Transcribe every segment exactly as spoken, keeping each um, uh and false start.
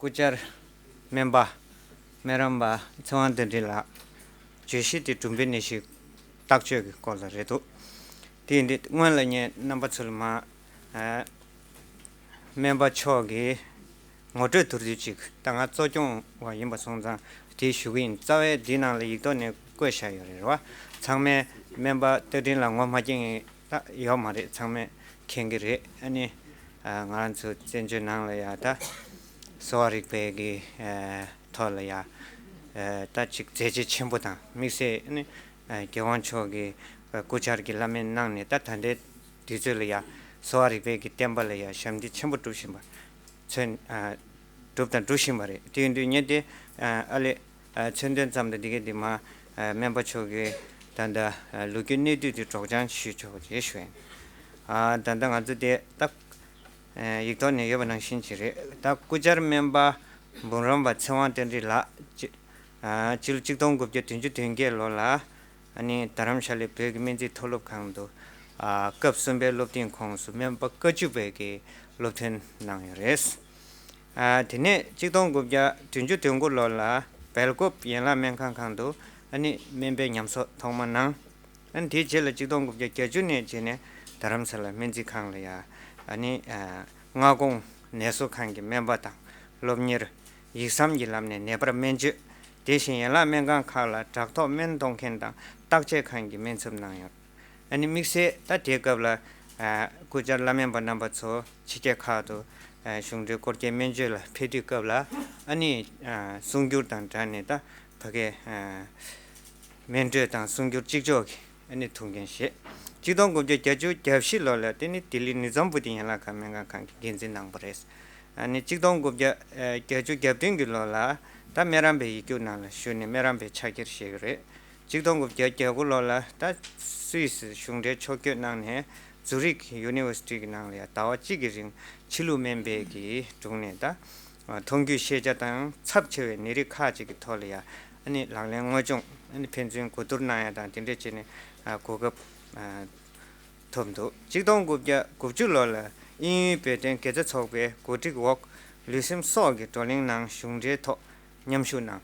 སྐུ་བཅར་སྨན་པ་སྨན་རམས་པ་ཚེ་དབང་བསྟན་འཛིན་ལགས། བརྗོད་གཞི་དེ་གྲུམ་བུའི་ནད་གཞི་བརྟག་དཔྱད་ཀྱི་སྐོར་ལ་རེད་འདུག་དེ་ཡིན་དུས་སྔོན་ལ་ངས་རྣམ་པ་ཚོ་ལ་མ་ཨ་སྨན་པ་མཆོག་གི་ངོ་སྤྲོད་མདོར་བསྡུས་ཅིག་ད་ང་གཙོ་སྐྱོང་བ་ཡིན་པ་སོང་ཙང་དེ་ཞུ་གི་ཡིན། རྩ་བའི་འདི་ནང་ལ་ཡིག་ཐོག་ནས་བཀོད་བཞག་ཡོད་རེད་བ། ཚང་མས་སྨན་པ་བསྟན་འཛིན་ལགས་ངོ་མ་མཁྱེན་ད་ཡོད་མ་རེད། ཚང་མས་མཁྱེན་གྱི་རེད། ཨ་ནི་ཨ་ང་རང་ཚོ་བཙན་བྱོལ་ནང་ལ་ཡ་ད་གསོ་བ་རིག་པའི་གི་ཨ་ཐོག་ལ་ཡ་ཨ་ད་ཅིག་མཛད་རྗེས་ཆེན་པོ་དང་དམིགས་བསལ་ཨ་ནི་ཨ་རྒྱལ་དབང་མཆོག་གི་སྐུ་བཅར་གྱི་བླ་སྨན་གནང་ནས་ད་ད་ལྟའི་དུས་ཚོད་ལ་ཡ་གསོ་བ་རིག་པའི་གི་བསྟན་པ་ལ་ཡ་ཞབས་འདེགས་ཆེན་པོ་བསྒྲུབས་བཞིན་པ་མཚོན་ཨ་གྲུབ་དང་འགྲུབ་བཞིན་པ་རེད། དེ་ཡིན་དུས་ངས་དེ་ཨ་ཨ་ལེ། ཨ་མཚོན་དོན་ཙམ་དུ་འདི་གའི་འདི་མ་ཨ་སྨན་པ་མཆོག་གི་ད་ལྟ་ཨ་ལོ་རྒྱུས་གནས་སྡུད་དེ་སྒྲོག་སྦྱང་ཞུས་ཆོག་ཅེས་ཞུ་ཡིན། ཨ་ད་ལྟ་ང་ཚོ་དེ་ད་ཨ་ཡིག་ཐོག་ནས་ཡོད་པ་ནང་བཞིན་ཅིག་རེད། ད་སྐུ་བཅར་སྨན་པ་འབུམ་རམས་པ་ཚེ་དབང་བསྟན་འཛིན་ལགས་སྤྱི་ཨ་སྤྱི་ལོ་གཅིག་སྟོང་དགུ་བརྒྱ་བདུན་ཅུ་དོན་བརྒྱད་ལོ་ལ་ཨ་ནི་རྡ་རམ་ཤ་ལའི་བོད་ཀྱི་སྨན་རྩིས་མཐོ་སློབ་ཁང་དུ་ཨ་སྐབས་གསུམ་པའི་སློབ་ཐོན་ཁོངས་སུ་སྨན་པ་བཀའ་བཅུ་པའི་གི་སློབ་ཐོན་གནང་ཡོད་རེད། ཨ་དེ་ནས་གཅིག་སྟོང་དགུ་བརྒྱ་བདུན་ཅུ་དོན་དགུ་ལོ་ལ་སྦེལ་ཀོབ་ཡན་ལག་སྨན་ཁང་ཁང་དུ་ཨ་ནི་སྨན་པའི་ཉམས་གསོ་ཐོག་མ་གནང་། ཨ་ནི་དེའི་རྗེས་ལ་གཅིག་སྟོང་དགུ་བརྒྱ་བརྒྱད་ཅུ་ནས་བྱས་ནས་རྡ་རམ་ས་ལ་སྨན་རྩིས་ཁང་ལ་ཡ་ཨ་ནི་ཨ་མངའ་ཁོངས་ནད་གསོ་ཁང་གི་སྨན་པ་དང་སློབ་གཉེར་ཡིག་ཟམ་གྱི་ལམ་ནས་ནད་པར་སྨན་བཅོས། དེ་བཞིན་ཡན་ལག་སྨན་ཁང་ཁག་ལ་དྲག་ཐོག་སྨན་གཏོང་མཁན་དང་བརྟག་དཔྱད་ཁང་གི་སྨན་ཚབ་གནང་ཡོད། ཨ་ནི་དམིགས་བསལ་ད་དེའི་སྐབས་ལ་ཨ་སྐུ་བཅར་བླ་སྨན་པ་རྣམ་པ་ཚོ་ཕྱི་རྒྱལ་ཁག་ཏུ་ཨ་གཞུང་འབྲེལ་སྐོར་སྐྱོད་སྨན་བཅོས་ལ་ཕེབས་དུས་སྐབས་ལ་ཨ་ནི་ཨ་གསུང་སྒྱུར་དང་སྦྲགས་ནས་ད་ཕ་གའི་ཨ་སྨན་སྤྲོད་དང་གསུང་སྒྱུར་གཅིག་ལྕོགས་ཀྱི་ཨ་ནི་ཐུགས་འགན་བཞེས། གཅིག་སྟོང་དགུ་བརྒྱ་བརྒྱད་ཅུ་གྱ་བཞི་ལོ་ལ་དེ་ནི་ལྡི་ལི་ནི་ཛམ་བུ་དི་ཡན་ལག་ཁང་སྨན་ཁང་ཁང་གི་འགན་འཛིན་གནང་བ་རེད། ཨ་ནི་གཅིག་སྟོང་དགུ་བརྒྱ་བརྒྱད་ཅུ་གྱ་བདུན་གྱི་ལོ་ལ་ད་སྨན་རམས་པའི་ཡིག་རྒྱུགས་ནང་ལ་ཞུགས་ནས་སྨན་རམས་པའི་ཕྱག་འཁྱེར་བཞེས་ཀྱི་རེད། གཅིག་སྟོང་དགུ་བརྒྱ་གྱ་དགུ་ལོ་ལ་ད་སུད་སི་གཞུང་འབྲེལ་ཕྱོགས་བསྐྱོད་གནང་ནས་ཛུ་རིག་ཡུ་ནི་ཝར་སི་ཊི་གི་ནང་ལ་ཡང་ཟླ་བ་གཅིག་གི་རིང་ཕྱི་ལུགས་སྨན་པའི་གི་དྲུང་ནས་ད་མཐོང་རྒྱུས་ཤེས་བྱ་དང་ཚབས་ཆེ་བའི་ནད་རིགས་ཁག་ཅིག་གི་ཐོག་ལ་ཡང་ཨ་ནི་ལག་ལེན་དངོས་སྦྱོང་ཨ་ནི་ཕན་ཚུན་གོ་བསྡུར་གནང་ཡ་དང་དེ་འདྲ་བྱས་ནས་གོ་སྐབས་ཐོབ་འདུག་གཅིག་སྟོང་དགུ་བརྒྱ་དགུ་བཅུ་ལོ་ལ་དབྱིན་ཡུལ་བོད་དོན་དགེ་རྩ་ཚོགས་པའི་གོ་སྒྲིག་འོག་ལུས་སེམས་སྲོག་གི་བགྲོ་གླེང་ནང་གཞུང་འབྲེལ་ཐོག་མཉམ་ཞུགས་གནང་།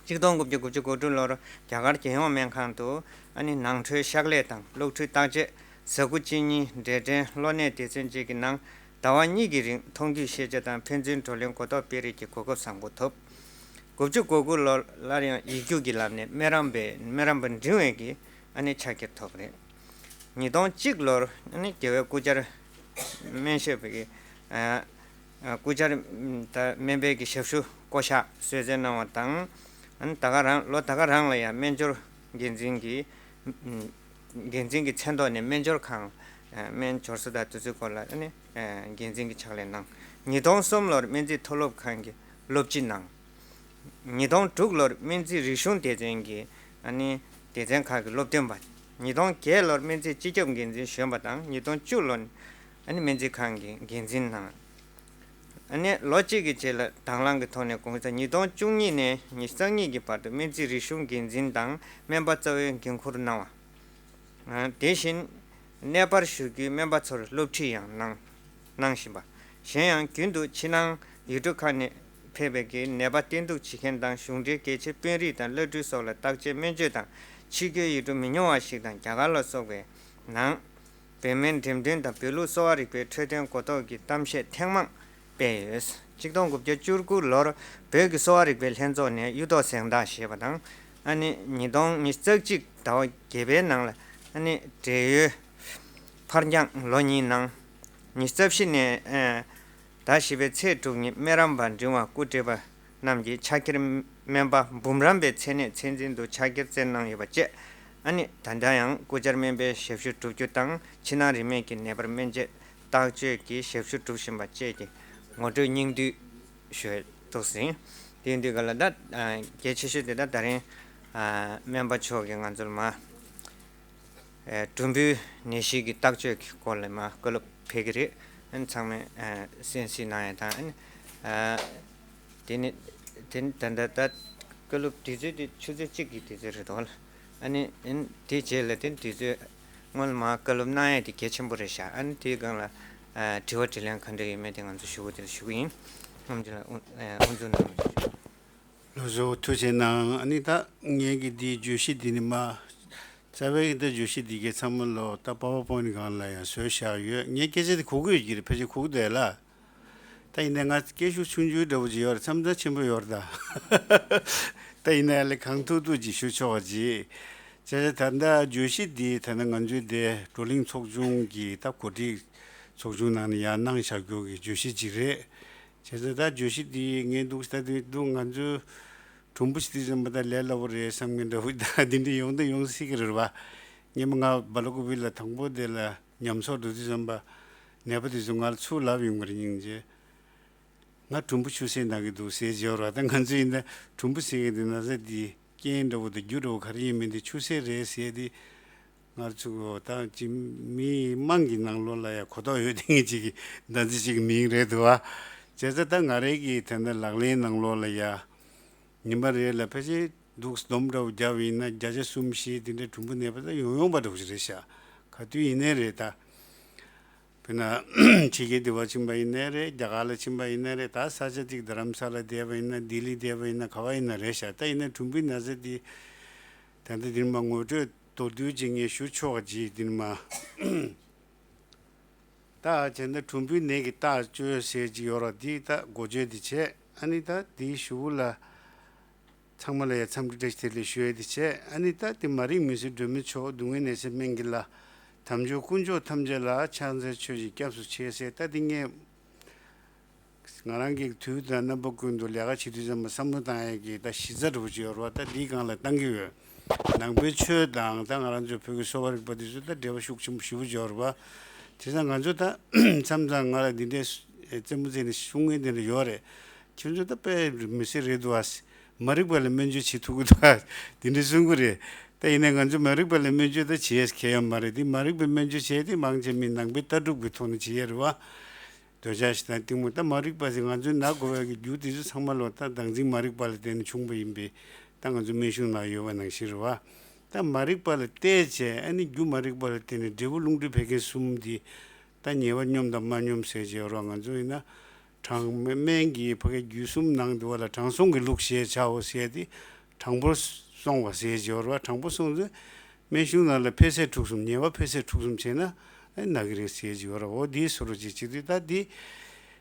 གཅིག་སྟོང་དགུ་བརྒྱ་དགུ་བཅུ་གོ་དྲུག་ལོར་རྒྱ་གར་རྒྱལ་ཡོངས་སྨན་ཁང་དུ་ཨ་ནི་ནང་ཁྲོལ་གཤགས་ལས་དང་གློག་འཕྲུལ་བརྟག་དཔྱད་གཟའ་འཁོར་གཅིག་གཉིས་འབྲེལ་ཕྲན་གློག་ནད་སྡེ་ཚན་གཅིག་གི་ནང་ཟླ་བ་གཉིས་ཀྱི་རིང་མཐོང་རྒྱུས་ཤེས་བྱ་དང་ཕན་ཚུན་བགྲོ་གླེང་གོ་རྟོགས་སྤེལ་རེས་ཀྱི་གོ་སྐབས་བཟང་པོ་ཐོབ། དགུ་བཅུ་གོ་དགུ་ལོར་སླར་ཡང་ཡིག་རྒྱུགས་ཀྱི་ལམ་ནས་སྨན་རམས་པའི་སྨན་རམས་པ་འབྲིང་བའི་གི་ཨ་ནི་ཕྱག་འཁྱེར་ཐོབ་པ་རེད། ཉིས་སྟོང་གཅིག་ལོར་ཨ་ནི་རྒྱལ་བའི་སྐུ་བཅར་སྨན་ཞབས་ཀྱི་ཨ་ཨ་སྐུ་བཅར་ད་སྨན་པའི་གི་ཞབས་ཞུ་བསྐོ་གཞག་གསོལ་སྩལ་གནང་བ་དང་། ཨ་ནི་ད་ག་རང་ལོ་ད་ག་རང་ལ་ཡང་སྨན་སྦྱོར་འགན་འཛིན་གྱི་འགན་འཛིན་གྱི་མཚན་ཐོག་ནས་སྨན་སྦྱོར་ཁང་སྨན་སྦྱོར་ས་དང་དུས་ཚོད་སྐོར་ལ་ཨ་ནི་འགན་འཛིན་གྱི་ཕྱག་ལས་གནང་། ཉིས་སྟོང་གསུམ་ལོར་སྨན་རྩིས་མཐོ་སློབ་ཁང་གི་སློབ་སྤྱི་གནང་། ཉིས་སྟོང་དྲུག་ལོར་སྨན་རྩིས་རིག་གཞུང་སྡེ་ཚན་གྱི་ཨ་ནི་སྡེ་ཚན་ཁག་གི་སློབ་སྟོན་པ། ཉིས་སྟོང་བརྒྱད་ལོར་སྨན་རྩིས་སྤྱི་ཁྱབ་འགན་འཛིན་གཞོན་པ་དང་ཉིས་སྟོང་བཅུ་ལོར་ཨ་ནི་སྨན་རྩིས་ཁང་གི་འགན་འཛིན་གནང་། ཨ་ནི་ལོ་གཅིག་གི་རྗེས་ལ་དང་བླངས་ཀྱི་ཐོག་ནས་གོང་ས་ཉིས་སྟོང་བཅུ་གཉིས་ནས་ཉི་ཤུ་རྩ་གཉིས་ཀྱི་བར་དུ་སྨན་རྩིས་རིག་གཞུང་འགན་འཛིན་དང་སྨན་པ་རྩ་བའི་འགན་འཁུར་གནང་བ། དེ་བཞིན་གནས་སྤར་ཞུ་རྒྱུའི་སྨན་པ་ཚོར་སློབ་ཁྲིད་ཡང་གནང་གནང་བཞིན་པ། གཞན་ཡང་རྒྱུན་དུ་ཕྱི་ནང་ཡུལ་གྲུ་ཁག་ནས་ཕེབས་པའི་གི་ནད་པ་བསྟེན་གཏུག་བྱེད་མཁན་དང་གཞུང་འབྲེལ་གལ་ཆེ་དཔོན་རིགས་དང་བླ་སྤྲུལ་སོགས་ལ་བརྟག་དཔྱད་སྨན་བཅོས་དང་ཕྱི་རྒྱལ་ཡུལ་གྲུ་མི་ཉུང་བ་ཞིག་དང་རྒྱ་གར་ལ་སོགས་པའི་ནང་བོད་སྨན་འགྲེམས་སྟོན་དང་བོད་ལུགས་གསོ་བ་རིག་པའི་འཕྲོད་བསྟེན་གོ་རྟོགས་ཀྱི་གཏམ་བཤད་ཐེངས་མང་སྤེལ་ཡོད། གཅིག་སྟོང་དགུ་བརྒྱ་བཅུ་དགུ་ལོར་བོད་ཀྱི་གསོ་བ་རིག་པའི་ལྷན་ཚོགས་ནས་གཡུ་ཐོག་གཟེངས་རྟགས་བཞེས་པ་དང་། ཨ་ནི་ཉིས་སྟོང་ཉི་ཤུ་རྩ་གཅིག་ཟླ་བ་བརྒྱད་པའི་ནང་ལ་ཨ་ནི་བགྲེས་ཡོལ་ཕར་འགྱངས་ལོ་གཉིས་གནང་། ཉི་ཤུ་རྩ་བཞི་ནས་ཟླ་བཞི་པའི་ཚེས་དྲུག་ཉིན་སྨན་རམས་པ་འབྲིང་བ་སྐུ་བགྲེས་པ་རྣམས་ཀྱི་ཕྱག་འཁྱེར་སྨན་པ་འབུམ་རམས་པའི་མཚན་གནས་མཚན་འཛིན་དུ་ཕྱག་འཁྱེར་བསྩལ་གནང་ཡོད་པ་བཅས། ཨ་ནི་ད་ལྟ་ཡང་སྐུ་བཅར་སྨན་པའི་ཞབས་ཞུ་བསྒྲུབ་རྒྱུ་དང་ཕྱི་ནང་རིས་མེད་ཀྱི་ནད་པར་སྨན་དཔྱད་བརྟག་དཔྱད་ཀྱི་ཞབས་ཞུ་སྒྲུབ་བཞིན་པ་བཅས་ཀྱི་ངོ་སྤྲོད་སྙིང་བསྡུས་ཞུ་འདུག་ཟིན། དེ་ཡིན་དུས་ག་ལ་ད་གལ་ཆེ་ཤོས་དེ་ད་ད་རིང་སྨན་པ་མཆོག་གིས་ང་ཚོར་མ་གྲུམ་བུའི་ནད་གཞི་གི་བརྟག་དཔྱད་ཀྱི་སྐོར་ལ་མ་བཀའ་སློབ་ཕེབས་ཀྱི་རེད། ཨ་ནི་ཚང་མས་གསན་གཟིགས་གནང་ཡ་དང་། ཨ་ནི་དེ་ནི་དེ་ནི་ད་ལྟ་ད་བཀའ་སློབ་དུས་ཚོད་དེ་ཆུ་ཚོད་གཅིག་གི་དུས་ཚོད་རེད་དོ། ཨ་ནི་ཨ་ནི་དེའི་རྗེས་ལ་དེ་དུས་ཚོད་སྔོན་ལ་མ་བཀའ་སློབ་གནང་ཡ་དེ་གལ་ཆེན་པོ་རེད་ཤག་ཨ་ནི་དེའི་སྒང་ལ་ཨ་དྲི་བ་དྲིས་ལན་ག་འདྲ་ཡོད་མེད་དེ་ང་ཚོ་ཞུ་གི་དེ་ཞུ་གི་ཡིན། ཁྲོམ་གྱི་ལ་དབུ་དབུ་འཛུགས་གནང་བ། ལགས་སོ། ཐུགས་རྗེ་གནང་། ཨ་ནི་ད་ངེད་ཀྱི་འདིའི་བརྗོད་གཞི་འདི་ནི་མ། རྩ་བའི་ད་བརྗོད་གཞི་འདི་གའི་ཚང་མ་ལོ་ད་པ་ཝར་པོའིན་སྒང་ལ་ཡང་བཟོས་བཞག་ཡོད། ངས་སྐད་ཆ་དེ་གོ་གི་ཡོད་ཀྱི་རེད། ཕལ་ཆེར་གོ་གི་འདུག་ལ། ད་ཡིན་ནའི་ང་སྐད་ཤུགས་ཆུང་ཆུང་འདྲ་བོ་ཅིག་ཡོད་རེད། མཚམས་མཚམས་ཆེན་པོ་ཡོད་རེད་ད། ད་ཡིན་ནའི་ལས་གང་ཐུབ་ཐུབ་ཅིག་ཞུ་ཆོག་པ་ཅིག་བྱས་ཙང་ད་ལྟ་བརྗོད་གཞི་འདི་ད་ལྟ་ང་ཚོའི་དེ་བགྲོ་གླེང་ཚོགས་ཆུང་གི་ད་གོ་སྒྲིག་ཚོགས་ཆུང་ནང་ནས་ཡར་གནང་བཞག་རྒྱུ་གི་བརྗོད་གཞི་ཅིག་རེད། བྱས་ཙང་ད་བརྗོད་གཞི་འདི་ངས་འདུག་ད་དུས་འདུག་ང་ཚོའི་གྲུམ་བུ་ཞིག་དུས་ཙམ་པ་ད་ལས་སླ་པོ་རེད་བསམ་མཁན་འདྲ་བོ་ད་འདི་འདྲ་ཡོང་དང་ཡོང་སྲིད་ཀྱི་རེད་བ། སྔོན་མ་ང་སྦ་ལ་ཀུ་པི་ལ་དང་པོ་དེ་ལ་ཉམས་གསོ་འགྲོ་དུས་ཙམ་པ་ནད་པ་དེ་ཚོ་ང་ལ་ཚུར་ལབ་ཡོང་གི་རེད། སྙིང་རྗེ། ང་གྲུམ་བུ་ཆུ་སེར་ན་གི་འདུག་ཟེར་བརྗོད་རོགས། ད་ང་ཚོ་ཡིན་ན་གྲུམ་བུ་ཟེར་གི་འདུག་ན་ཟེར་འདི་རྐྱེན་འདྲ་བོ་དང་རྒྱུ་འདྲ་བོ་ག་རེ་ཡིན་མིན་དེ་ཆུ་སེར་རེད་ཟེར་དེ་ང་ཚོ་ད་ཅི་མི་དམངས་ཀྱི་ནང་ལོགས་ལ་ཡང་གོ་རྟོགས་ཡོད་དེ་ངེས་ཅིག་གི་ད་ཚིག་ཅིག་གི་མིང་རེད་འདུག་ཨ། བྱས་ཙང་ད་ང་རེ་གི་དེ་འདྲ་ལག་ལེན་ནང་ལོགས་ལ་ཡ་ཉིན་པ་རེ་ལ་ཕལ་ཆེར་འདུག་སྡོམ་འདྲ་བོ་བརྒྱབ་ཡིན་ན་བརྒྱ་ཆ་གསུམ་བཞི་དེ་འདྲའི་གྲུམ་བུ་ནད་པ་ད་ཡོང་ཡོང་པ་འདྲ་བོ་ཞིག་རེད་ཤག་ག་དུས་ཡིན་ནའི་རེད་ད། དཔེར་ན་ཕྱི་རྒྱལ་དུ་བ་ཕྱིན་པ་ཡིན་ནའི་རེད། རྒྱ་གར་ལ་ཕྱིན་པ་ཡིན་ནའི་རེད། ད་ས་ཆ་གཅིག་རྡ་རམ་ས་ལ་བསྡད་པ་ཡིན་ན་ལྡི་ལི་བསྡད་པ་ཡིན་ན་ག་བ་ཡིན་ན་རེད་ཤག་ད་ཡིན་ན་གྲུམ་བུའི་ན་ཚ་འདི་ད་ལྟ་འདིར་མ་ངོ་སྤྲོད་མདོར་བསྡུས་ཅིག་ངས་ཞུ་ཆོག་ག་ཅིག་འདིར་མ། ད་བྱས་ན་གྲུམ་བུའི་ནད་ཀྱི་རྟགས་བཅོས་ཟེར་ཅིག་ཡོད་ར། འདི་ད་འགོ་བརྗོད་འདི་བྱས། ཨ་ནི་ད་འདིའི་གཞུག་ལ། ཚང་མ་ལ་ཡང་འཚམས་འདྲི་བཀྲ་ཤིས་བདེ་ལེགས་ཞུ་ཡས་དེ་བྱས། ཨ་ནི་ད་དེ་མ་རིག་མུན་སེལ་སྒྲོན་མེ་མཆོག་སྡུག་བསྔལ་ནད་སེལ་སྨན་གྱི་བླ། དམ་ཆོས་དཀོན་མཆོག་ཐམས་ཅད་ལ། ཕྱག་འཚལ་མཆོད་ཅིང་སྐྱབས་སུ་མཆི་ཟེར། ད་དེ་ངས་ང་རང་གི་དུས་དང་རྣམ་པ་ཀུན་ཏུ་ལས་ཀ་བྱེད་དུས་ཙམ་པ་བསམ་བློ་བཏང་ཡས་ཀྱི་ད་གཞི་རྩ་འདྲ་བོ་ཅིག་ཡོད་རེད་བ། ད་འདིའི་སྒང་ལ་བཏང་གི་ཡོད། ནང་པའི་ཆོས་དང་ད་ང་རང་ཚོའི་བོད་ཀྱི་གསོ་བ་རིག་པ་འདི་ཚོ་ད་འབྲེལ་བ་ཤུགས་ཆེན་པོ་ཞེ་པོ་ཅིག་ཡོད་རེད་བ། དེ་ཙང་ང་ཚོ་ད་མཚམས་མཚམས་ང་ལ་འདི་འདྲའི་རྩེད་མོ་རྩེ་ནས་ཤུགས་ངན་དེ་འདྲ་ཡོད་རེད། ཁྱོད་ཚོ་ད་དཔེ་མི་སྲིད་རེད་འདུག་ཨ། མ་རིག་པ་ལ་སྨན་བཅོས་བྱེད་ཐུབ་ཀྱི་འདུག་ཨ། དེ་འདྲ་གསུང་གི་རེད། ད་ཡིན་ནའི་ང་ཚོ་མ་རིག་པ་ལ་སྨན་བཅོས་ད་བྱེད་ཡས་གལ་ཡོད་མ་རེད། དེ་མ་རིག་པའི་སྨན་བཅོས་བྱས་ཏེ་མང་ཆེ་མི་ནང་པའི་ལྟ་གྲུབ་ཀྱི་ཐོག་ནས་བྱེད་ཡས་རེད་བ། འདོད་ཆགས་ཞེ་སྡང་གཏི་མུག་ད་མ་རིག་པ་ཟེར་ང་ཚོའི་ན་དགོས་པའི་གི་རྒྱུ་དེ་ཚོ་ཚང་མ་ལོ་ད་བདག་འཛིན་མ་རིག་པ་ལ་བརྟེན་ནས་བྱུང་བ་ཡིན་པས་ད་ང་ཚོ་སྨན་གཞུང་ནང་ཡོད་པ་ནང་བཞིན་རེད་བ། ད་མ་རིག་པ་ལ་བལྟས་བྱས་ཨ་ནི་རྒྱུ་མ་རིག་པ་ལ་བརྟེན་ནས་འབྲས་བུ་རླུང་མཁྲིས་བད་ཀན་གསུམ་འདི་ད་ཉེ་བར་སྙོམས་དང་མ་སྙོམས་ཟེར་བྱས་རོགས། ང་ཚོ་ཡིན་ན་གྲང་སྨན་གྱི་ཕ་གི་རྒྱུད་གསུམ་ནང་དུ་བ་ལ་དྲང་སྲོང་གི་ལུགས་ཞེས་བྱའོ་ཟེར་ཏེ་དྲང་པོར་སོང་བ་ཟེར་བྱས་རོགས། དྲང་པོ་སོང་ཚེ་སྨན་གཞུང་ནང་ལ་འཕེལ་ཟད་འཁྲུག་གསུམ་ཉེ་བར་འཕེལ་ཟད་འཁྲུག་གསུམ་བྱས་ན་ཨ་ནི་ན་གི་རེད་ཟེར་བྱས་རོགས། འོ་འདིའི་སོ་རོ་ཅིག་བྱེད་དུས་ད་འདི་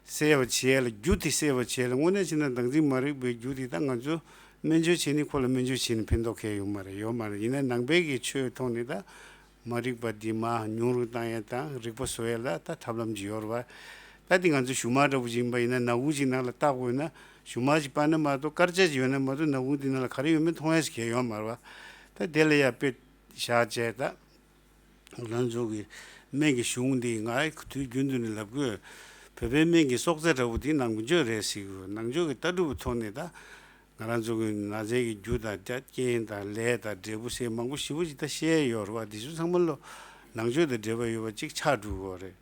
སེལ་བ་བྱས་ལ་རྒྱུ་དེ་སེལ་བ་བྱས་ལ་དངོས་གནས་བྱས་ན་བདག་འཛིན་མ་རིག་པའི་རྒྱུ་དེ་ད་ང་ཚོ་སྨན་བཅོས་བྱས་ནས་ཁོ་ལ་སྨན་བཅོས་བྱས་ནས་ཕན་ཐོགས་གང་ཡང་ཡོད་མ་རེད། ཡོད་མ་རེད། ཡིན་ན་ནང་པའི་གི་ཆོས་ཐོག་ནས་ད་མ་རིག་པ་འདི་མར་ཉུང་རུ་བཏང་ཡས་དང་རིག་པ་བཟོ་ཡས་ལ་ད་ཐབས་ལམ་ཅིག་ཡོད་རེད་བ། ད་འདི་ང་ཚོ་ཞུ་མ་འདྲ་པོ་ཅིག་ཡིན་པ་ཡིན་ན་ནག་ཁུང་ཅིག་ནང་ལ་བཏགས་དགོས་ན་ཞུ་མ་ཅིག་སྤར་ན་མ་གཏོགས་དཀར་ཆ་ཅིག་ཡོད་ན་མ་གཏོགས་ནག་ཁུང་འདི་ནང་ལ་ག་རེ་ཡོད་མེད་མཐོང་ཡས་ཞིག་གང་ཡང་ཡོད་མ་རེད་བ། ད་དེ་ལ་ཡ་དཔེ་བཞག་བྱས་ད། ང་ཚོ་གི་སྨན་གྱི་གཞུང་འདི་ང་དུས་རྒྱུན་དུ་ནས་ལབ་དགོས། བོད་པའི་སྨན་གྱི་སྲོག་རྩ་འདྲ་བོ་འདི་ནང་ཆོས་རེད་ཟེར་གི་ཡོད། ནང་ཆོས་ཀྱི་ལྟ་གྲུབ་ཐོག་ནས་ད་ང་རང་ཚོ་གི་ན་ཚའི་གི་རྒྱུ་དང་རྒྱ་རྐྱེན་དང་ལས་དང་འབྲས་བུ་ཟེར་མང་པོ་ཞེ་པོ་ཅིག་ད་བཤད་ཡོད་རེད་བ། འདི་ཚོ་ཚང་མ་ལོ་ནང་ཆོས་དང་འབྲེལ་བ་ཡོད་པ་ཅིག་ཆགས་འགྲོ་གི་ཡོད་རེད།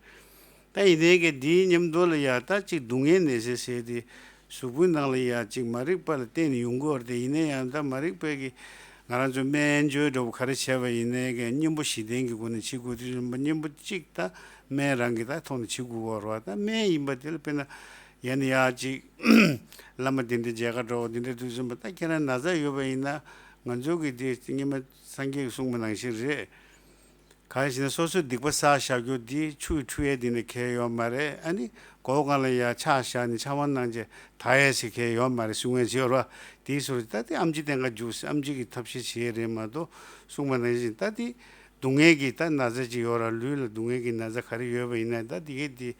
ད་ཡིན་ནའི་གི་འདིའི་མཉམ་དུ་ལ་ཡ་ད་ཅིག་སྡུག་བསྔལ་ནད་སེལ་ཟེར་དེ་གཟུགས་པོའི་ནང་ལ་ཡ་ཅིག་མ་རིག་པ་ལ་བརྟེན་ནས་ཡོང་གི་ཡོད་རེད་དེ། ཡིན་ན་ཡང་ད་མ་རིག་པའི་གི་ང་རང་ཚོ་སྨན་བཅོས་འདྲ་བོ་ག་རེ་བྱས་པ་ཡིན་ནའི་གི་གཉེན་པོ་བཞི་ལྡན་གྱི་སྒོ་ནས་བྱེད་དགོས་དུས་ཙམ་པ་གཉེན་པོ་གཅིག་ད་སྨན་རང་གི་ད་ཐོག་ནས་བྱེད་དགོས་ཡོད་རེད་བ། ད་སྨན་ཡིན་པ་དེ་ལ་དཔེར་ན་ཡ་ནི་ཡ་ཅིག་བླ་མ་དེ་འདྲ་མཇལ་ཁ་འགྲོ་དེ་འདྲ་དུས་ཙམ་པ་ད་ཁྱེད་རང་ན་ཚ་ཡོད་པ་ཡིན་ན་ང་ཚོ་གི་དེ་སྔོན་མ་སངས་རྒྱས་ཀྱིས་གསུངས་པ་ནང་བཞིན་རེད། གང་ཡིན་ཟེར་ན་སོ་སོའི་སྡིག་པ་བསགས་བཞག་རྒྱུ་འདི་ཆུ་ཡིས་འཁྲུ་ཡས་འདི་ནས་གལ་ཡོད་མ་རེད། ཨ་ནི་སྒོ་སྒང་ལ་ཡ་ཕྱག་བཞག་ནས་ཕྱག་དབང་གནང་བྱས་དག་ཡས་ཞིག་གལ་ཡོད་མ་རེད་གསུང་ཡས་ཅིག་ཡོད་རེད་བ། དེའི་ཟུར་ད་དེ་ཨེམ་ཆི་བསྟེན་ག་རྒྱུགས་ཟེར་ཨེམ་ཆི་གི་ཐབས་ཤེས་བྱེད་ཡས་རེད་མ་གཏོགས་གསུངས་པ་ནང་བཞིན་ད་དེ་སྡུག་བསྔལ་གྱི་ད་ན་ཚ་ཅིག་ཡོད་ར། ལུས་ལ་སྡུག་བསྔལ་གྱི་ན་ཚ་ག་རེ་ཡོད་པ་ཡིན་ན་ད་དེ་གས་དེ་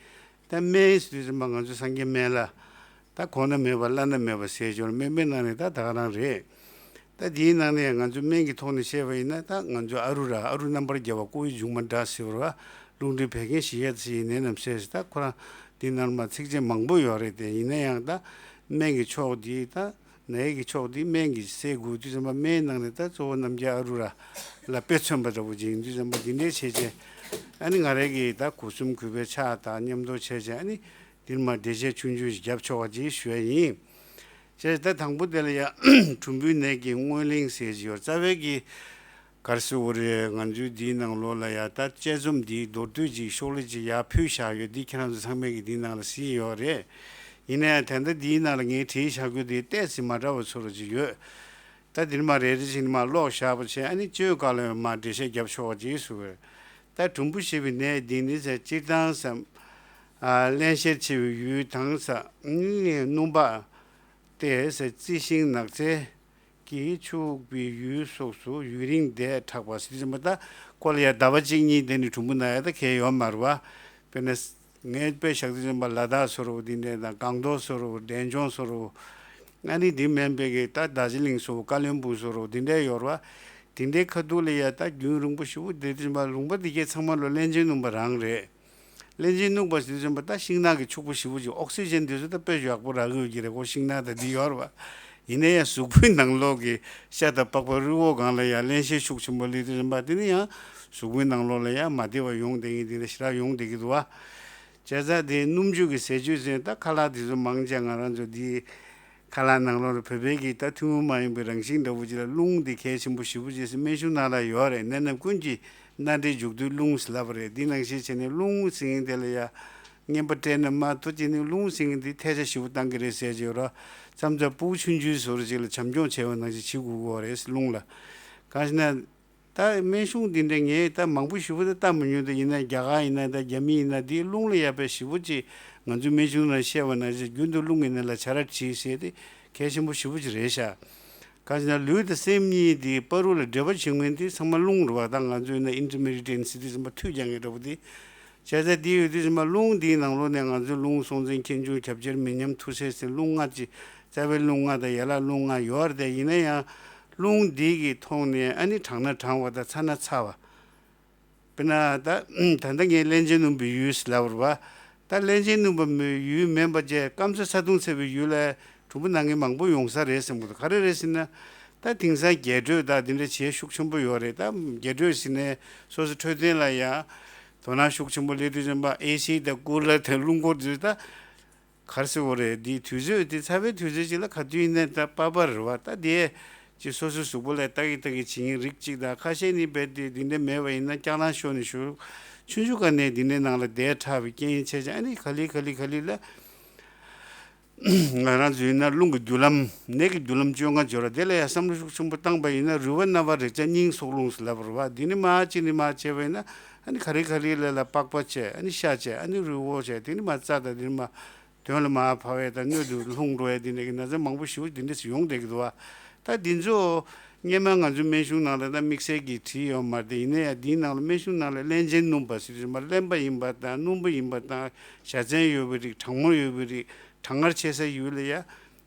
ད་སྨན་ཟེར་དུས་ཙམ་པ་ང་ཚོ་སངས་རྒྱས་སྨན་བླ། ད་གོང་ན་མེད་པ་བླ་ན་མེད་པ་ཟེར་ཞོར་སྨན་པའི་ནང་ནས་ད་ད་ག་རང་རེད། ད་དེའི་ནང་ནས་ང་ཚོ་སྨན་གྱི་ཐོག་ནས་བཤད་པ་ཡིན་ན་ད་ང་ཚོ་ཨ་རུ་ར་ཨ་རུ་རྣམ་པར་རྒྱལ་བ་ཀོའུ་ཡི་མཇུག་མ་འདྲ་ཟེར་བ་ར་རླུང་མཁྲིས་བད་ཀན་བཞི་ཡ་ཚེ་ཡི་ནད་རྣམས་སེལ་ཟེར། ད་ཁོ་རང་འདི་ནང་མ་ཚིགས་བཅད་མང་པོ་ཡོད་རེད་དེ། ཡིན་ན་ཡང་ད་སྨན་གྱི་ཕྱོགས་འདི་ད་ན་ཡི་གི་ཕྱོགས་འདི་སྨན་གྱིས་སེལ་དགོས་དུས་ཙམ་པ་སྨན་ནང་ནས་ད་གཙོ་བོ་རྣམ་རྒྱལ་ཨ་རུ་ར་ལ་དཔེ་མཚོན་པ་འདྲ་པོ་ཅིག་ཡིན་དུས་ཙམ་པ་འདི་འདྲའི་བྱས་རྗེས་ཨ་ནི་ང་རའི་གི་ད་གོས་གསུམ་གུས་པའི་ཕྱག་དང་མཉམ་དུ་བྱས་རྗེས་ཨ་ནི། འདིར་མ་འགྲེལ་བཤད་ཆུང་ཆུང་ཞིག་བརྒྱབ་ཆོག་པ་ཅིག་ཞུ་ཡ་ཡིན། བྱས་ད་དང་པོ་དེ་ལ་ཡ་གྲུམ་བུའི་ནད་ཀྱི་སྔོན་གླེང་ཟེར་གྱི་ཡོད། རྩ་བའི་གི་ག་རེ་ཟེར་དགོས་རེད། ང་ཚོའི་འདིའི་ནང་ལོགས་ལ་ཡ་ད་དཔྱད་རྩོམ་འདིའི་མདོར་བསྡུས་ཅིག་ཤོག་ལྷེ་ཅིག་ཡར་ཕུལ་བཞག་ཡོད། འདི་ཁྱེད་རང་ཚོ་ཚང་མས་གི་འདིའི་ནང་ལ་གཟིགས་ཡོད་རེད། ཡིན་ནའི་ད་ལྟ་འདིའི་ནང་ལ་ངས་བྲིས་བཞག་རྒྱུ་དེ་ཏོག་ཙམ་མ་འདྲ་བ་ཚོ་རུ་ཅིག་ཡོད། ད་འདིར་མ་རེ་རེ་བཞིན་མ་ཀློག་བཞག་པ་བྱས། ཨ་ནི་བཅོས་སྒང་ལ་མ་འགྲེལ་བཤད་རྒྱབ་ཆོག་པ་ཅིག་བཟོ་དགོས། ད་གྲུམ་བུ་ཞེས་པའི་ནད་འདི་ནི་ཟེར། སྤྱིར་བཏང་ཟེར། ཨ། བརླན་གཤེར་ཆེ་བའི་ཡུལ་དང་ཟེར། སྣུམ་པ་སྟེ་ཟེར། རྩི་ཤིང་ནགས་ཚལ་གྱིས་ཕྱུག་པའི་ཡུལ་སོགས་སུ་ཡུན་རིང་བསྡད་དྲགས་པ་ཟེར་དུས་ཙམ་པ། ད་ཁོ་ལ་ཡ་ཟླ་བ་གཅིག་གཉིས་དེ་ནི་གྲུམ་བུ་ན་ཡ་ད་གལ་ཡོད་མ་རེད་བ། དཔེར་ན། ངས་དཔེ་བཞག་དུས་ཙམ་པ་ལ་དྭགས་བཟོ་འདྲ་བོ་འདི་འདྲ་དང་། སྒང་ཏོག་བཟོ་འདྲ་བོ། འབྲས་ལྗོངས་བཟོ་འདྲ་བོ། ཨ་ནི་འདི་མིན་པའི་གི་ད་རྡོ་རྗེ་གླིང་བཟོ་འདྲ་བོ། ཀ་བློན་སྦུག་བཟོ་འདྲ་བོ། འདི་འདྲ་ཡོད་རེད་བ། འདི་འདྲའི་ཁ་ཐུག་ལ་ཡ་ད་རྒྱུན་རིང་པོ་ཞེ་པོ་བསྡད་དུས་ཙམ་པ་ལུང་པ་འདི་གའི་ཚང་མ་ལོ་བརླན་ཆེན་སྣུམ་པ་རང་རེད། བརླན་ཆེན་སྣུམ་པ་ཟེར་དུས་ཙམ་པ་ད་ཤིང་ནགས་ཀྱི་ཕྱུག་པོ་ཞེ་པོ་ཅིག། ཨོག་སི་ཇན་དེ་ཚོ་ད་དཔེ་ཡག་པོ་རག་གི་ཡོད་ཀྱི་རེད། ཁོ་ཤིང་ནགས་ད་འདི་ཡོད་རེད་བ། ཡིན་ན་ཡང་གཟུགས་པོའི་ནང་ལོགས་ཀྱི་ཤ་དང་པགས་པ་རུས་ཁོག་སྒང་ལ་ཡང་བརླན་གཤེར་ཤུགས་ཆེན་པོ་སླེབས་དུས་ཙམ་པ། དེ་ནི་ཡང་གཟུགས་པོའི་ནང་ལོགས་ལ་ཡང་མ་བདེ་བ་ཡོང་བསྡད་མཁན་དེ་འདྲ་ཞེ་དྲག་ཡོང་བསྡད་ཀྱི་འདུག་བ། བྱས་ཙང་དེ་སྣུམ་བཅུད་ཀྱི་ཟས་བཅུད་ཟེར། ད་ཁ་ལག་དེ་ཚོ་མང་ཆེ་ང་རང་ཚོ་འདི་ཁ་ལག་ནང་ལོགས་ལ་བོད་པའི་གི་ད་ཐུན་མོང་མ་ཡིན་པའི་རང་བཞིན་འདྲ་བོ་ཅིག་ལ་རླུང་དེ་གལ་ཆེན་པོ་ཞེ་པོ་ཅིག་སྨན་གཞུང་ནང་ལ་ཡོད་རེད། ནད་རྣམས་ཀུན་གྱི་མནའ་འབྲེལ་མཇུག་བསྡུ་རླུང་ཟེར་ལབ་པ་རེད། འདི་ནང་བཞིན་བྱས་ནས་རླུང་ཟེར་མཁན་དེ་ལ་ཡ་རྔན་པ་སྤྲད་ན་མ་གཏོགས་ཅིག་ནི་རླུང་ཟེར་མཁན་འདི་ཐལ་ཆ་ཞེ་པོ་བཏང་གི་རེད་ཟེར་གྱི་ཡོད་ར། མཚམས་མཚམས་ཕྲུ་གུ་ཆུང་ཆུང་བཟོ་འདྲ་ཅིག་ལ་བྱམས་སྐྱོང་བྱས་པ་ནང་བཞིན་བྱེད་དགོས་ཀྱི་རེད་རླུང་ལ། གང་ཞེ་ན། ད་སྨན་གཞུང་འདི་འདྲ་ངས་ད་མང་པོ་ཞེ་པོ་ད་ལྟ་མི་ཉུང་། ད་ཡིན་ན་རྒྱ་གར་ཡིན་ན། ད་རྒྱ་མི་ཡིན་ན། འདིའི་རླུང་ལ་ཡ་དཔེ་ཞེ་པོ་ཅིག་ང་ཚོའི་སྨན་གཞུང་ནང་བཤད་པ་ནང་བཞིན་རྒྱུན་དུ་རླུང་གི་ནང་ལ་བྱ་ར་བྲིས་ཟེར་དེ་གལ་ཆེན་པོ་ཞེ་པོ་ཅིག་རེད་ཤག། གང་ཞེ་ན་ལུས་དང་སེམས་གཉིས་དེ་བར་དུ་ལ་འབྲེལ་བ་བྱེད་མཁན་དེ་ཚང་མ་རླུང་རེད་བ། ད་ང་ཚོས་ན་ཨིན་ཊར་མི་ཌི་ཡེ་ཊི་ཟེར་དུས་ཙམ་པ་མཐུད་རྒྱག་མཁན་འདྲ་བོ་དེ། བྱས་ཙང་དེ་ཡོད་དུས་ཙམ་པ་རླུང་དེའི་ནང་ལོགས་ནས་ང་ཚོའི་རླུང་སྲོག་འཛིན་ཁྱེར་འབྱུང་ཁྱབ་འཆར་མི་ཉམས་ཐུར་སེལ་ཟེར་རླུང་ལྔ་ཅིག། རྩ་བའི་རླུང་ལྔ་དང་ཡན་ལག་རླུང་ལྔ་ཡོད་རེད་དེ། ཡིན་ན་ཡང་རླུང་འདི་གི་ཐོག་ནས་ཨ་ནི་གྲང་ན་གྲང་བ་དང་ཚ་ན་ཚ་བ། དཔེར་ན་ད་ད་ལྟ་ངས་བརླན་ཆེན་སྣུམ་པའི་ཡུལ་ལབ་རེད་བ། ད་བརླན་ཆེན་སྣུམ་པའི་ཡུལ་མིན་པ་བྱས་སྐམ་ས་ས་འཐུང་ཚ་བའི་ཡུལ་ལ་གྲུམ་བུ་ན་མཁན་མང་པོ་ཡོང་ས་རེད་བསམ་གྱི་འདུག། ག་རེ་རེད་ཟེར་ན། ད་དེང་སང་རྒྱས་སྤྲོས་ད་འདི་འདྲ་བྱེད་ཤུགས་ཆེན་པོ་ཡོད་རེད། ད་རྒྱས་སྤྲོས་ཟེར་ནས་སོ་སོ་འཕྲོད་བསྟེན་ལ་ཡང་དོ་སྣང་ཤུགས་ཆེན་པོ་སླེབས་དུས་ཙམ་པ་ཨེ་སི་དང་ཀུ་ལར་དང་རླུང་འཁོར་དེ་ཚོ་ད། ག་རེ་ཟེར་དགོས་རེད། འདིའི་དུས་ཚོད་འདི་ཚ་བའི་དུས་ཚོད་ཅིག་ལ་ག་དུས་ཡིན་ནའི་ད་པར་པར་རེད་བ། ད་དེ་ཅིག་སོ་སོའི་གཟུགས་པོ་ལ་ལྟ་གི་ལྟ་གི་བྱེད་མཁན་རིགས་གཅིག་དང་། ཁ་ཤས་ནི་རྦད་དེ་འདི་འདྲ་མེད་པ་ཡིན་ན་སྐྱག་ལང་ཤོར་ནས་ཞུ། ཆུང་ཆུང་སྒང་ནས་འདི་འདྲའི་ནང་ལ་བསྡད་དྲགས་པའི་རྐྱེན་བྱས་ཙང་། ཨ་ནི་ག་ལེ་ག་ལེ་ག་ལེ་ལ་ང་རང་ཚོ་ཡིན་ན་རླུང་གི་རྒྱུ་ལམ། ནད་ཀྱི་རྒྱུ་ལམ་བཅོ་ལྔ་སྦྱོར་བ་དེ་ལ་ཡང་བསམ་བློ་ཤུགས་ཆེན་པོ་བཏང་པ་ཡིན་ན། རུས་པ་རྣམ་པར་རེག་བྱ་སྙིང་སྲོག་རླུང་ཟེར་ལབ་པ་རེད་བ། འདི་ནི་མར་གཅིག་ནས་མར་བྱས་པ་ཡིན་ན། ཨ་ནི་ག་ལེ་ག་ལེ་ལ་ལ་པགས་པ་བྱས། ཨ་ནི་ཤ་བྱས། ཨ་ནི་རུས་ཁོག་བྱས། དེ་ནི་མར་རྩ་དང་། དེ་ནི་མར་དོན་ལ་མར་བབས་པ་དང་། སྣོད་དུ་ལྷུང་འགྲོ་བའི་དེ་འདྲ་གི་ན་ཚ་མང་པོ་ཞེ་པོ་འདི་འདྲ་ཞིག་ཡོང་བསྡད་ཀྱི་འདུག་བ། ད་འདི་ཚོ་སྔོན་མ་ང་ཚོའི་སྨན་གཞུང་ནང་ལ་ད་དམིགས་བསལ་གྱིས་བྲིས་ཡོད་མ་རེད་དེ། ཡིན་ན་ཡང་འདིའི་ནང་ལ་སྨན་གཞུང་ནང་ལ་བརླན་ཆེན་སྣུམ་པ་ཟེར་དུས་ཙམ་པ་བརླན་པ་ཡིན་པ་དང་། སྣུམ་པོ་ཡིན་པ་དང་། བཞའ་ཚན་ཡོད་པའི་རིགས། གྲང་མོ་ཡོད་པའི་རིགས། གྲང་ངར་ཆེ་ས་ཡུལ་ལ་ཡ།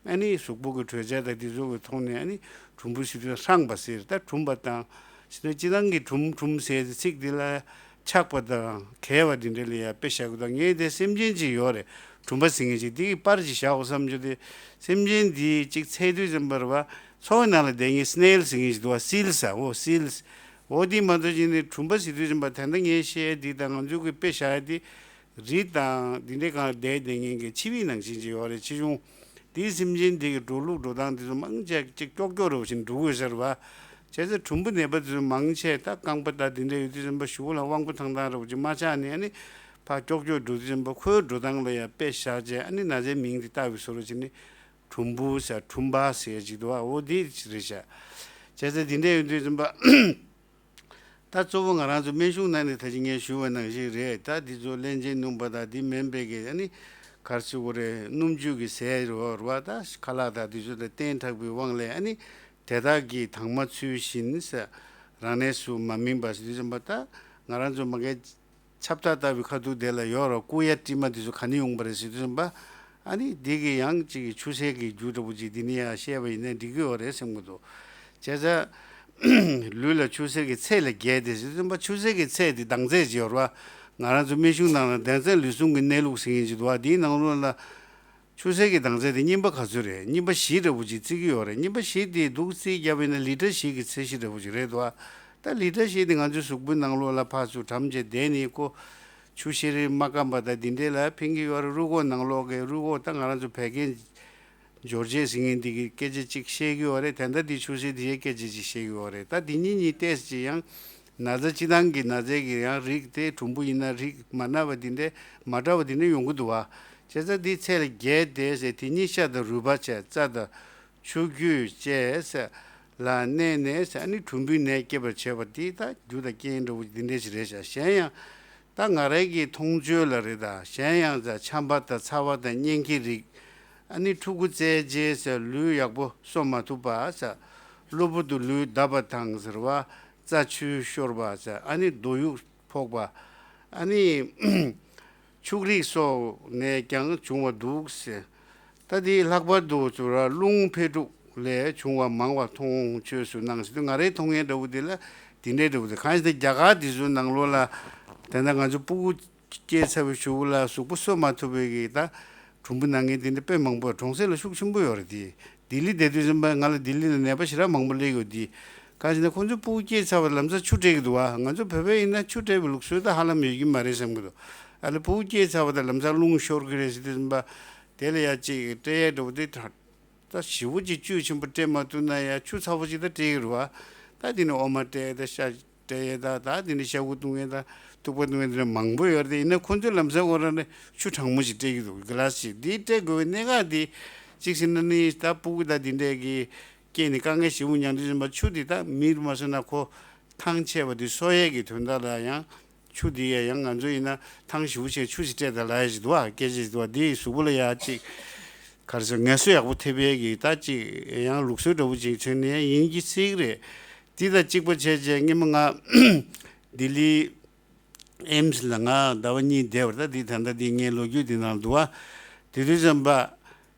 ཨ་ནི་གཟུགས་པོ་གི་དྲོད་འཇགས་དང་འདི་ཚོ་གི་ཐོག་ནས། ཨ་ནི་གྲུམ་བུ་ཟེར་དུས་ཧྲངས་པ་ཟེར། ད་གྲུམ་པ་དང་ཟེར་ན། སྤྱིར་བཏང་གི་གྲུམ་གྲུམ་ཟེར་ཚིག་འདི་ལ་ཆགས་པ་དང་གས་པ་འདི་འདྲ་ལ་ཡ་དཔེ་བཞག་གི་འདུག། ངས་དེ་སེམས་ཅན་ཅིག་ཡོད་རེད། གྲུམ་པ་ཟེར་མཁན་ཅིག། འདི་གི་པར་ཅིག་བཞག་འོ་བསམ་བྱུང་སྟེ། སེམས་ཅན་འདི་ཅིག་འཚོལ་དུས་ཙམ་པ་རེད་བ། མཚོ་བའི་ནང་ལ་བསྡད་མཁན་སི་ནེལ་ཟེར་མཁན་ཅིག་འདུག་བ། སིལ་ཟེར། འོ་སིལ། འོ་འདི་མ་གཏོགས་ཅིག་ནི་གྲུམ་པ་ཟེར་དུས་ཙམ་པ། ད་ལྟ་ངས་བཤད་འདི་དང་ང་ཚོའི་གི་དཔེ་བཞག་ཡ་འདི། རི་དང་འདི་འདྲའི་སྒང་བསྡད་བསྡད་མཁན་གྱི་ཆི་བའི་ནང་བཞིན་ཅིག་ཡོད་རེད། ཆེ་ཆུང་། དེའི་སེམས་ཅན་དེ་གི་འགྲོ་ལུགས་འགྲོ་སྟངས་དེ་ཚོ་མང་ཆེ་ཅིག་ཀྱོག་ཀྱོག་འདྲ་བོ་ཞིག་འགྲོ་གི་ཡོད་ས་རེད་བ། བྱས་ཙང་གྲུམ་བུ་ནད་པ་དེ་ཚོ་མང་ཆེ་ད་རྐང་པ་ད་འདི་འདྲ་ཡོད་དུས་ཙམ་པ་གཞུག་ལ་དབང་པོ་ཐང་ཐང་འདྲ་བོ་ཅིག་མ་ཆགས་ནས། ཨ་ནི་ཕར་ཀྱོག་ཀྱོག་འགྲོ་དུས་ཙམ་པ་ཁོའི་འགྲོ་སྟངས་ལ་ཡ་དཔེ་བཞག་བྱས། ཨ་ནི་ན་ཚའི་མིང་དེ་བཏགས་པའི་བཟོ་འདྲ་ཅིག་ནི། གྲུམ་བུ་ཟེར། གྲུམ་པ་ཟེར་ཅིག་འདུག་བ། འོ་དེ་རེད་ཤག། བྱས་ཙང་འདི་འདྲ་ཡོད་དུས་ཙམ་པ། ད་གཙོ་བོ་ང་རང་ཚོ་སྨན་གཞུང་ནང་ནས་ད་ཅི་ངས་ཞུ་བ་ནང་བཞིན་རེད། ད་འདི་ཚོ་བརླན་ཆེན་སྣུམ་པ་དང་འདི་མིན་པའི་གི། ཨ་ནི་ག་རེ་ཟེར་དགོས་རེད། སྣུམ་བཅུད་ཀྱི་ཟས་རེད་བ། ད་ཁ་ལག་དང་འདི་ཚོ་དང་བསྟེན་དྲགས་པའི་དབང་ལས། ཨ་ནི་དེ་དག་གི་དྭངས་མ་ཚུལ་བཞིན་ཟེར། རང་གནས་སུ་མ་སྨིན་པ་ཟེར་དུས་ཙམ་པ། ད་ང་རང་ཚོ་མ་གི་ཆབ་ཏག་ཏག་པའི་ཁ་ཐུག་དེ་ལ་ཡོད་ར། སྐུ་ཡ་སྤྲིས་མ་དེ་ཚོ་ག་ནས་ཡོང་པ་རེད་ཟེར་དུས་ཙམ་པ། ཨ་ནི་འདི་གི་ཡང་ཅིག་ཆུ་སེར་གྱི་རྒྱུ་འདྲ་བོ་ཅིག་འདི་ནས་ཡང་བཤད་པ་ཡིན་ན་འགྲིག་གི་ཡོད་རེད་བསམ་གྱི་འདུག། བྱས་ཙང་ལུས་ལ་ཆུ་སེར་གྱི་ཚད་ལས་བརྒལ་ཏེ་ཟེར་དུས་ཙམ་པ། ཆུ་སེར་གྱི་ཚད་དེ་ལྡང་ཚད་ཅིག་ཡོད་ར་བ། ང་རང་ཚོ་སྨན་གཞུང་ནང་ལ་ལྡང་ཚད་ལུས་ཟུངས་ཀྱི་གནས་ལུགས་ཟེར་མཁན་ཅིག་འདུག་བ། འདིའི་ནང་ལོགས་ལ་ཆུ་སེར་གྱི་ལྡང་ཚད་དེ་སྙིམ་པ་ག་ཚོད་རེད། སྙིམ་པ་བཞི་འདྲ་བོ་ཅིག་བརྩི་གི་ཡོད་རེད། སྙིམ་པ་བཞི་དེ་འདུག་རྩིས་བརྒྱབ་པ་ཡིན་ན་ལི་ཊར་བཞི་གི་ཚད་གཞི་འདྲ་བོ་ཅིག་རེད་འདུག་བ། ད་ལི་ཊར་བཞི་དེ་ང་ཚོའི་གཟུགས་པོའི་ནང་ལོགས་ལ་ཕར་ཚུར་གྲམ་བྱས་བསྡད་ནས། ཁོ་ཆུ་ཤེལ་རིལ་མ་སྐམ་པ་དང་འདི་འདྲས་ལ་ཕན་གྱི་ཡོད་རེད། རུས་ཁོག་ནང་ལོགས་ཀྱི་རུས་ཁོག། ད་ང་རང་ཚོ་བད་ཀན་འབྱོར་བྱེད་ཟེར་མཁན་འདི་གི་སྐད་ཆ་གཅིག་བཤད་ཀྱི་ཡོད་རེད། ད་ལྟ་འདི་ཆུ་སེར་འདི་ཡའི་སྐད་ཆ་གཅིག་བཤད་ཀྱི་ཡོད་རེད། ད་འདི་གཉིས་གཉིས་ཏོག་ཙམ་ཅིག་ཡང་ན་ཚ་སྤྱིར་བཏང་གི་ན་ཚའི་གི་ཡང་རིགས་དེ། གྲུམ་བུ་ཡིན་ན་རིགས་མ་ན་བ་འདི་འདྲས་མ་འདྲ་བ་འདི་འདྲས་ཡོང་གི་འདུག་བ། བྱས་ཙང་འདི་ཚེས་ལ་བརྒྱད་དེ་ཟེར། དེ་ཉིད་ཤ་དང་རུས་པ་བཅས་རྩ་དང་ཆུ་རྒྱུས་བཅས་ལ་གནས་ནས་ཟེར། ཨ་ནི་གྲུམ་བུའི་ནད་སྐྱེད་པར་བྱེད་པ་འདི་ད་རྒྱུ་དང་རྐྱེན་འདྲ་བོ་འདི་འདྲས་ཞིག་རེད་ཤག་གཞན་ཡང་ད་ང་རང་གི་མཐོང་ཆོས་ལ་རེད། ད་གཞན་ཡང་ད་ཆམ་པ་དང་ཚ་བ་དང་གཉན་གྱི་རིགས། ཨ་ནི་ཕྲུ་གུ་བཙས་རྗེས་ཟེར་ལུས་ཡག་པོ་གསོ་མ་ཐུབ་པ་ཟེར། གློ་བུར་དུ་ལུས་འདར་བ་དང་ཟེར་བ། རྩ་ཆུ་ཤོར་བ་ཟེར། ཨ་ནི་རྡོ་དབྱུག་ཕོག་པ། ཨ་ནི་ཕྱུགས་རིགས་སོགས་ནས་ཀྱང་བྱུང་བ་འདུག་ཟེར། ད་འདི་ལྷག་པར་དུ་ཚུར་རླུང་འཕེལ་འཁྲུགས་ལས་བྱུང་བ་མང་བ་མཐོང་ཆོས་སུ་སྣང་ཟེར་དུས། ང་རའི་མཐོང་མཁན་འདྲ་བོ་འདི་ལ་འདི་འདྲའི་འདྲ་བོ་འདི་གང་ཞིག་ད་རྒྱ་གར་འདི་ཚོའི་ནང་ལོགས་ལ་ད་ལྟ་ང་ཚོ་སྤུ་གུ་སྐྱེས་ཚར་བའི་གཞུག་ལ་གཟུགས་པོ་གསོ་མ་ཐུབ་པའི་གི་ད་གྲུམ་བུ་ན་མཁན་འདི་འདྲ་དཔེ་མང་པོ་གྲོང་གསེབ་ལ་ཤུགས་ཆེན་པོ་ཡོད་རེད། དེ་ལྡི་ལི་བསྡད་དུས་ཙམ་པ། ང་ལ་ལྡི་ལི་ལ་ནད་པ་ཞེ་དྲག་མང་པོ་སླེབས་ཡོད་དེ། གང་ཞེ་ན་ཁོང་ཚོས་སྤུ་གུ་སྐྱེས་ཚར་བ་ལམ་སང་ཆུ་སྤྲད་ཀྱི་འདུག་བ། ང་ཚོ་བོད་པ་ཡིན་ན་ཆུ་སྤྲད་པའི་ལུགས་སྲོལ་ད་ཧ་ལམ་ཡོད་ཀྱི་མ་རེད་བསམ་གྱི་འདུག་ཨ་ལེ་སྤུ་གུ་སྐྱེས་ཚར་བ་དང་ལམ་སང་རླུང་ཤོར་གྱི་རེད་ཟེར་དུས་ཙམ་པ། དེ་ལ་ཡ་གཅིག་སྤྲད་ཡས་འདྲ་བོ་དེ་ད་ཞེ་པོ་ཅིག་བཅུད་ཆེན་པོ་སྤྲད་མ་ཐུབ་ན་ཡ་ཆུ་ཚ་པོ་ཅིག་ད་སྤྲད་ཀྱི་རེད་བ། ད་དེ་ནས་འོ་མ་སྤྲད་ད་ཤ་སྤྲད་ཡས་ད་ད་དེ་ནས་ཤ་ཁུ་བཏུང་ཡས་ད་ཐུག་པ་བཏུང་ཡས་དེ་འདྲ་མང་པོ་ཡོད་རེད། ཡིན་ན་ཁོ་ཚོས་ལམ་སང་ཁོ་རང་ནས་ཆུ་གྲང་མོ་ཞིག་སྤྲད་ཀྱི་འདུག་གི་ལ་ཞིག་འདི་སྤྲད་དགོས་པའི་གནད་འགག་འདི་གཅིག་ཟེར་ན་ནི་ད་སྤུ་གུ་ད་འདི་འདྲས་ཀྱི་སྐྱེས་ནས་དཀའ་ངལ་ཞེ་པོ་མྱངས་དུས་ཙམ་པ་ཆུ་འདི་ད་མིར་མ་སོང་ན་ཁོ་ཐང་ཆད་པ་འདི་གསོ་ཡས་ཀྱི་དོན་དག་ལ་ཡང་། ཆུ་འདི་ཡ་ཡང་ང་ཚོ་ཡིན་ན་ཐང་ཞེ་པོ་ཅིག་ཆུ་ཞིག་སྤྲད་དང་ལབ་ཡ་ཞིག་འདུག་བ། སྐད་ཆ་ཞིག་འདུག་བ། འདི་གཟུགས་པོ་ལ་ཡ་གཅིག་ག་རེ་ཟེར། ངལ་གསོ་ཡག་པོ་ཐེབས་ཡས་ཀྱི་ད་གཅིག་ཡང་ལུགས་སྲོལ་འདྲ་བོ་ཅིག་བྱས་ནས་ཡིན་གྱི་སྲིད་ཀྱི་རེད། འདི་དང་གཅིག་པ་བྱས་རྗེས་སྔོན་མ་ང་ལྡི་ལི་ཨེམ་སི་ལ་ང་ཟླ་བ་གཉིས་བསྡད་པ་རེད། ད་འདི་ད་ལྟ་འདི་ངའི་ལོ་རྒྱུས་འདི་ནང་འདུག་བ། དེ་དུས་ཙམ་པ་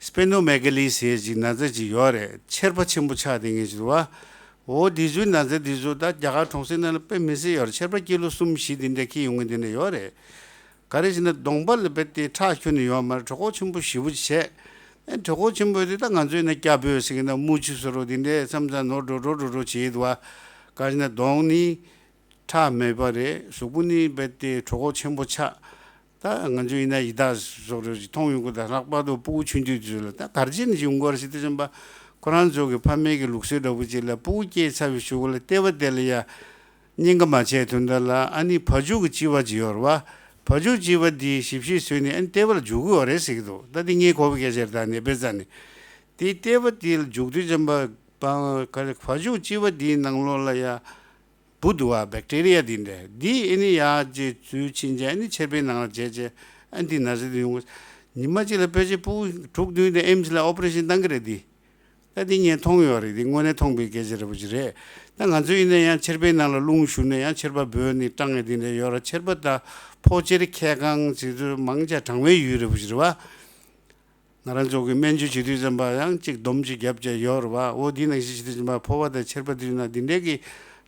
སྤེ་ནོ་མེ་ག་ལི་ཟེར་ཅིག་ན་ཚ་ཅིག་ཡོད་རེད། མཆེར་པ་ཆེན་པོ་ཆགས་བསྡད་མཁན་ཅིག་འདུག་བ། འོ་དེ་ཚོའི་ན་ཚ་དེ་ཚོ་ད་རྒྱ་གར་གྲོང་གསེབ་ནང་ལ་དཔེ་མི་སྲིད་ཡོད་རེད། མཆེར་པ་ཀི་ལོ་གསུམ་བཞི་དེ་འདྲ་འཁྱེར་ཡོང་མཁན་དེ་འདྲ་ཡོད་རེད། ག་རེ་ཟེར་ན་གདོང་པ་ལ་རྦད་དེ་ཁྲག་ཁྱོན་ནས་ཡོད་མ་རེད། གྲོད་ཁོག་ཆེན་པོ་ཞེ་པོ་ཅིག་བྱས། ཨེ་གྲོད་ཁོག་ཆེན་པོ་དེ་ད་ང་ཚོའི་ནང་སྐྱ་སྤོས་ཟེར་གྱི་ན་སྨུག་ཆུ་བཟོ་འདྲ་དེ་འདྲས་མཚམས་མཚམས་ནོར་འགྲོ་འགྲོ་འགྲོ་འགྲོ་བྱེད་འདུག་བ། ག་རེ་ཟེར་ན་གདོང་ནི་ཁྲག་མེད་པ་རེད། གཟུགས་པོ་ནི་རྦད་དེ་གྲོད་ཁོག་ཆེན་པོ་ཆགས། ད་ང་ཚོ་ཡིན་ན་ཡི་དྭགས་བཟོ་འདྲ་ཅིག་མཐོང་ཡོང་གི། ད་ལྷག་པར་དུ་སྤུ་གུ་ཆུང་ཆུང་དེ་ཚོ་ལ་ད་ག་རེ་བྱས་ནས་ཡོང་གི་རེད་ཟེར་དུས་ཙམ་པ། ཁོ་རང་ཚོ་གི་ཕ་མའི་གི་ལུགས་སྲོལ་འདྲ་བོ་ཅིག་ལ་སྤུ་གུ་སྐྱེས་ཚར་བའི་གཞུག་ལ་ལྟེ་བ་དེ་ལ་ཡ་གཉན་ཁ་མ་བྱས་དོན་དག་ལ་ཨ་ནི་བ་ཕྱུགས་ཀྱི་ལྕི་བ་ཅིག་ཡོད་རེད་བ། བ་ཕྱུགས་ལྕི་བ་འདི་ཞིབ་ཞིབ་བཟོས་ནས་ཨ་ནི་ལྟེ་བ་ལ་འཇུག་གི་ཡོད་རེད་ཟེར་གྱི་འདུག་ད་འདི་ངས་གོ་བའི་སྐད་ཆ་རེད། ད་ནད་པའི་རྩ་ནས་དེ་ལྟེ་བ་དེ་ལ་འཇུག་དུས་ཙམ་པ་བ་ག་རེ་བ་ཕྱུགས་ལྕི་བ་འདིའི་ནང་ལོགས་ལ་ཡ་འབུ་འདུག་བ། བེག་ཊེ་རི་ཡ་འདི་འདྲ་འདི་ཨ་ནི་ཡར་ཅིག་འཛུལ་ཕྱིན་བྱས་ཨ་ནི་མཆེར་པའི་ནང་ལ་བྱས་བྱས་ཨ་ནི་འདི་ན་ཚ་འདི་ཡོང་གི། ཉི་མ་གཅིག་ལ་ཕལ་ཆེར་སྤུ་གུ་དྲུག་བདུན་དེ་ཨེམ་སི་ལ་ཨོ་པ་རེ་ཤན་བཏང་གི་རེད་འདི། ད་འདི་ངས་མཐོང་ཡོད་རེད། འདི་དངོས་གནས་མཐོང་པའི་སྐད་ཆ་རེད་པོ་ཅིག་རེད། ད་ང་ཚོ་ཡིན་ན་ཡང་མཆེར་པའི་ནང་ལ་རླུང་ཞུགས་ནས་ཡང་མཆེར་པ་འབོལ་ནས་སྐྲངས་ཡས་འདི་འདྲ་ཡོད་ར། མཆེར་པ་དང་ཕོ་མཆེར་ཁལ་རྐང་ཟེར་དུས་མང་ཆེ་གྲང་བའི་ཡུལ་རེད་པོ་ཅིག་རེད་བ། ང་རང་ཚོ་གི་སྨན་བཅོས་བྱེད་དུས་ཙམ་པ་ཡང་གཅིག་སྡོམ་གཅིག་བརྒྱབ་བྱས་ཡོད་རེད་བ། འོ་འདི་ནང་བཞིན་བྱེད་དུས་ཙམ་པ་ཕོ་བ་དང་མཆེར་པ་དེ་ཚོ་ན་འདི་འདྲའི་གི་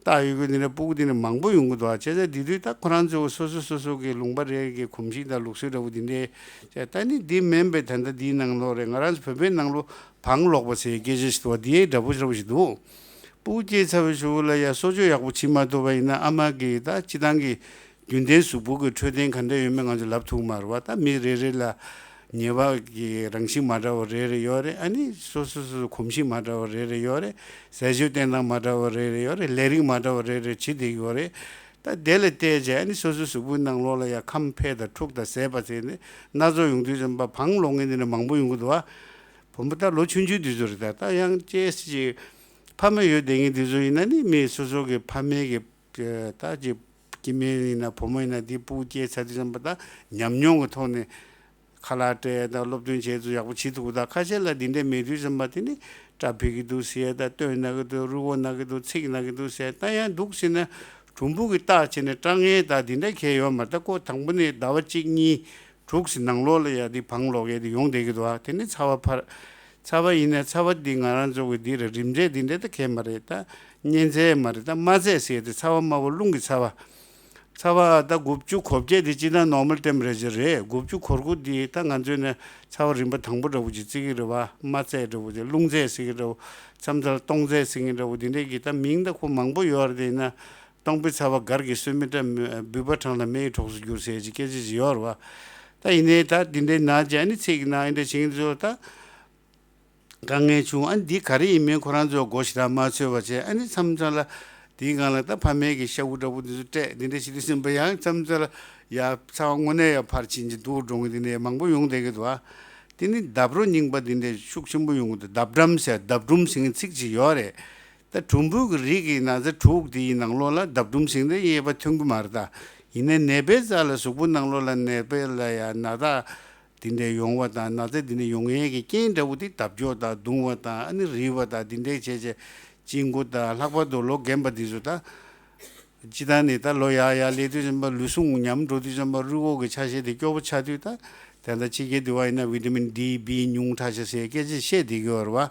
རྟགས་ཡོད་རྒྱུ་འདི་འདྲ་སྤུ་གུ་འདི་འདྲ་མང་པོ་ཡོང་གི་འདུག་བ། བྱས་ཙང་འདི་དུས་ད་ཁོ་རང་ཚོ་སོ་སོ་སོ་སོ་གི་ལུང་པ་རེ་གི་གོམས་གཤིས་དང་ལུགས་སྲོལ་འདྲ་བོ་འདི་འདྲའི་བྱས། ད་ནི་འདི་མིན་པའི་ད་ལྟ་འདིའི་ནང་ལོགས་རེད། ང་རང་ཚོ་བོད་པའི་ནང་ལོགས་བང་ལོག་པ་ཟེར་སྐད་ཆ་ཞིག་འདུག་བ། འདི་འདྲ་པོ་འདྲ་པོ་ཞིག་འདུག་སྤུ་གུ་སྐྱེས་ཚར་བའི་གཞུག་ལ་ཡ་གསོ་བཅོས་ཡག་པོ་བྱེད་མ་ཐུབ་པ་ཡིན་ན་ཨ་མ་གི་ད་སྤྱི་བཏང་གི་རྒྱུན་ལྡན་གཟུགས་པོ་གི་འཕྲོད་བསྟེན་ག་འདྲ་ཡོད་མེད་ང་ཚོ་ལབ་ཐུབ་མ་རེད་བ། ད་མི་རེ་རེ་ལ་ཉེས་པ་གི་རང་བཞིན་མ་འདྲ་བ་རེ་རེ་ཡོད་རེད། ཨ་ནི་སོ་སོ་སོ་སོ་གོམས་གཤིས་མ་འདྲ་བ་རེ་རེ་ཡོད་རེད། ཟས་སྤྱོད་བསྟེན་སྟངས་མ་འདྲ་བ་རེ་རེ་ཡོད་རེད། ལས་རིགས་མ་འདྲ་བ་རེ་རེ་བྱེད་བསྡད་ཡོད་རེད། ད་དེ་ལ་བལྟས་རྗེས་ཨ་ནི་སོ་སོ་གཟུགས་པོའི་ནང་ལོགས་ལ་ཡ་ཁམས་འཕེལ་དང་འཁྲུག་དང་ཟད་པ་ཟེར་ནས་སྣ་ཚོགས་ཡོང་དུས་ཙམ་པ་བང་ལོག་མཁན་དེ་འདྲ་མང་པོ་ཡོང་གི་འདུག་བ། བུ་མོ་ད་ལོ་ཆུང་ཆུང་དུས་ཚོད་རེད། ད་ད་ཡང་ཅེས་ཅིག་ཕ་མ་ཡོད་བསྡད་མཁན་དུས་ཚོད་ཡིན་ན་ནི་མི་སོ་སོ་གི་ཕ་མའི་གི་ད་ཅིག་སྐྱེ་དམན་ཡིན་ན་བུ་མོ་ཡིན་ན་དེ་སྤུ་གུ་སྐྱེས་ཚར་དུས་ཙམ་པ་ད་ཉམས་མྱོང་གི་ཐོག་ནས་ཁ་ལག་སྤྲད་ད་སློབ་སྟོན་བྱེད་ཚུལ་ཡག་པོ་བྱེད་ཐུབ། ད་ཁ་ཤས་ལ་འདི་འདྲ་མེད་དུས་ཙམ་པ་དེ་ནི་སྐྲ་འཕེལ་གི་འདུག་ཟེར། ད་སྟོད་ན་གི་འདུག་རུས་ཁོག་ན་གི་འདུག་ཚིགས་ན་གི་འདུག་ཟེར། ད་ཡང་འདུག་ཟེར་ན་གྲུམ་བུ་གི་རྟགས་བྱས་ནས་སྐྲངས་ཡས་ད་འདི་འདྲ་གས་ཡོད་མ་རེད། ད་ཁོ་དང་པོ་ནས་ཟླ་བ་གཅིག་གཉིས་དྲུག་ཙམ་ནང་ལོགས་ལ་ཡ་འདི་བང་ལོག་ཡས་འདི་ཡོང་བསྡད་ཀྱི་འདུག་ཨ། དེ་ནི་ཚ་བ་འཕར། ཚ་བ་ཡིན་ན་ཚ་བ་འདི་ང་རང་ཚོ་གི་འདི་རེད། རིམས་ཚད་འདི་འདྲ་ད་གས་མ་རེད། ད་གཉན་ཚད་མ་རེད། ད་རྨ་ཚད་ཟེར་ཏེ་ཚ་བ་དམའ་བོ་རླུང་གི་ཚ་བ། ཚ་བ་ད་དགུ་བཅུ་གོ་བརྒྱད་འདི་སྤྱིར་བཏང་ནོར་མལ་ཊེམ་པ་རེ་ཅར་རེད། དགུ་བཅུ་གོ་དགུ་འདི་ད་ང་ཚོས་ནི་ཚ་བ་རིམ་པ་དང་པོ་འདྲ་བོ་ཅིག་བརྩི་གི་རེད་བ། རྨ་ཚད་འདྲ་བོ་ཅིག་རླུང་ཚད་ཟེར་གི་འདྲ་བོ། མཚམས་མཚམས་ལ་སྟོང་ཚད་ཟེར་གི་འདྲ་བོ། འདི་འདྲ་གི་ད་མིང་ད་ཁོ་མང་པོ་ཡོད་རེད། དེ་ཡིན་ན། སྟོང་པའི་ཚ་བ་སྒར་གྱི་སོལ་མེ་སྒྲ་འབུད་པ་གྲང་ལ་མེ་ཡི་གྲོགས་སུ་འགྱུར་ཟེར་གྱི་སྐད་ཆ་ཅིག་ཡོད་རེད་བ། ད་ཡིན་ནའི་ད་འདི་འདྲའི་ན་ཅི་ཨ་ནི་ཚིགས་ན་ཨ་འདྲ་བྱེད་མཁན་ཚོ་ད་དཀའ་ངལ་བྱུང་། ཨ་ནི་འདི་ག་རེ་ཡིན་མིན་ཁོ་རང་ཚོ་མགོ་ཞེ་དྲག་མ་ཚོས་པ་བྱས། ཨ་ནི་མཚམས་མཚམས་ལ་དེའི་སྒང་ལ་ད་ཕ་མའི་གི་ཤ་ཁུ་འདྲ་པོ་འདི་ཚོ་སྤྲད། འདི་འདྲ་བྱེད་དུས་ཙམ་པ་ཡང་མཚམས་མཚམས་ལ་ ཡ་ཚ་བ་དངོས་གནས་ཡ་ཕར་ཕྱིན་ཅི་འདུག་འགྲོ་གི་དེ་འདྲའི་མང་པོ་ཡོང་བསྡད་ཀྱི་འདུག་ཨ། དེ་ནི་འདབ་རོ་རྙིང་པ་དེ་འདྲའི་ཤུགས་ཆེན་པོ་ཡོང་གི་འདུག་འདབ་འགྲམ་ཟེར་འདབ་སྒྲོམ་ཟེར་མཁན་ཚིག་ཅིག་ཡོད་རེད། ད་གྲུམ་བུ་གི་རིགས་ཀྱི་ན་ཚ་དྲུག་དེའི་ནང་ལོགས་ལ་འདབ་སྒྲོམ་ཟེར་མཁན་དེ་དབྱེ་བ་ཐོན་གྱི་མ་རེད་ད། ཡིན་ནའི་ནད་པའི་རྩ་ལ་གཟུགས་པོ་ནང་ལོགས་ལ་ནད་པ་ལ་ཡ་ན་ཚ་དེ་འདྲའི་ཡོང་བ་དང་ན་ཚ་དེ་འདྲའི་ཡོང་ཡས་ཀྱི་རྐྱེན་འདྲ་བོ་དེ་འདབ་སྐྱོ་དང་གདུང་བ་དང་ཨ་ནི་རིལ་བ་དང་དེ་འདྲའི་བྱས་བྱས་གཅིན་སྐུ་དང་ལྷག་པར་དུ་ལོ་རྒན་པ་དེ་ཚོ་ད། སྤྱི་བཏང་ནས་ད་ལོ་ཡར་ཡར་སླེབས་དུས་ཙམ་པ་ལུས་ཟུངས་ཉམས་འགྲོ་དུས་ཙམ་པ་རུས་ཁོག་གི་ཆ་ཤས་དེ་སྐྱོ་པོ་ཆགས་དུས་ད། དེ་འདྲ་ཕྱི་རྒྱལ་དུ་བ་ཡིན་ན་བི་ཏ་མིན་ཌི་བི་ཉུང་དྲགས་ཤག་ཟེར་སྐད་ཆ་བཤད་བསྡད་ཀྱི་ཡོད་རེད་བ།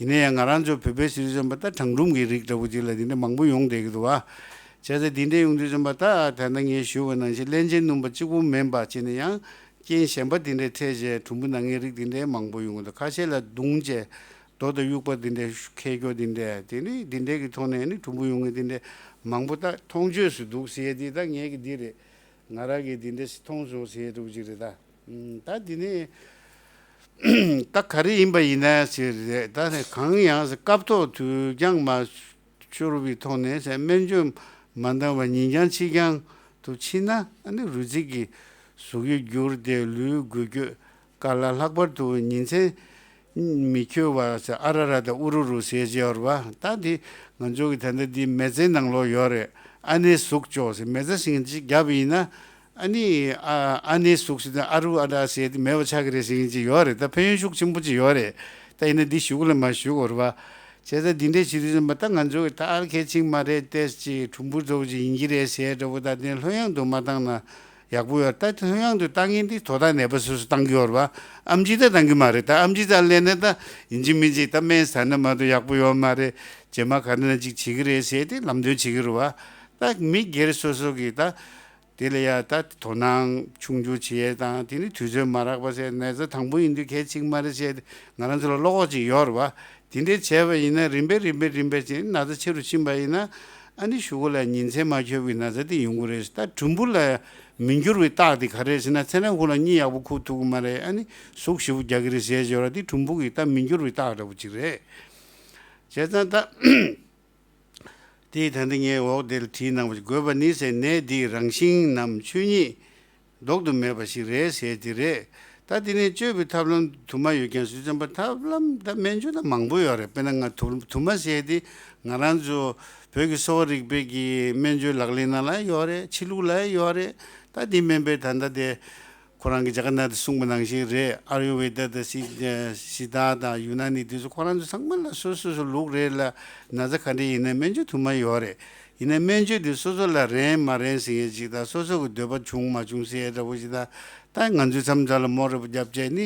ཡིན་ན་ཡང་ང་རང་ཚོ་བོད་པའི་ཟེར་དུས་ཙམ་པ་ད་གྲང་འབྲུམ་གྱི་རིགས་འདྲ་བོ་ཅིག་ལ་དེ་འདྲ་མང་པོ་ཡོང་བསྡད་ཀྱི་འདུག་བ། བྱས་ཙང་དེ་འདྲ་ཡོང་དུས་ཙམ་པ་ད་ད་ལྟ་ངས་ཞུས་པ་ནང་བཞིན་རླན་ཅན་སྣུམ་པ་གཅིག་པུ་མིན་པ་བྱས་ན་ཡང་རྐྱེན་གཞན་པ་དེ་འདྲའི་འཕྲད་བྱས་གྲུམ་བུ་ན་མཁན་རིགས་དེ་འདྲའི་མང་པོ་ཡོང་གི་འདུག་ཁ་ཤས་ལ་གདུང་བྱས། རྡོ་དང་དབྱུག་པ་འདི་འདྲའི་ཁྱེར་རྒྱུ་འདི་འདྲའི་དེ་ནི་འདི་འདྲའི་གི་ཐོག་ནས་ནི་གྲུམ་བུ་ཡོང་ངེས་འདི་འདྲའི་མང་པོ་ད་མཐོང་ཆོས་སུ་འདུག་ཟེར་ཡས་འདི་ད་ངས་གི་འདི་རེད། ང་རང་གིས་འདི་འདྲ་ཞིག་མཐོང་སོང་ཟེར་ཡས་འདྲ་བོ་ཅིག་རེད་ད། ད་འདི་ནི་ད་ག་རེ་ཡིན་པ་ཡིན་ན་ཟེར་རེད་ད་ནི་གང་ཡང་སྐབས་ཐོག་དུས་འགྱངས་མ་ཤོར་བའི་ཐོག་ནས་སྨན་བཅོས་མ་འདང་བ་ཉིན་འགྱངས་ཕྱིས་འགྱངས་དུ་ཕྱིན་ན་ཨ་ནི་རུས་ཚིགས་ཀྱི་གཟུགས་དབྱིབས་འགྱུར་ཏེ་ལུས་འགུལ་སྐྱོད། དཀའ་ལས་ལྷག་པར་དུ་ཉིན་མཚན་མི་འཁྱོལ་བ་ཟེར་ཨ་ར་ར་དང་ཨུ་རུ་རུ་ཟེར་བྱས་ཡོད་རེད་བ། ད་འདི་ང་ཚོ་གི་ད་ལྟ་འདི་མི་ཚེའི་ནང་ལོགས་ཡོད་རེད། ཨ་ནེ་ཟུག་ཅོག་ཟེར་མི་ཚེ་ཟིང་ཅིག་བརྒྱབ་ཡིན་ན་ཨ་ནི་ཨ་ཨ་ནེ་ཟུག་ཟེར་ཨ་རུ་ཨ་ར་ཟེར་དེ་མེད་པ་ཆགས་ཀྱི་རེད་ཟེར་མཁན་ཅིག་ཡོད་རེད། ད་ཕན་ཡོན་ཤུགས་ཆེན་པོ་ཅིག་ཡོད་རེད། ད་ཡིན་ན་འདི་ཞུ་གི་ལ་མ་ཞུ་གི་རེད་བ། བྱས་ཙང་འདི་འདྲས་བྱེད་དུས་ཙམ་པ་ད་ང་ཚོ་གི་ད་ཨར་ཁེ་ཆིང་མ་རེད་ཏེ་ཅིག་གྲུམ་བུ་ཚོ་ཅིག་ཡིན་གྱི་རེད་ཟེར་འདྲ་བོ་ད་དེ་ལྷོད་ཡངས་དུ་མ་བཏང་ན། ཡག་པོ་ཡོད། ད་ལྷོད་ཡངས་དུ་བཏང་མཁན་དེ་དོ་བདག་ནད་པ་སོ་སོ་བཏང་གི་ཡོད་རེད་བ། ཨེམ་ཆི་ད་བཏང་གི་མ་རེད། ད་ཨེམ་ཆི་ད་ལེན་ན་ད་ཡིན་གཅིག་མིན་གཅིག་ད་སྨན་ཟ་ན་མ་གཏོགས་ཡག་པོ་ཡོད་མ་རེད། རྗེས་མ་ག་འདྲ་ཅིག་བྱེད་ཀྱི་རེད་ཟེར་དེ་ལམ་སྟོན་བྱེད་ཀྱི་རེད་བ། ད་མི་སྒེར་སོ་སོ་གིས་ད་དེ་ལ་ཡ་ད་དོ་སྣང་ཆུང་ཆུང་བྱེད་ཡས་དང་དེ་ནི་དུས་ཚོད་མ་རག་པ་ཟེར་ན་ཚ་དང་པོ་ཡིན་དུས་གལ་ཆེ་གི་མ་རེད་ཟེར་ང་རང་ཚོ་ལ་བློ་ཁོག་ཅིག་ཡོད་རེད་བ། དེ་འདྲའི་བྱས་པ་ཡིན་ན་རིམ་པས་རིམ་པས་རིམ་པས་ཅིག་ན་ཚ་ཆེ་རུ་ཕྱིན་པ་ཡིན་ན་ཨ་ནི་གཞུག་གུ་ལ་ཉིན་མཚན་མ་འཁྱོལ་བའི་ན་ཚ་དེ་ཡོང་གི་རེད། ད་གྲུམ་བུ་ལ་མི་འགྱུར་བའི་རྟགས་དེ་ག་རེ་རེད་ཟེར་ན་མཚན་ལན་ཁུག་ལ་གཉིད་ཡག་པོ་ཁུག་ཐུབ་ཀྱི་མ་རེད། ཨ་ནི་ཟུག་ཞེ་པོ་རྒྱག་གི་རེད་ཟེར་བརྗོད་ར་དེ་གྲུམ་བུ་གི་ད་མི་འགྱུར་བའི་རྟགས་འདྲ་བོ་ཅིག་རེད། བྱས་ཙང་ད་དེ་ད་ལྟ་ངས་འོག་དེ་ལ་བྲིས་གནང་བ་ཞིག་དགོས་པ་ནི་ཟེར་ནད་འདིའི་རང་བཞིན་ནམ་ཆོས་ཉིད། ལྡོག་ཏུ་མེད་པ་ཞིག་རེད་ཟེར་དེ་རེད། ད་དེ་ནས་བཅོས་པའི་ཐབས་ལམ་དུ་མ་ཡོད་ཀྱང་སུས་བརྩམས་པ་ཐབས་ལམ་ད་སྨན་བཅོས་ད་མང་པོ་ཡོད་རེད། དཔེར་ན་ང་དུ་དུ་མ་ཟེར་དེ་ང་རང་ཚོ་བོད་ཀྱི་གསོ་བ་རིག་པའི་གི་སྨན་བཅོས་ལག་ལེན་ནང་ལ་ཡོད་རེད། ཕྱི་ལུགས་ལ་ཡོད་རེད། ད་དེ་སྨན་པའི་ད་ལྟ་དེ་ཁོ་རང་གི་ཇ་ག་ན་དེ་གསུངས་པ་ནང་བཞིན་རེད། ཨ་ཡུར་ཝེ་ད་དང་སི་སི་ཏཱ་དང་ཡུ་ན་ནི་དེ་ཚོ་ཁོ་རང་ཚོ་ཚང་མ་ལ་སོ་སོ་སོ་ལུགས་རེད་ལ་ན་ཚ་ག་འདྲ་ཡིན་ན་སྨན་བཅོས་དུ་མ་ཡོད་རེད། ཡིན་ནའི་སྨན་བཅོས་དེ་སོ་སོ་ལ་རན་མ་རན་ཟེར་མཁན་ཅིག་དང་སོ་སོ་གི་འདོད་པ་བྱུང་མ་བྱུང་ཟེར་འདྲ་བོ་ཞིག་དང་། ད་ང་ཚོའི་མཚམས་མཚམས་ལ་མོ་རེ་བ་རྒྱབ་བྱས་ནི་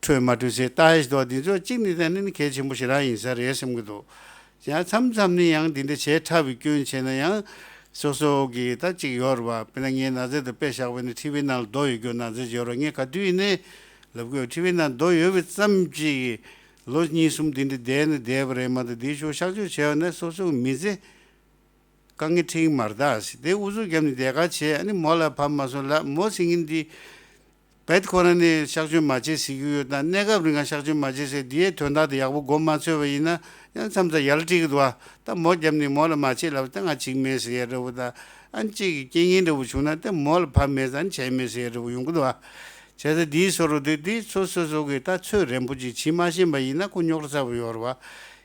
འཕྲོད་མ་འཕྲོད་ཟེར་ལྟ་ཡ་ཞིག་འདུག་དེ་ཚོ་གཅིག་ནི་ད་ནི་གལ་ཆེན་པོ་ཞེ་དྲག་ཡིན་ས་རེད་བསམ་གྱི་འདུག་ཡང་མཚམས་མཚམས་ནི་ཡང་དེ་འདྲ་བྱས་ཁྲ་བའི་སྐྱོན་བྱས་ན་ཡང་སོ་སོ་གི་ད་གཅིག་ཡོད་རེད་བ། དཔེར་ན་ངའི་ན་ཚ་དེ་དཔེ་བཞག་པ་ནི་མཁྲིས་པའི་ནང་ལ་རྡོ་ཡོད་རྒྱུ་ན་ཚ་ཡོད་རེད། ངས་ག་དུས་ཡིན་ནའི་ལབ་དགོས། མཁྲིས་པའི་ནང་རྡོ་ཡོད་པའི་ཙམ་གྱིས་ལོ་གཉིས་གསུམ་དེ་འདྲ་བསྡད་ནས་བསྡད་པ་རེད་མ་གཏོགས་དེའི་ཤུགས་གཤག་བཅོས་བྱས་པ་ན་སོ་སོ་གི་མི་ཚེ་དཀའ་ངལ་འཕྲད་ཀྱི་མ་རེད་ད་ཟེར། དེ་ཨུ་ཚུགས་བརྒྱབ་ནས་བསྡད་ག་བྱས། ཨ་ནི་མོ་ལ་བབས་མ་སོང་ལབ། མོ་ཟེར་མཁན་འདི་བེད་ཁོ་རང་ནས་གཤག་བཅོས་མ་བྱེད་ཟེར་གྱི་ཡོད་དང་གནས་སྐབས་རིང་ག་གཤག་བཅོས་མ་བྱེད་ཟེར་འདིའི་དོན་དག་དེ་ཡག་པོ་མགོ་མ་ཚོས་པ་ཡིན་ན་ཡང་མཚམས་མཚམས་ཡ་ལ་སྤྲད་ཀྱི་འདུག་བ། ད་མོ་བརྒྱབ་ནས་མོ་ལ་མ་བྱེད་ལབ་ད་ང་བྱེད་ཀྱི་མེད་ཟེར་ཡ་འདྲ་བོ་དང་། ཨ་ནི་གཅིག་གི་རྐྱེན་ངན་འདྲ་བོ་བྱུང་ན་ད་མོ་ལ་བབས་མེད་ཙང་བྱས་མེད་ཟེར་ཡ་འདྲ་བོ་ཡོང་གི་འདུག་བ། བྱས་ཙང་འདིའི་བཟོ་འདྲ་དེ་འདི་སོ་སོ་སོ་གི་ད་ཚོད་རན་པོ་ཅིག་བྱེད་མ་ཤེས་པ་ཡིན་ན་ཁོ་རྙོག་དྲ་ཚ་པོ་ཡོད་རེད་བ།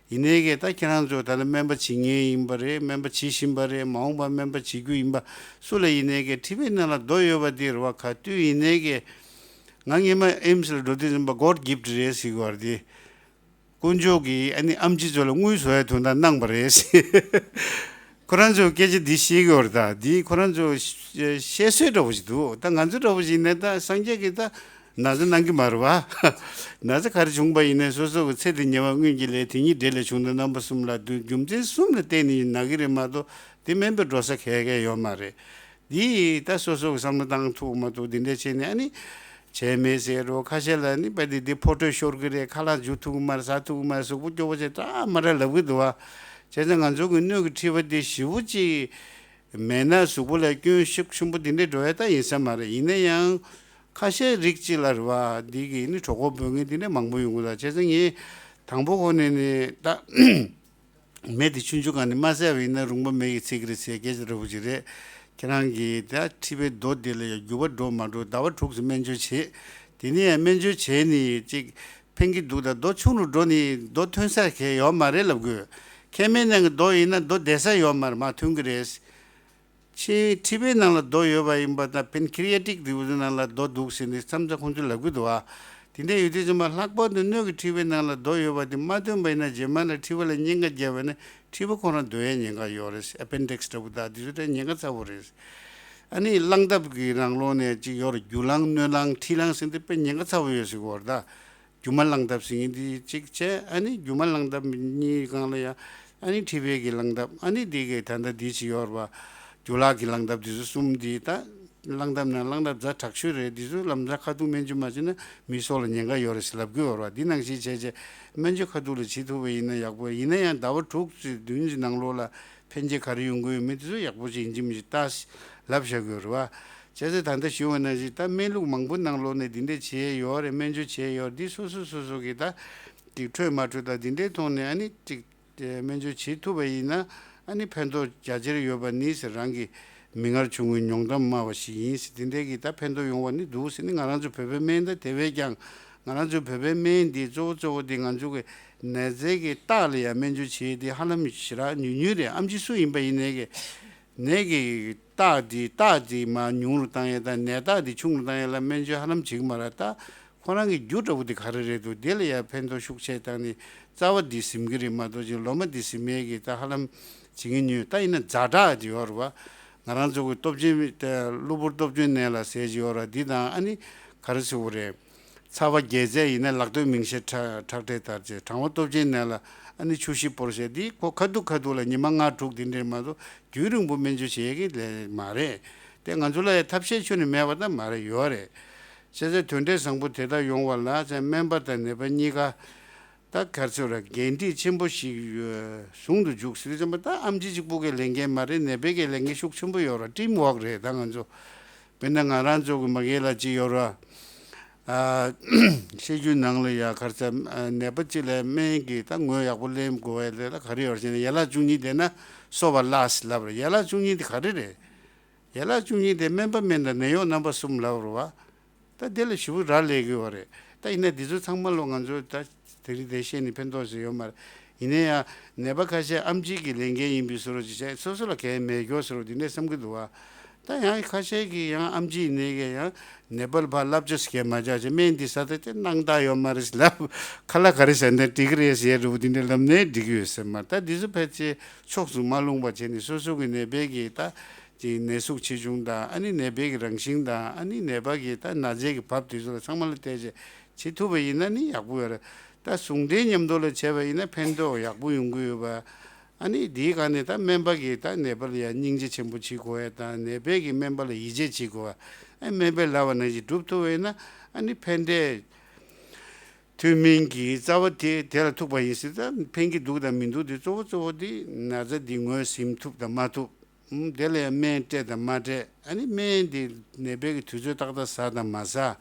ཡིན་ནའི་གི་ད་ཁྱེད་རང་ཚོ་ད་ལྟ་སྨན་པ་བྱེད་མཁན་ཡིན་པ་རེད། སྨན་པ་བྱེད་བཞིན་པ་རེད། མ་འོངས་པ་སྨན་པ་བྱེད་རྒྱུ་ཡིན་པ་སུ་ལ་ཡིན་ནའི་གི་མཁྲིས་པའི་ནང་ལ་རྡོ་ཡོད་པ་འདི་རེད་བ། ག་དུས་ཡིན་ནའི་གི་ང་སྔོན་མ་ཨེམ་སི་ལ་འགྲོ་དུས་ཙམ་པ་God gift རེད་ཟེར་གི་བ་རེད་དེ། དཀོན་མཆོག་གིས་ཨ་ནི་ཨེམ་ཆི་ཚོ་ལ་དངུལ་བཟོ་ཡའི་དོན་དག་གནང་པ་རེད་ཟེར། ཁོ་རང་ཚོས་སྐད་ཆ་འདི་བཤད་ཀྱི་ཡོད་རེད་ད། འདི་ཁོ་རང་ཚོས་བཤད་སྲོལ་འདྲ་བོ་ཞིག་འདུག་ད་ང་ཚོ་འདྲ་བོ་ཞིག་ནས་ད་སངས་རྒྱས་ཀྱིས་ད་ན་ཚ་གནང་གི་མ་རེད་བ། ན་ཚ་ག་རེ་བྱུང་པ་ཡིན་ནའི་སོ་སོ་གི་ཚེ་འདི་ཉེ་བར་སྔོན་གྱི་ལས། དེ་ཉིད་འབྲས་ལས་བྱུང་དོན་རྣམ་པ་གསུམ་ལ་འདུ། རྒྱུ་མཚན་གསུམ་ལ་བརྟེན་ནས་ན་གི་རེད་མ་གཏོགས་དེ་སྨན་པའི་འགྲོ་ས་ག་ག་ཡོད་མ་རེད། འདི་ད་སོ་སོ་གི་བསམ་བློ་བཏང་ཐུབ་མ་ཐུབ་འདི་འདྲ་བྱས་ནས་ཨ་ནི་བྱས་མེད་ཟེར་རོ། ཁ་ཤས་ལ་ནི་པ་འདི་འདི་ཕོ་ཁྲོ་ཤོར་གི་རེད། ཁ་ལག་འཇུ་ཐུབ་གི་མ་རེད། ཟ་ཐུབ་གི་མ་རེད། གཟུགས་པོ་སྐྱོ་པོ་བྱས་འདྲ་མ་འདྲ་ལབ་གི་འདུག་བ། བྱས་ཙང་ང་ཚོ་གི་སྣོད་ཀྱི་མཁྲིས་པ་འདི་ཞེ་པོ་ཅིག་མེད་ན་གཟུགས་པོ་ལ་སྐྱོན་ཤུགས་ཆེན་པོ་འདི་འདྲ་འགྲོ་ཡ་ད་ཡིན་ས་མ་རེད། ཡིན་ན་ཡང་ཁ་ཤས་རིགས་གཅིག་ལ་རེད་བ། འདི་གི་ནི་གྲོད་ཁོག་འབོད་མཁན་འདི་འདྲ་མང་པོ་ཡོང་གི་འདུག་བྱས་ཙང་ངས་དང་པོ་ཁོ་ནས་ནི་ད། མེ་དེ་ཆུང་ཆུང་སྒང་ནས་མ་བསད་པ་ཡིན་ན་རུང་པ་མེ་ཡིས་ཚིག་གི་རེད་ཟེར་སྐད་ཆ་འདྲ་བོ་ཅིག་རེད། ཁྱེད་རང་གིས་ད་མཁྲིས་པའི་རྡོ་འདི་ལ་ཡང་རྒྱུ་བ་འགྲོ་མ་འགྲོ་ཟླ་བ་དྲུག་ཙམ་སྨན་བཅོས་བྱེད། དེ་ནས་ཡང་སྨན་བཅོས་བྱས་ནས་ཅིག་ཕན་གྱི་འདུག་ད་རྡོ་ཆུང་རུ་འགྲོ་ནས་རྡོ་ཐོན་ས་གང་ཡོད་མ་རེད་ལབ་དགོས། མཁལ་མའི་ནང་གི་རྡོ་ཡིན་ན་རྡོ་བསྡད་ས་ཡོད་མ་རེད། མར་ཐོན་གྱི་རེད། ཕྱིའི་མཁྲིས་པའི་ནང་ལ་རྡོ་ཡོད་པ་ཡིན་པ་དང་པན་ཁི་རི་ཡ་ཊིག་རིགས་ཀྱི་ནང་ལ་རྡོ་འདུག་ཟེར་ནས་མཚམས་མཚམས་ཁོང་ཚོས་ལབ་ཀྱི་འདུག་ཨ། དེ་འདྲ་ཡོད་དུས་ཙམ་པ་ལྷག་པར་དུ་སྣོད་ཀྱི་མཁྲིས་པའི་ནང་ལ་རྡོ་ཡོད་པ་དེ་མ་ཐོན་པ་ཡིན་ན་རྗེས་མ་ལ་མཁྲིས་པ་ལ་གཉན་ཁ་བརྒྱབ་པ་ན་མཁྲིས་པ་ཁོ་རང་རྡོལ་ཡའི་ཉེན་ཁ་ཡོད་རེད། ཨེ་པེན་ཌིག་སི་འདྲ་པོ་དང་དེ་ཚོ་དེ་ཉེན་ཁ་ཚ་པོ་རེད། ཨ་ནི་རླངས་ཐབས་ཀྱི་ནང་ལོགས་ནས་ཅིག་ཡོད་རེད། རྒྱུ་རླངས་སྣོད་རླངས་མཁྲིས་རླངས་ཟེར་འདི་དཔེ་ཉེན་ཁ་ཚ་པོ་ཡོད་ཟེར་གྱི་ཡོད་རེད་ད། རྒྱུ་མ་རླངས་ཐབས་ཟེར་མཁན་འདི་གཅིག་བྱས། ཨ་ནི་རྒྱུ་མ་རླངས་ཐབས་གཉིས་སྒང་ལ་ཡང་ཨ་ནི་མཁྲིས་པའི་གི་རླངས་ཐབས། ཨ་ནི་འདི་གི་ད་ལྟ་འདི་ཅིག་ཡོད་རེད་པ། རྒྱུ་ལག་གི་རླངས་ཐབས་འདི་ཚོ་གསུམ་འདི་ད་རླངས་ཐབས་ནང་རླངས་ཐབས་ཛ་དྲག་ཤོས་རེད། འདི་ཚོ་ལམ་སང་ཁ་ཐུག་སྨན་བཅོས་མ་བྱས་ན་མི་སྲོག་ལ་ཉེན་ཁ་ཡོད་རེད་ཟེར་ལབ་ཀྱི་ཡོད་རེད་པ། འདི་ནང་བཞིན་བྱས་བྱས་སྨན་བཅོས་ཁ་ཐུག་ལ་བྱེད་ཐུབ་པ་ཡིན་ན་ཡག་པོ། ཡིན་ན་ཡང་ཟླ་བ་དྲུག་ཙམ་བདུན་ཙམ་ནང་ལོགས་ལ་ཕན་ཆད་ག་རེ་ཡོང་གི་ཡོད་མེད་དེ་ཚོ་ཡག་པོ་ཅིག་ཡིན་གཅིག་མིན་གཅིག་ལྟ་ལབ་བཞག་གི་ཡོད་རེད་པ། བྱས་ཙང་ད་ལྟ་ཞུས་པ་ནང་བཞིན་ད་སྨན་ལུགས་མང་པོ་ནང་ལོགས་ནས་འདི་འདྲས་བྱས་ཡོད་རེད། སྨན་བཅོས་བྱས་ཡོད་རེད། འདི་སོ་སོ་སོ་སོ་གི་ད་ཅིག་འཕྲོད་མ་འཕྲོད་ད་འདི་འདྲའི་ཐོག་ནས་ཨ་ནི་ཅིག་སྨན་བཅོས་བྱེད་ཐུབ་པ་ཡིན་ན་ཨ་ནི་ཕན་ཐོགས་རྒྱ་ཆེར་ཡོད་པ་ནི་ཟེར། རང་གི་མིག་སྔར་བྱུང་བའི་མྱོང་གཏམ་སྨྲ་བ་ཞིག་ཡིན་ཟེར། འདི་འདྲའི་གི་ད་ཕན་ཐོགས་ཡོང་བ་ནི་འདུག་ཟེར་ནི། ང་རང་ཚོ་བོད་པའི་སྨན་ད་དེ་བས་ཀྱང་ང་རང་ཚོ་བོད་པའི་སྨན་འདི་གཙོ་བོ་གཙོ་བོ་འདི་ང་ཚོ་གི་ནད་རྫས་ཀྱི་རྟགས་ལ་ཡང་སྨན་བཅོས་བྱེད་དེ་ཧ་ལམ་ཞེ་དྲག་ཉུང་ཉུང་རེད། ཨེམ་ཆི་སུ་ཡིན་པ་ཡིན་ནའི་གི་ནད་ཀྱི་རྟགས་འདི་རྟགས་འདི་མར་ཉུང་རུ་བཏང་ཡས་དང་ནད་རྟགས་འདི་ཆུང་རུ་བཏང་ཡས་ལ་སྨན་བཅོས་ཧ་ལམ་བྱེད་ཀྱི་མ་རེད། ད་ཁོ་རང་གི་རྒྱུ་འདྲ་བོ་འདི་ག་རེ་རེད་འདུག་འདི་ལ་ཡང་ཕན་ཐོགས་ཤུགས་ཆེ་བཏང་ནས་རྩ་བ་འདི་ཟིན་གྱི་རེད་མ་གཏོགས་ཅིག་ལོ་མ་འདི་ཟིན་མེད་ཀྱི་ད་ཧ་ལམ་བྱེད་ཀྱི་ཉུང་། ད་ཡིན་ན་ཛ་དྲག་འདི་ཡོད་རེད་བ། ང་རང་ཚོ་གི་སྟོབས་ཆེན་གློ་བུར་སྟོབས་ཆེན་ནད་ལ་ཟེར་གྱི་ཡོད་རེད། འདི་དང་ཨ་ནི་ག་རེ་ཟེར་དགོས་རེད། ཚ་བ་རྒྱས་ཚད་ཡིན་ན་ལག་སྟོད་སྨིན་ཤེད་ཁྲག་ཁྲག་ཁྲེགས་དར་བཅས། གྲང་བ་སྟོབས་ཆེན་ནད་ལ་ཨ་ནི་ཆུ་ཤི་སྤོར་ཤེད། འདི་ཁོ་ཁ་ཐུག་ཁ་ཐུག་ལ་ཉི་མ་ལྔ་དྲུག་འདི་འདྲས་མ་གཏོགས་རྒྱུན་རིང་པོ་སྨན་བཅོས་བྱེད་ཀྱི་ལས་མ་རེད། དེ་ང་ཚོ་ལ་ཡང་ཐབས་ཤེས་ཁྱོན་ནས་མེད་པ་ད་མ་རེད། ཡོད་རེད། བྱས་ཙང་དོན་འབྲས་བཟང་པོ་དེ་དག་ཡོང་བ་ལ་ཚེ་སྨན་པ་དང་ནད་པ་གཉིས་ཀ་ད་ག་རེ་ཟེར་ར་འགན་འཁྲི་ཆེན་པོ་ཞིག་ཟུང་དུ་འཇུག་ཟེར་དུས་ཙམ་པ་ད་ཨེམ་ཆི་གཅིག་པུ་གི་ལས་འགན་མ་རེད། ནད་པའི་གི་ལས་འགན་ཤུགས་ཆེན་པོ་ཡོད་ར། ཊིམ་ཝོག་རེད། ད་ང་ཚོ་དཔེར་ན་ང་རང་ཚོ་གི་མ་གི་ལ་གཅིག་ཡོད་ར། ཨ་ཤེས་རྒྱུད་ནང་ལ་ཡ་ག་རེ་ཟེར་ཨ་ནད་པ་གཅིག་ལ་སྨན་གྱི་ད་ངོས་ཡག་པོ་ལེན་དགོས་པའི་ལས་ལ་ག་རེ་ཡོད་ར་ཟེར་ན་ཡན་ལག་བཅུ་གཉིས་ལྡན་ན་གསོ་བ་སླ་ཟེར་ལབ་ར། ཡན་ལག་བཅུ་གཉིས་དེ་ག་རེ་རེད། ཡན་ལག་བཅུ་གཉིས་དེ་སྨན་པ་སྨན་དང་ནད་གཡོག་རྣམ་པ་གསུམ་ལབ་ར་བ། ད་དེ་ལ་ཞེ་པོ་རག་ལས་ཀྱི་ཡོད་རེད། ད་ཡིན་ན་འདི་ཚོ་ཚང་མ་ལོ་ང་ཚོ་ད་དེ་རིང་འདིར་བཤད་ནས་ཕན་ཐོགས་ཟེར་ཡོད་མ་རེད། ཡིན་ན་ཡང་ནད་པ་ཁ་ཤས་ཨེམ་ཆི་གི་ལས་འགན་ཡིན་པའི་བཟོ་འདྲ་ཅིག་བྱས། སོ་སོ་ལ་གལ་མེད་སྐྱོ་བཟོ་འདྲ་འདི་འདྲས་བསམ་གྱི་འདུག་བ། ད་ཡང་ཁ་ཤས་ཀྱིས་ཡང་ཨེམ་ཆི་ཡིན་ནའི་གི་ཡང་ནད་པ་ལ་ཕར་བསླབ་བྱ་ཟེར་མཁན་མ་བྱས་བྱས་སྨན་འདི་ཟ་ད་དེ་སྣང་དག་ཡོད་མ་རེད་ཟེར་ལབ། ཁ་ལག་ག་རེ་ཟ་ན་འགྲིག་གི་རེད་ཟེར་ཡ་འདྲ་པོ་འདི་འདྲས་ལབ་ནའི་འགྲིག་གི་ཡོད་ཟེར་མ་རེད། ད་འདི་ཚོ་ཕལ་ཆེར་ཕྱོགས་སུ་མ་ལྷུང་བ་བྱས་ནས་སོ་སོ་གི་ནད་པའི་གི་ད་ཀྱི་ནད་ཟུག་ཆེ་ཆུང་དང་ཨ་ནི་ནད་པའི་གི་རང་བཞིན་དང་ཨ་ནི་ནད་པ་གི་ད་ན་ཚའི་གི་བབ་དེ་ཚོ་ལ་ཚང་མ་ལ་བལྟས་བྱས་བྱེད་ཐུབ་པ་ཡིན་ན་ནི་ཡག་པོ་ཡོད་རེད། ད་ཟུང་འབྲེལ་མཉམ་དུ་ལ་བྱས་པ་ཡིན་ན་ཕན་ཐོགས་ཡག་པོ་ཡོང་གི་ཡོད་པ། ཨ་ནི་དེའི་སྒང་ནས་ད་སྨན་པ་གིས་ད་ནད་པ་ལ་ཡང་སྙིང་རྗེ་ཆེན་པོ་བྱེད་དགོས་ཡ་དང་ནད་པས་ཀྱིས་སྨན་པ་ལ་ཡིད་ཆེས་བྱེད་དགོས་པ། ཨ་སྨན་པས་ལབ་པ་ནང་བཞིན་སྒྲུབ་ཐུབ་པ་ཡིན་ན་ཨ་ནི་ཕན་འབྲས་ཐུན་མིན་གྱི་རྩ་བ་དེ་དེ་ལ་ཐུག་པ་ཡིན་ཟེར། ད་ཕན་གྱི་འདུག་དང་མི་འདུག་དེ་གཙོ་བོ་གཙོ་བོ་དེ་ན་ཚ་འདི་ངོས་ཟིན་ཐུབ་དང་མ་ཐུབ། ཨུམ། དེ་ལ་ཡང་སྨན་སྤྲད་དང་མ་སྤྲད། ཨ་ནི་སྨན་དེ་ནད་པའི་གི་དུས་ཚོད་ཏག་ཏག་ཟ་དང་མ་ཟ།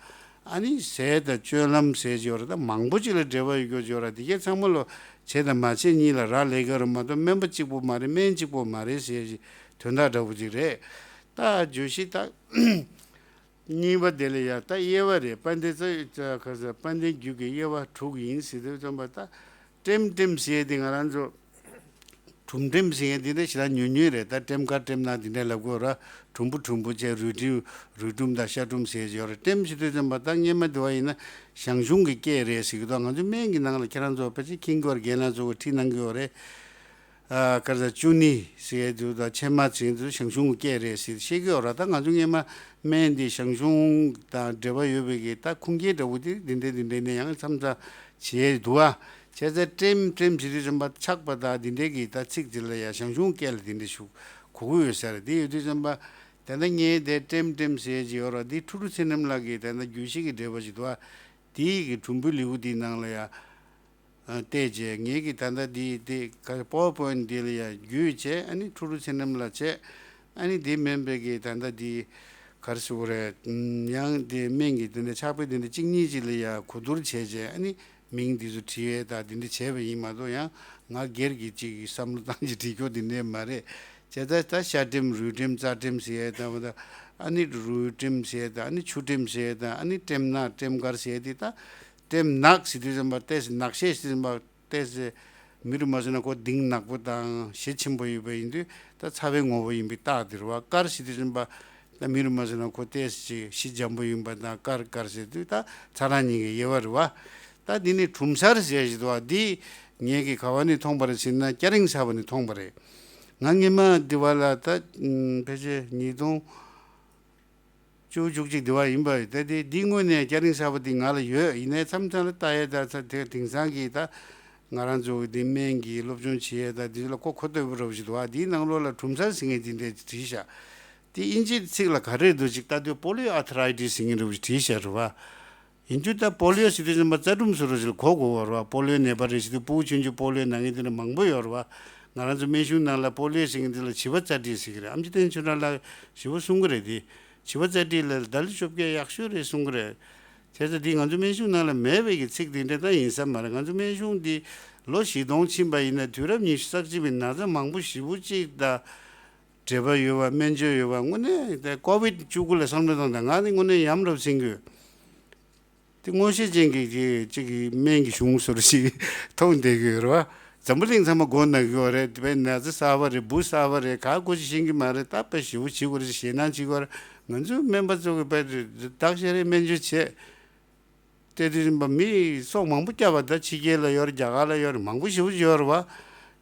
ཨ་ནི་ཟས་དང་སྤྱོད་ལམ་ཟེར་གྱི་ཡོད་རེད། ད་མང་པོ་ཅིག་ལ་འབྲེལ་བ་ཡོད་རྒྱུ་ཅིག་ཡོད་རེད། དེ་གས་ཚང་མ་ལོ་བྱས་དང་མ་བྱས་གཉིས་ལ་རག་ལས་ཀྱི་ཡོད་རེད་མ་གཏོགས་སྨན་པ་གཅིག་པོ་མ་རེད། སྨན་གཅིག་པོ་མ་རེད་ཟེར་གྱི་དོན་དག་འདྲ་པོ་ཅིག་རེད། ད་བརྗོད་གཞི་ད་གཉིས་པ་དེ་ལ་ཡང་ད་དབྱེ་བ་རེད། དཔལ་ལྡན་རྩ་ཁ་ས་དཔལ་ལྡན་རྒྱུད་ཀྱི་དབྱེ་བ་དྲུག་ཡིན་ཟེར་དུས་ཙམ་པ་ད་ཀྲེམ་ཀྲེམ་ཟེར་དེ་ང་རང་ཚོ་གྲུམ་ཀྲེམ་ཟེར་མཁན་དེ་འདྲ་ཞེ་དྲག་ཉུང་ཉུང་རེད། ད་ཀྲེམ་ཁ་ཀྲེམ་ནང་དེ་འདྲ་ལབ་དགོས་ར། གྲུམ་བུ་གྲུམ་བུ་བྱས་རུལ་ཀྲེམ་རུལ་ཀྲུམ་དང་ཤ་ཀྲུམ་ཟེར་ཡོད་རེད། ཀྲེམ་ཟེར་དུས་ཙམ་པ་ད་སྔོན་མ་དེ་བ་ཡིན་ན་ཞང་ཞུང་གི་སྐད་རེད་ཟེར་གི་འདུག་ང་ཚོ་སྨན་གྱི་ནང་ལ་ཁྱེད་རང་ཚོ་ཕལ་ཆེར་མཁྱེན་གྱི་ཡོད་རེད། རྒན་ལགས་ཚོ་གིས་ཁྲིད་གནང་གི་ཡོད་རེད། ཨ་ཀ་ཟ་ཅུ་ནི་ཟེར་དུས་དང་ཕྱེ་མ་ཟེར་དུས་ཞང་ཞུང་གི་སྐད་རེད་ཟེར་བཤད་ཀྱི་ཡོད་ར། ད་ང་ཚོ་སྔོན་མ་སྨན་འདི་ཞང་ཞུང་དང་འབྲེལ་བ་ཡོད་པའི་གི་ད་ཁུངས་སྐྱེལ་འདྲ་བོ་དེ་འདི་འདྲ་འདི་འདྲ་ནས་ཡང་མཚམས་མཚམས་བྱས་འདུག་ཨ། བྱས་ཙང་ཀྲེམ་ཀྲེམ་ཟེར་དུས་ཙམ་པ་ཆག་པ་དང་འདི་འདྲའི་གི་ད་ཚིག་དེ་ལ་ཡང་ཞང་ཞུང་སྐད་ལ་འདི་འདྲ་ཞུ་གོ་གི་ཡོད་ས་རེད། དེ་ཡོད་དུས་ཙམ་པ་ད་ལྟ་ངས་དེ་ཀྲེམ་ཀྲེམ་ཟེར་གྱི་ཡོད་ར། འདི་ཁྲུ་ཁྲུ་ཚེ་རྣམ་ལགས་ཀྱི་ད་ལྟ་རྒྱུད་བཞི་གི་འགྲེལ་པ་ཞིག་འདུག་ཨ། དེའི་གི་གྲུམ་བུའི་ལེའུ་འདིའི་ནང་ལ་ཡང་། ཨ་བལྟས་རྗེས་ངེད་ཀྱིས་ད་ལྟ་འདི་དེ་ག་པ་ཝར་པོ་ཡིན་ཊི་འདི་ལ་ཡང་བརྒྱུད་བྱས། ཨ་ནི་ཁྲུ་ཁྲུ་ཚེ་རྣམ་ལ་བྱས། ཨ་ནི་དེ་མིན་པའི་གི་ད་ལྟ་འདི་ག་རེ་ཟེར་དགོས་རེད། ཨུམ། ཡང་དེ་སྨན་གྱི་དེ་འདྲ་ཕྱག་དཔེ་དེ་འདྲ་གཅིག་གཉིས་ཅིག་ལ་ཡང་གོ་བསྡུར་བྱས་རྗེས་ཨ་ནི་མིང་འདི་ཚོ་བྲིས་ཡས་དང་དེ་འདྲ་བྱས་པ་ཡིན་མ་གཏོགས་ཡང་ང་སྒེར་གྱི་ཅིག་བསམ་བློ་བཏང་རྗེས་བྲིས་རྒྱུ་དེ་འདྲ་མ་རེད། དེ་ལྟར་ད་ཤ་སྒྲིམ་རུས་སྒྲིམ་རྩ་སྒྲིམ་ཟེར་ཡས་དང་། ཨ་ནི་རུས་སྒྲིམ་ཟེར་ཡས་དང་། ཨ་ནི་ཆུ་སྒྲིམ་ཟེར་ཡས་དང་། ཨ་ནི་སྒྲིམ་ནག་སྒྲིམ་དཀར་ཟེར་ཡས་དེ། ད་སྒྲིམ་ནག་ཟེར་དུས་ཙམ་པ་ཏོག་ཙམ་ནག་ཤས་ཟེར་ཙམ་པ་ཏོག་ཙམ་མི་རུ་མ་སོང་ན་ཁོ་གདིང་ནག་པོ་དང་ཞེ་ཆེན་པོ་ཡོད་པ་ཡིན་དུས། ད་ཚ་བའི་ངོ་བོ་ཡིན་པའི་རྟགས་དེ་རེད་བ། དཀར་ཟེར་དུས་ཙམ་པ་ད་མི་རུ་མ་སོང་ན་ཁོ་ཏོག་ཙམ་ཅིག་ཞེ་འཇམ་པོ་ཡིན་པ་དང་། དཀར་དཀར་ཟེར་དུས་ད་ཚ་གྲང་གཉིས་ཀའི་དབྱེ་བ་རེད་བ། ད་འདི་ནི་གྲུམ་སར་ཟེར་ཞིག་འདུག་བ། འདི་ངེད་ཀྱིས་ག་བ་ནས་མཐོང་པ་རེད་ཟེར་ན། སྐྱ་རེངས་གསར་པ་ནས་མཐོང་པ་རེད། ང་སྔོན་མ་འདི་བ་ལ་ད་ཕལ་ཆེར་ཉིས་སྟོང་བཅུ་བཅུ་གཅིག་འདི་བ་ཡིན་པ་རེད། ད་དེ་འདི་དངོས་གནས་སྐྱ་རེངས་གསར་པ་འདི་ང་ལ་ཡོད། ཡིན་ནའི་མཚམས་མཚམས་ལ་ལྟ་ཡས་ད་ཚ་དེ་དེང་སང་གི་ད་ང་རང་ཚོ་འདི་སྨན་གྱི་སློབ་སྦྱོང་བྱེད་ཡས་ད་འདི་ལ་ཁོ་མཁོ་ཐོས་པོ་འདྲ་བོ་ཞིག་འདུག་བ། འདིའི་ནང་ལོགས་ལ་གྲུམ་སར་ཟེར་མཁན་འདི་འདྲས་བྲིས་ཤག་དེ་དབྱིན་ཇིའི་ཚིག་ལ་ག་རེ་འདུག་ཅིག་ལྟ་དུས་པོ་ལི་ཨར་ཐ་རའི་ཊིས་ཟེར་མཁན་འདྲ་བོ་ཞིག་བྲིས་ཤག་རེད་བ། ཡིན་རྒྱུ་ད་པོ་ལི་ཡོ་ཟེར་དུས་ཙམ་པ་རྩ་གྲུམ་བཟོ་འདྲ་ཞིག་ལ་གོ་དགོས་པ་རེད་བ། པོ་ལི་ཡོ་ནད་པ་རེད་ཟེར་དུས་ཕྲུ་གུ་ཆུང་ཆུང་པོ་ལི་ཡོ་ན་མཁན་དེ་འདྲ་མང་པོ་ཡོད་རེད་བ། ང་རང་ཚོ་སྨན་གཞུང་ནང་ལ་པོ་ལི་ཡོ་ཟེར་མཁན་དེ་ལ་བྱིས་པ་ཙ་ཏི་ཟེར་གི་རེད། ཨེམ་ཆི་བསྟན་ཆོས་གྲགས་ལགས་ཞེ་པོ་གསུང་གི་རེད་དེ། བྱིས་པ་ཙ་ཏི་ལ་ཟླ་ལ་བཅོ་བརྒྱད་ཡག་ཤོས་རེད་གསུང་གི་རེད། བྱས་ཙང་འདི་ང་ཚོ་སྨན་གཞུང་ནང་ལ་མེད་པའི་གི་ཚིག་དེ་འདྲ་ད་ཡིན་ས་མ་རེད། ང་ཚོ་སྨན་གཞུང་འདི་ལོ་བཞི་སྟོང་ཕྱིན་པ་ཡིན་ན། དུས་རབས་ཉི་ཤུ་རྩ་གཅིག་པའི་ན་ཚ་མང་པོ་ཞེ་པོ་ཅིག་དང་འབྲེལ་བ་ཡོད་པ། སྨན་བཅོས་ཡོད་པ། དངོས་གནས་ད་ཀོ་བིད་བཅུ་དགུ་ལ་བསམ་བློ་བཏང་དང་། ང་ནི་དངོས་གནས་ཡ་མཚན་རབ་སེམས་ཀྱི། དེ་སྔོན་ཤེས་ཅན་གྱི་གི་ཅིག་གི་སྨན་གྱི་གཞུང་བཟོ་འདྲ་ཞིག་མཐོང་བསྡད་ཀྱི་ཡོད་རེད་བ། འཛམ་བུ་གླིང་ཚང་མ་མགོ་ན་གི་ཡོད་རེད། དེ་བས་ན་ཚ་གསར་པ་རེད། འབུ་གསར་པ་རེད། ག་གོ་ཅི་ཤེས་ཀྱི་མ་རེད། ད་དཔེ་ཞེ་པོ་བྱེད་དགོས་རེད། ཞེད་སྣང་བྱེད་དགོས་རེད། ང་ཚོའི་སྨན་པ་ཚོ་གི་དཔེ་བདག་ཤ་རེད། སྨན་བཅོས་བྱེད། དེ་དུས་རིམ་པ་མི་སྲོག་མང་པོ་བསྐྱབས་པ། ད་ཕྱི་རྒྱལ་ལ་ཡོད་རེད། རྒྱ་གར་ལ་ཡོད་རེད། མང་པོ་ཞེ་པོ་ཅིག་ཡོད་རེད་བ།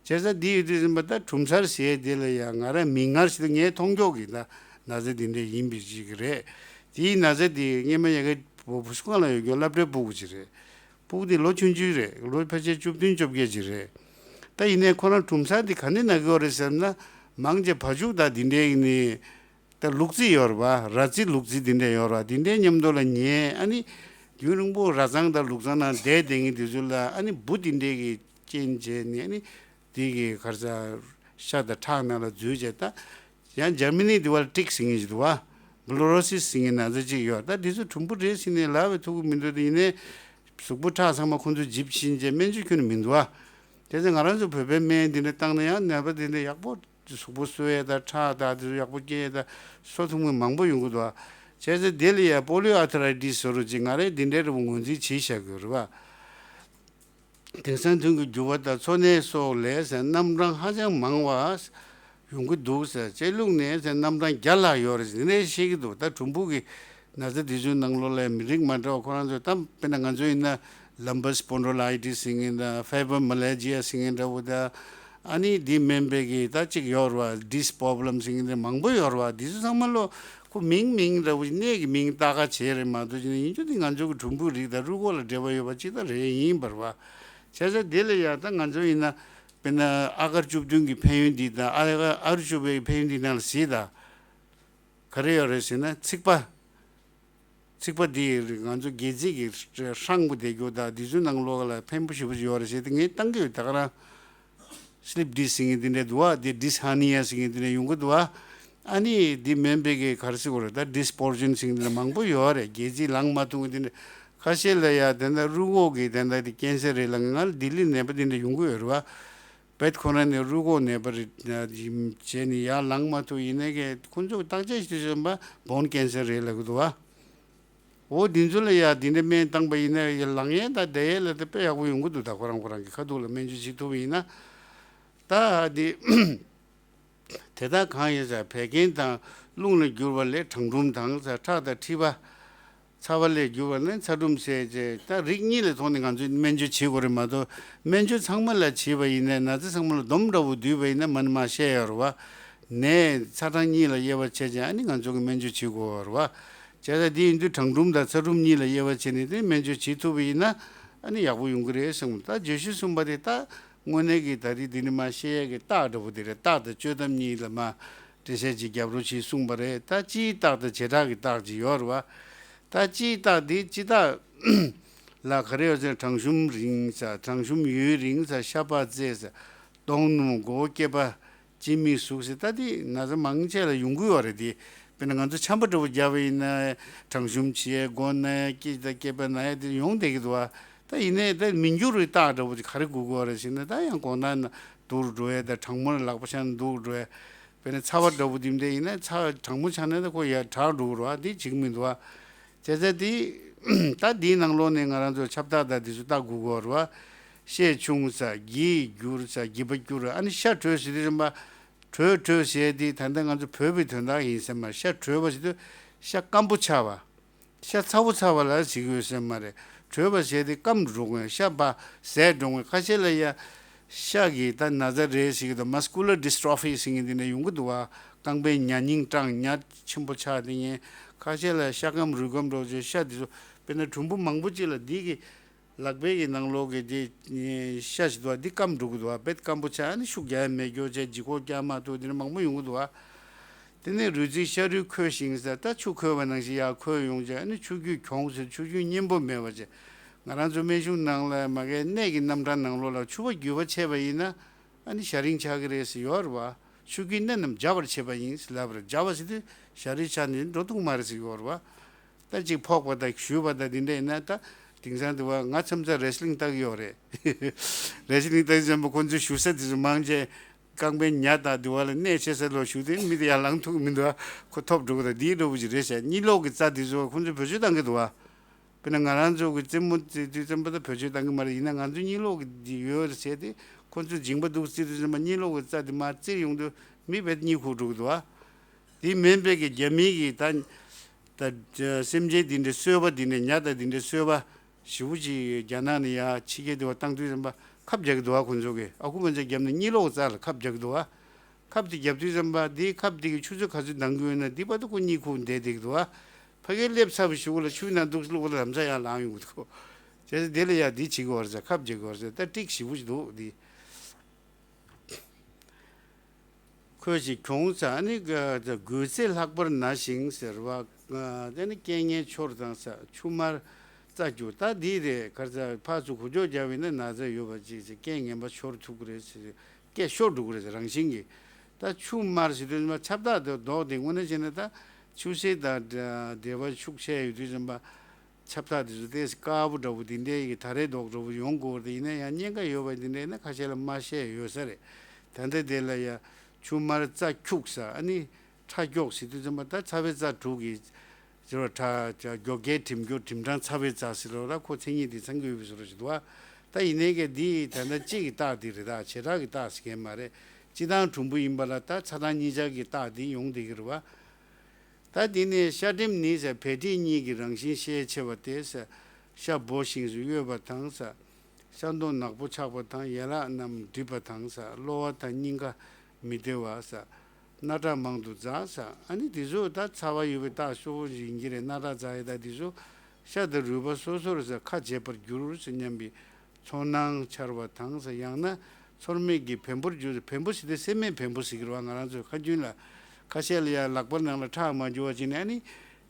བྱས་ཙང་འདི་ཡོད་དུས་རིམ་པ་ད་གྲུམ་སར་ཟེར་དེ་ལ་ཡང་ང་རང་མིག་སྔར་ཞིག་ཏུ་ངས་མཐོང་ཀྱོག་གི་ད་ན་ཚ་འདི་འདྲ་ཡིན་པའི་ཅིག་རེད། དེའི་ན་ཚ་འདི་སྔོན་མ་ཡ་གི་བུ་བུ་སུ་ཁང་ལ་ཡོད་ཀྱོག་སློབ་གྲྭའི་ཕྲུ་གུ་ཅིག་རེད། ཕྲུ་གུ་འདི་ལོ་ཆུང་ཆུང་རེད། ལོ་ཕལ་ཆེར་བཅུ་བདུན་བཅོ་བརྒྱད་ཅིག་རེད། ད་ཡིན་ནའི་ཁོ་རང་གྲུམ་སར་འདི་ག་ནས་ན་གི་ཡོད་རེད་ཟེར་ན། མང་ཆེ་བ་ཕྱུགས་དང་འདི་འདྲའི་ནི། ད་ལུག་རྫི་ཡོད་རེད་བ། ར་རྫི་ལུག་རྫི་འདི་འདྲ་ཡོད་རེད་བ། འདི་འདྲའི་མཉམ་དུ་ལ་ཉལ། ཨ་ནི་རྒྱུན་རིང་པོ་ར་ཚང་དང་ལུག་ཚང་ནང་བསྡད་བསྡད་མཁན་དེ་ཚོ་ལ། ཨ་ནི་འབུ་འདི་འདྲའི་གི་རྐྱེན་བྱས་ནས། ཨ་ནི་འདི་གི་ག་རེ་ཟ། ཤ་དང་ཁྲག་ནང་ལ་འཛུལ་བྱས། ད་ཡང་འཇར་མ་ནི་འདི་བ་ལ་ཊིག་ཟེར་མཁན་ཞིག་འདུག་བ། བྷུ་ལོ་རོ་སིས་ཟེར་མཁན་ན་ཚ་ཅིག་ཡོད། ད་འདི་ཚོ་གྲུམ་བུ་རེད་ཟེར་ནས་ལབ་པའི་ཐུག་གི་མི་འདུག་དེ་ཡིན་ནའི་གཟུགས་པོ་ཁྲག་ཚང་མ་ཁོ་ཚོས་འཇིབ་ཕྱིན་བྱས་སྨན་བཅོས་ཁྱོན་ནས་མི་འདུག་བ། དེ་ཚོ་ང་རང་ཚོ་བོད་པའི་སྨན་འདི་འདྲ་བཏང་ན་ཡང་ནད་པ་འདི་འདྲ་ཡག་པོ། གཟུགས་པོ་གསོ་ཡས་དང་ཁྲག་དང་དེ་ཚོ་ཡག་པོ་སྐྱེ་ཡས་དང་གསོ་ཐུབ་མཁན་མང་པོ་ཡོང་གི་འདུག་བ། བྱས་ཙང་དེ་ལ་ཡ་པོ་ལི་ཡོ་ཨར་ཐ་རའི་ཊིས་བཟོ་འདྲ་ཅིག་ང་རས་འདི་འདྲའི་འདྲ་པོ་ངོས་འཛིན་བྱེད་བཞག་གི་ཡོད་རེད་བ། དེང་སང་དོན་གྱི་འགྱུར་བ་དང་འཚོ་གནས་སོགས་ལས་ཟེར་རྣམ་གྲངས་ཧ་ཅང་མང་བ་ཡོང་གི་འདུག་ཟེར། སྤྱི་ལུགས་ནས་ཟེར་རྣམ་གྲངས་བརྒྱ་ལྷག་ཡོད་རེད་ཟེར་ནས་བཤད་ཀྱི་འདུག་ད་གྲུམ་བུ་གི་ན་ཚ་དེ་ཚོའི་ནང་ལོགས་ལ་མི་རིགས་མ་འདྲ་བ་ཁོ་རང་ཚོ། ད་དཔེར་ན་ང་ཚོ་ཡིན་ན་ལམ་པ་སི་པོན་ཌོ་ལའི་ཊིས་ཟེར་མཁན་དང་། ཕའི་བྷི་རོ་མི་ཡ་ལི་ཇི་ཡ་ཟེར་མཁན་འདྲ་བོ་དང་། ཨ་ནི་འདི་སྨན་པའི་གི་ད་ཅིག་ཡོད་རེད་བ། ཌིས་པོ་བྷ་ལམ་ཟེར་མཁན་འདི་མང་པོ་ཡོད་རེད་བ། འདི་ཚོ་ཚང་མ་ལོ་ཁོ་མིང་མིང་འདྲ་བོ་ཞིག་གནས་ཀྱི་མིང་བཏགས་ཀ་བྱས་རེད་མ་གཏོགས། ཅི་ནས་ཡིན་རྒྱུ་འདི་ང་ཚོ་གི་གྲུམ་བུའི་རིགས་དང་རུས་ཁོག་ལ་འབྲེལ་བ་ཡོད་པ་ཅིག་ད་རེད་ཡིན་པ་རེད་བ། བྱས་ཙང་དེ་ལ་ཡང་ད་ང་ཚོ་ཡིན་ན་དཔེར་ན་ཨ་གར་བཅུ་བདུན་གྱི་ཕན་ཡོན་འདི་དང་། ཨ་ཨ་རུ་བཅུ་པའི་ཕན་ཡོན་འདི་ནང་ལ་གཟིགས་དང་། ག་རེ་ཡོད་རེད་ཟེར་ན། ཚིགས་པ། ཚིགས་པ་འདི་ང་ཚོ་སྒལ་ཚིགས་ཀྱི་ཧྲང་པོ་བསྡད་རྒྱུ་དང་། འདི་ཚོའི་ནང་ལོགས་ལ་ཕན་པོ་ཞེ་པོ་ཅིག་ཡོད་རེད་ཟེར་ཏེ་ངས་བཏང་གི་ཡོད། ད་ག་རང་སི་ལིབ་ཌིས་ཟེར་མཁན་འདི་འདྲ་འདུག་བ། དེ་ཌིས་ཧར་ནི་ཡ་ཟེར་མཁན་འདི་འདྲ་ཡོང་གི་འདུག་བ། ཨ་ནི་འདི་སྨན་པའི་གི་ག་རེ་ཟེར་དགོས་རེད། ད་ཌིས་པོར་ཤན་ཟེར་མཁན་འདི་འདྲ་མང་པོ་ཡོད་རེད། སྒལ་ཚིགས་ལངས་མ་ཐུབ་མཁན་འདི་འདྲ། ཁ་ཤས་ལ་ཡ་དེ་འདྲ་རུས་ཁོག་གི་དེ་འདྲ་དེ་ཀན་སར་རེད་ལབ་མཁན། ང་ལ་ལྡི་ལི་ནད་པ་འདི་འདྲ་ཡོང་གི་ཡོད་རེད་བ། བེད་ཁོ་རང་ནས་རུས་ཁོག་ནད་པ་རེད་བྱས་ནས་ཡར་ལངས་མ་ཐུབ། ཡིན་ནའི་གི་ཁོ་ཚོས་བརྟག་དཔྱད་ཞུས་བྱས་པ་བོན་ཀན་སར་རེད་ལབ་ཀྱི་འདུག་བ། འོ་འདི་ཚོ་ལ་ཡ་འདི་འདྲ་སྨན་བཏང་པ་ཡིན་ན་ཡ་ལངས་ཡས་དང་བསྡད་ཡས་ལ་དེ་དཔེ་ཡག་པོ་ཡོང་གི་འདུག་ད་ཁོ་རང་ཁོ་རང་གི་ཁ་ཐུག་ལ་སྨན་བཅོས་བྱེད་ཐུབ་པ་ཡིན་ན། ད་འདི་དེ་དག་གང་ཡིན་ཟེར། བད་ཀན་དང་རླུང་ལ་གྱུར་པ་ལས་གྲང་འབྲུམ་དང་ཟེར། ཁྲག་དང་མཁྲིས་པ། ཚ་བ་ལས་གྱུར་པ་ནི་ཚ་འབྲུམ་ཟེར་བྱས། ད་རིགས་གཉིས་ལ་ཐོག་ནས་ང་ཚོས་སྨན་བཅོས་བྱེད་དགོས་རེད་མ་གཏོགས། སྨན་བཅོས་ཚང་མ་ལ་བྱས་པ་ཡིན་ནའི་ན་ཚ་ཚང་མ་ལ་སྡོམ་འདྲ་བོ་བསྡུས་པ་ཡིན་ན་མ་ནི་མ་བཤད་ཡོད་རེད་བ། ནས་ཚ་གྲང་གཉིས་ལ་དབྱེ་བ་ཕྱེ་བྱས་ཨ་ནི་ང་ཚོ་གི་སྨན་བཅོས་བྱེད་དགོས་རེད་བ། བྱས་ཙང་འདི་ཡིན་དུས་གྲང་འབྲུམ་དང་ཚ་འབྲུམ་གཉིས་ལ་དབྱེ་བ་ཕྱེ་ནས་དེ་སྨན་བཅོས་བྱེད་ཐུབ་པ་ཡིན་ན་ཨ་ནི་ཡག་པོ་ཡོང་གི་རེད་བསམ། ད་བརྗོད་གཞི་གསུམ་པ་དེ་ད་དངོས་གནས་ཀྱི་ད་རེས་འདི་ནི་མ་བཤད་ཡས་ཀྱི་རྟགས་འདྲ་བོ་དེ་རེད། རྟགས་དང་བཅོས་ཐབས་གཉིས་ལ་མ་འགྲེལ་བཤད་ཅིག་རྒྱབ་རོགས་བྱེད་གསུངས་པ་རེད། ད་སྤྱིའི་རྟགས་དང་བྱེ་བྲག་གི་རྟགས་ཅིག་ཡོད་རེད་བ། ད་སྤྱིའི་རྟགས་འདི་སྤྱི་རྟགས་ལ་ག་རེ་ཡོད་ཟེར་ན། གྲང་ཤུམ་རིང་ས། གྲང་ཤུམ་ཡུན་རིང་ས། ཤ་པགས་བཙེགས་ས། གདོང་སྣུམ། མགོ་བོ་སྐེད་པ། ལྕེ་མིག་ཟུག་ས། ད་འདི་ན་ཚ་མང་ཆེ་ལ་ཡོང་གི་ཡོད་རེད། འདི་དཔེར་ན་ང་ཚོ་ཆམ་པ་འདྲ་བོ་བརྒྱབ་པ་ཡིན་ན་གྲང་ཤུམ་བྱེད་ཡས། མགོ་ན་ཡས། སྐེ་དང་སྐེད་པ་ན་ཡས་དེ་ཡོང་བསྡད་ཀྱི་འདུག་བ། ད་ཡིན་ནའི་ད་མི་འགྱུར་བའི་རྟགས་འདྲ་བོ་དེ་ག་རེ་དགོས་ཀྱི་ཡོད་རེད་ཟེར་ན། ད་ཡང་མགོ་ནག་ན་སྡུག་རུ་འགྲོ་ཡས་དང་། གྲང་མོ་ལ་ལག་པ་བཞག་ན་སྡུག་རུ་འགྲོ་ཡས། དཔེར་ན་ཚ་བ་འདྲ་པོ་འདི་འདྲ་ཡིན་ན་ཚ་གྲང་མོ་ཆགས་ན་ད་ཁོ་ཡར་དྲག་འགྲོ་གི་རེད་བ། འདི་བྱེད་ཀྱི་མི་འདུག་བ། བྱས་ཙང་འདི་ད་འདིའི་ནང་ལོགས་ནས་ང་རང་ཚོ་ཁྱབ་བདག་དང་འདི་ཚོ་ལྟ་དགོས་ཀྱི་ཡོད་རེད་བ། ཤས་ཆུང་ས་བརྒྱད་འགྱུར་ས་བརྒྱད་པ་འགྱུར། ཨ་ནི་ཤ་དྲོས་ཟེར་དུས་ཙམ་པ། དྲོས་དྲོས་ཟེར་དེ་ད་ལྟ་ང་ཚོ་བོད་པའི་དོན་དག་ཡིན་ཟེར་མ། ཤ་དྲོས་པ་ཟེར་དུས་ཤ་སྐམ་པོ་ཆགས་པ། ཤ་ཚ་པོ་ཚ་བ་ལ་ཟེར་གྱི་ཡོད་ཟེར་མ་རེད། དྲོས་པ་ཟེར་དེ་སྐམ་འགྲོ་གི། ཤ་བ་ཟད་འགྲོ་གི། ཁ་ཤས་ལ་ཡ་ཤ་གི་ད་ན་ཚ་རེད་ཟེར་གྱི་འདུག། མ་སི་ཀུ་ལར་ཌི་སི་ཊོ་ཕི་ཟེར་མཁན་དེ་འདྲ་ཡོང་གི་འདུག་བ། རྐང་པའི་ཉ་སྙིང་སྐྲངས། ཉ་ཆེན་པོ་ཆགས། དེ་ཡིན། ཁ་ཤས་ལ་ཤ་སྐམ་རུས་སྐམ་འགྲོ་བྱས། ཤ་དེ་ཚོ་དཔེར་ན་གྲུམ་བུ་མང་པོ་ཅིག་ལ་འདི་གི་ལག་པའི་གི་ནང་ལོགས་ཀྱི་དེ་ཤ་ཞིག་འདུག་བ། འདི་སྐམ་འགྲོ་གི་འདུག་བ། དཔེ་སྐམ་པོ་ཆགས། ཨ་ནི་ཤུགས་རྒྱག་ཡ་མེད། སྐྱོ་བྱས་ལྗིད་ཁོག་རྒྱག་མ་ཐུབ། དེ་འདྲ་མང་པོ་ཡོང་གི་འདུག་བ། དེ་ནས་རུས་རྩི་ཤ་རུས་ཁོལ་ཞིང་ཟེར། ད་ཆུ་ཁོལ་བ་ནང་བཞིན་ཡར་ཁོལ་ཡོང་བྱས། ཨ་ནི་ཆུ་རྒྱུས་གྱོང་ཟེར། ཆུ་རྒྱུས་སྙན་པོ་མེད་པ་བྱས། ང་རང་ཚོ་སྨན་གཞུང་ནང་ལ་མ་གིའི་གནད་ཀྱི་རྣམ་གྲངས་ནང་ལོགས་ལ་ཆུ་བ་རྒྱུས་པ་ཆད་པ་ཡིན་ན་ཨ་ནི་ཞ་རིང་ཆགས་ཀྱི་རེད་ཟེར་ཡོད་རེད་བ། ཆུ་རྒྱུས་གནད་རྣམས་འཇགས་པར་བྱེད་པ་ཡིན་ཟེར་ལབ་པ་རེད། འཇགས་པ་ཟེར་དུས་ཞ་རིང་ཆགས་ནས་འགྲོ་ཐུབ་མ་རེད་ཟེར་ཡོད་རེད་བ། ད་ཅིག་ཕོག་པ་དང་གཞུས་པ་དང་འདི་འདྲ་ཡིན་ན། ད་དེང་སང་དེ་བ་ང་མཚམས་མཚམས་རེ་སི་ལིང་ལྟ་གི་ཡོད་རེད། རེ་སི་ལིང་ལྟ་གི་ཙམ་པ་ཁོ་ཚོའི་གཞུ་ས་དེ་ཚོ་མང་ཆེ་རྐང་པའི་ཉ་དང་དེ་བ་ལ་གནད་ཆེ་ས་ལོ་གཞུ་དེ་མི་དེ་ཡར་ལངས་ཐུབ་ཀྱི་མི་འདུག་ཨ། ཁོ་ཐོབ་འགྲོ་གི། ད་འདིའི་འདྲ་པོ་ཅིག་རེད་ཤག། གཉིད་ལོག་གི་རྩ་དེ་ཚོ་ཁོ་ཚོས་བེད་སྤྱོད་བཏང་གི་འདུག་ཨ། དཔེར་ན་ང་རང་ཚོ་གི་རྩེད་མོ་རྩེ་དུས་ཙམ་པ་ད་བེད་སྤྱོད་བཏང་གི་མ་རེད། ཡིན་ན་ང་ཚོ་གཉིད་ལོག་གི་འདི་ཡོད་རེད་ཟེར་ཏེ། ཁོ་ཚོས་མཇིང་པ་འདུག་བཙིར་དུས་ཙམ་པ་གཉིད་ལོག་གི་རྩ་དེ་མར་བཙིར་ཡོང་དུས་མི་བེད་གཉིད་ཁུག་འགྲོ་གི་འདུག་ཨ། དེ་མིན་པའི་གི་རྒྱ་མིའི་གི་ད་ད་སེམས་ཅན་དེ་འདྲའི་གསོད་པ་དེ་འདྲའི་ཉ་དང་དེ་འདྲའི་གསོད་པ་ཞེ་པོ་ཅིག་རྒྱ་ནག་ནས་ཡར་ཕྱི་རྒྱལ་དུ་བ་བཏང་དུས་ཙམ་པ་ཁབ་རྒྱག་གི་འདུག་བ། ཁོ་ཚོ་གིས་ཨ་ཁུ་ཕན་ཚུན་རྒྱབ་ནས་གཉིད་ལོག་རྩ་ལ་ཁབ་རྒྱག་གི་འདུག་བ། ཁབ་དེ་རྒྱབ་དུས་ཙམ་པ་དེའི་ཁབ་དེ་གི་ཆུ་ཚོད་ག་ཚོད་ལྡང་གི་ཡོད་ན་དེ་བར་དུ་ཁོ་གཉིད་ཁུག་བསྡད་བསྡད་ཀྱི་འདུག་བ། ཕ་གིར་སླེབས་ཚར་བའི་གཞུག་ལ་ཆུའི་ནང་འདུག་བླུགས་པ་ལམ་སང་ཡར་ལངས་ཡོང་གི་འདུག། བྱས་ཙང་དེ་ལ་ཡ་འདི་བྱེད་ཀྱི་ཡོད་རེད་ཟེར། ཁབ་རྒྱག་གི་ཡོད་རེད་ཟེར། ད་ཀྲིག་ཞེ་པོ་ཞིག་འདུག་འདི། ཁོས་ཞིག་གྱོང་ས་ནི་དགོས་ཚེ་ལྷག་པར་ན་ཞིང་ཟེར་བ། དེ་ནི་རྐྱེན་ངན་ཆོར་དང་ས་ཆུ་དམར་རྩ་རྒྱུ། ད་འདི་རེད། གར་ས་ཕར་ཚུར་གུ་ཅོག་རྒྱབ་ཡིན་ན་ན་ཚ་ཡོད་པ་ཅིག་ཟེར། རྐྱེན་ངན་པ་ཤོར་ཐུབ་ཀྱི་རེད་ཟེར། སྐད་ཤོར་འགྲོ་གི་རེད་ཟེར། རང་བཞིན་གྱིས། ད་ཆུ་དམར་ཟེར་དུས་ཙམ་པ་ཁྱབ་བདག་དེ་ལྡོག་སྟེ་དངོས་གནས་བྱས་ན་ད་ཆུ་སེར་དང་འབྲེལ་བ་ཤུགས་ཆེ་ཡོད་དུས་ཙམ་པ། ཁྱབ་བདག་དེ་ཚོ་ཏོག་ཙམ་དཀར་པོ་འདྲ་པོ་དེ་འདྲའི་གི་ད་རེས་ལྡོག་འདྲ་པོ་ཡོང་དགོས་རེད། ཡིན་ན་ཡང་གཉན་ཁ་ཡོད་པ་དེ་འདྲ་ཡིན་ན་ཁ་ཤས་ལ་མ་བཤད་ཡོད་ས་རེད། ད་ལྟ་དེ་ལ་ཡ་ཆུ་དམར་རྩ་འཁྱུག་ས། ཨ་ནི་ཁྲག་སྐྱོགས་ཟེར་དུས་ཙམ་པ་ད་ཚ་བའི་རྩ་དྲུག་གི་ཟེར་བ། ཁྲག་ཁྲག་སྐྱོགས་རྒྱས་གྲིམ་སྐྱོགས་གྲིམ་གྲང་ཚ་བའི་རྩ་ཟེར་བ་ལ་ཁོ་མཚན་ཉིད་དེ་ཚང་གི་ཡོད་པའི་བཟོ་འདྲ་ཞིག་འདུག་བ། ད་ཡིན་ནའི་གི་འདི་ད་ལྟ་གཅིག་གི་རྟགས་འདི་རེད། ད་བྱེ་བྲག་གི་རྟགས་ཟེར་མཁན་མ་རེད། སྤྱིར་བཏང་གྲུམ་བུ་ཡིན་པ་ལ་ད་ཚ་གྲང་གཉིས་ཆར་གྱི་རྟགས་འདི་ཡོང་བསྡད་ཀྱི་རེད་བ། ད་འདི་ནས་ཤ་གྲིམ་ནི་ཟེར། བད་མཁྲིས་གཉིས་ཀྱི་རང་བཞིན་ཤས་ཆེ་བ་སྟེ་ཟེར། ཤ་སྦོ་ཞིང་སུ་གཡོས་པ་དང་ཟེར། ཤ་མདོག་ནག་པོ་ཆགས་པ་དང་། ཡན་ལག་རྣམས་འགྲིབ་པ་དང་ཟེར། གློ་བ་དང་སྙིང་ག་མི་བདེ་བ་ཟེར། སྣ་ཁྲག་མང་དུ་འཛག་ཟེར། ཨ་ནི་འདི་ཚོ་ད་ཚ་བ་ཡོད་པའི་རྟགས་གཙོ་བོ་ཡིན་གྱི་རེད། སྣ་ཁྲག་འཛག་ཡས། ད་འདི་ཚོ་ཤ་དང་རུས་པ་སོ་སོར་ཟེར་ཁ་འབྱེད་པར་འགྱུར་ཟེར་སྙམ་པའི་ཚོར་སྣང་འཆར་བ་དང་ཟེར། ཡང་ན་ཚོར་མེད་ཀྱི་བེམ་པོར་འགྱུར། བེམ་པོ་ཟེར་དུས་སེམས་མེད་བེམ་པོ་ཟེར་གྱི་རེད་བ། ང་རང་ཚོས་ཁ་རྒྱུན་ལ་ཁ་ཤས་ལ་ཡ་ལག་པ་ནང་ལ་ཁྲག་མ་འགྱུར་བ་བྱས་ནས་ཨ་ནི་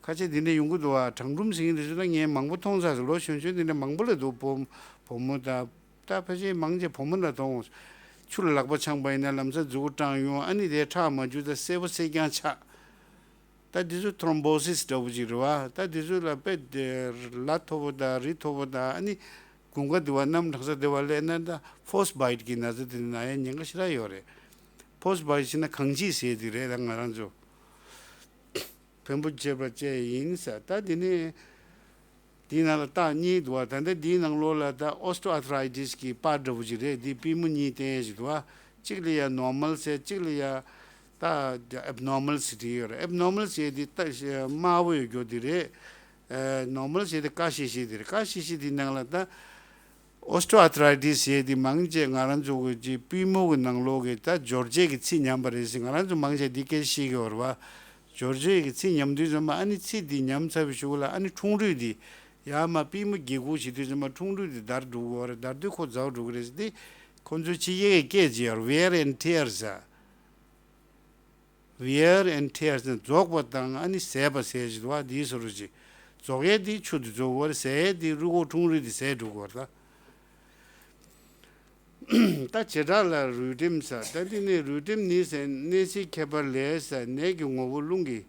ཁ་ཤས་འདི་འདྲ་ཡོང་གི་འདུག་བ། གྲང་གྲུམ་ཟེར་མཁན་འདི་ཚོ་ད་ངས་མང་པོ་མཐོང་ཚར་སོང་། ལོ་གཞོན་གཞོན་འདི་འདྲ་མང་པོ་ལ་འདུག། བུ་བུ་མོ་དང་ད་ཕལ་ཆེར་མང་ཆེ་བུ་མོ་ལ་མཐོང་། ཆུ་ལ་ལག་པ་འཆང་པ་ཡིན་ན་ལམ་སང་མཛུ་གུ་སྐྲངས་ཡོང་། ཨ་ནི་དེ་ཁྲག་མ་འགྱུར་ད་སེར་པོ་སེར་རྐྱང་ཆགས། ད་འདི་ཚོ་ཐོརོམ་བོ་སིས་འདྲ་པོ་ཅིག་རེད་བ། ད་འདི་ཚོ་ལ་དཔེ་དེ་ལ་མཐོ་པོ་དང་རི་མཐོ་པོ་དང་། ཨ་ནི་དགུན་ཁ་དེ་བ་གནམ་གྲང་ས་དེ་བ་སླེབས་ན་ད་ཕོ་སི་བྷའིཊ་གི་ན་ཚ་དེ་ན་ཡ་ཉེན་ཁ་ཞེ་དྲག་ཡོད་རེད། ཕོ་སི་བྷའིཊ་ཟེར་ན་གང་ཅི་ཟེར་དེ་རེད། ད་ང་རང་ཚོ་བེམ་པོ་འབྱེད་པ་བཅས་ཡིན་ས། ད་འདི་ནི་འདིའི་ནང་ལ་རྟགས་གཉིས་འདུག་བ། ད་ལྟ་འདིའི་ནང་ལོགས་ལ་ད་ཨོ་སི་ཊོ་ཨར་ཐ་རའི་ཊི་སི་གི་པར་འདྲ་པོ་ཅིག་རེད། འདི་པུས་མོ་གཉིས་བསྟན་ཡས་ཅིག་འདུག་བ། གཅིག་ལ་ཡ་ནོར་མལ་ཟེར། གཅིག་ལ་ཡ་ད་ཨེབ་ནོར་མལ་ཟེར་བྲིས་ཡོད་རེད། ཨེབ་ནོར་མལ་ཟེར་འདི་ད་དམར་པོ་ཡོད་རྒྱུ་འདི་རེད། ཨ་ནོར་མལ་ཟེར་འདི་དཀར་ཤིག་ཤིག་འདི་རེད། དཀར་ཤིག་ཤིག་འདི་ནང་ལ་ད་ཨོ་སི་ཊོ་ཨར་ཐ་རའི་ཊི་སི་ཟེར་དེ་མང་ཆེ་ང་རང་ཚོ་གི་ཅིག་པུས་མོ་གི་ནང་ལོགས་ཀྱི་ད་འབྱོར་བྱེད་ཀྱི་ཚིགས་ཉམས་པ་རེད་ཟེར། ང་རང་ཚོ་མང་ཆེ་འདི་སྐད་ཤེས་ཀྱི་ཡོད་རེད་བ། འབྱོར་བྱེད་ཀྱི་ཚིགས་ཉམས་དུས་ཙམ་པ་ཨ་ནི་ཚིགས་འདི་ཉམས་ཚར་བའི་གཞུག་ལ་ཨ་ནི་ཁྲུང་རུས་འདི་ཡར་མར་པུས་མོ་སྒྱེ་འགུག་བྱེད་དུས་ཙམ་པ་ཁྲུང་རུས་འདི་འདར་འགྲོ་གི་ཡོད་རེད། འདར་དུས་ཁོ་འཛག་འགྲོ་གི་རེད་ཟེར་ཏེ། ཁོ་ཚོའི་ཕྱི་རྒྱལ་གྱི་སྐད་ཅིག་ཡོད་རེད། Wear and tear ཟེར། Wear and tear ཟེར་ན་རྫོགས་པ་དང་ཨ་ནི་ཟད་པ་ཟེར་ཞིག་འདུག་བ། འདིའི་སོ་རུ་ཅིག། རྫོགས་ཡས་འདི་ཆུ་འདི་རྫོགས་དགོས་རེད། ཟད་ཡས་འདི་རུས་ཁོག་ཁྲུང་རུས་འདི་ཟད་འགྲོ་དགོས་རེད་ད། ད་བྱེ་བྲག་ལ་རུས་གྲིམ་ཟེར། ད་འདི་ནི་རུས་གྲིམ་ནི་ཟེར། ནད་ཚིག་ཁྱད་པར་ལས་ཟེར། ནད་ཀྱི་ངོ་བོ་རླུང་གི་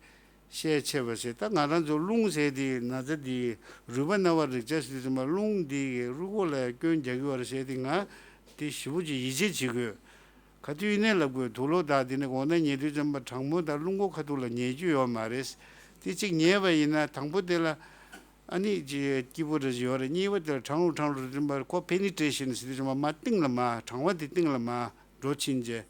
ཤས་ཆེ་བ་ཟེར། ད་ང་རང་ཚོ་རླུང་ཟེར་དེ་ན་ཚ་འདི་རུས་པ་ན་བ་རེག་བྱ་ཟེར་དུས་ཙམ་པ་རླུང་འདི་རུས་ཁོག་ལ་སྐྱོན་རྒྱག་གི་ཡོད་རེད་ཟེར་དེ་ང་དེ་ཞེ་པོ་ཅིག་ཡིད་ཆེས་བྱེད་དགོས། ག་དུས་ཡིན་ནའི་ལབ་དགོས། དུག་ལོག་དང་དེ་ནི་དགོང་དག་ཉལ་དུས་ཙམ་པ་གྲང་མོ་དང་རླུང་ཁོག་ཁ་ཐུག་ལ་ཉལ་རྒྱུ་ཡོད་མ་རེད། དེ་གཅིག་ཉལ་བ་ཡིན་ན་དང་པོ་དེ་ལ་ཨ་ནི་ཅི་སྐྱིད་པོ་རེ་ཞིག་ཡོད་རེད། གཉིས་པ་དེ་ལ་གྲང་རུ་གྲང་རུ་ཙམ་པ་ཁོ་པེ་ནི་ཊི་རེ་ཤན་ཟེར་དུས་ཙམ་པ་མར་གཏིང་ལ་མར་གྲང་བ་དེ་གཏིང་ལ་མར་འགྲོ་ཕྱིན་བྱས།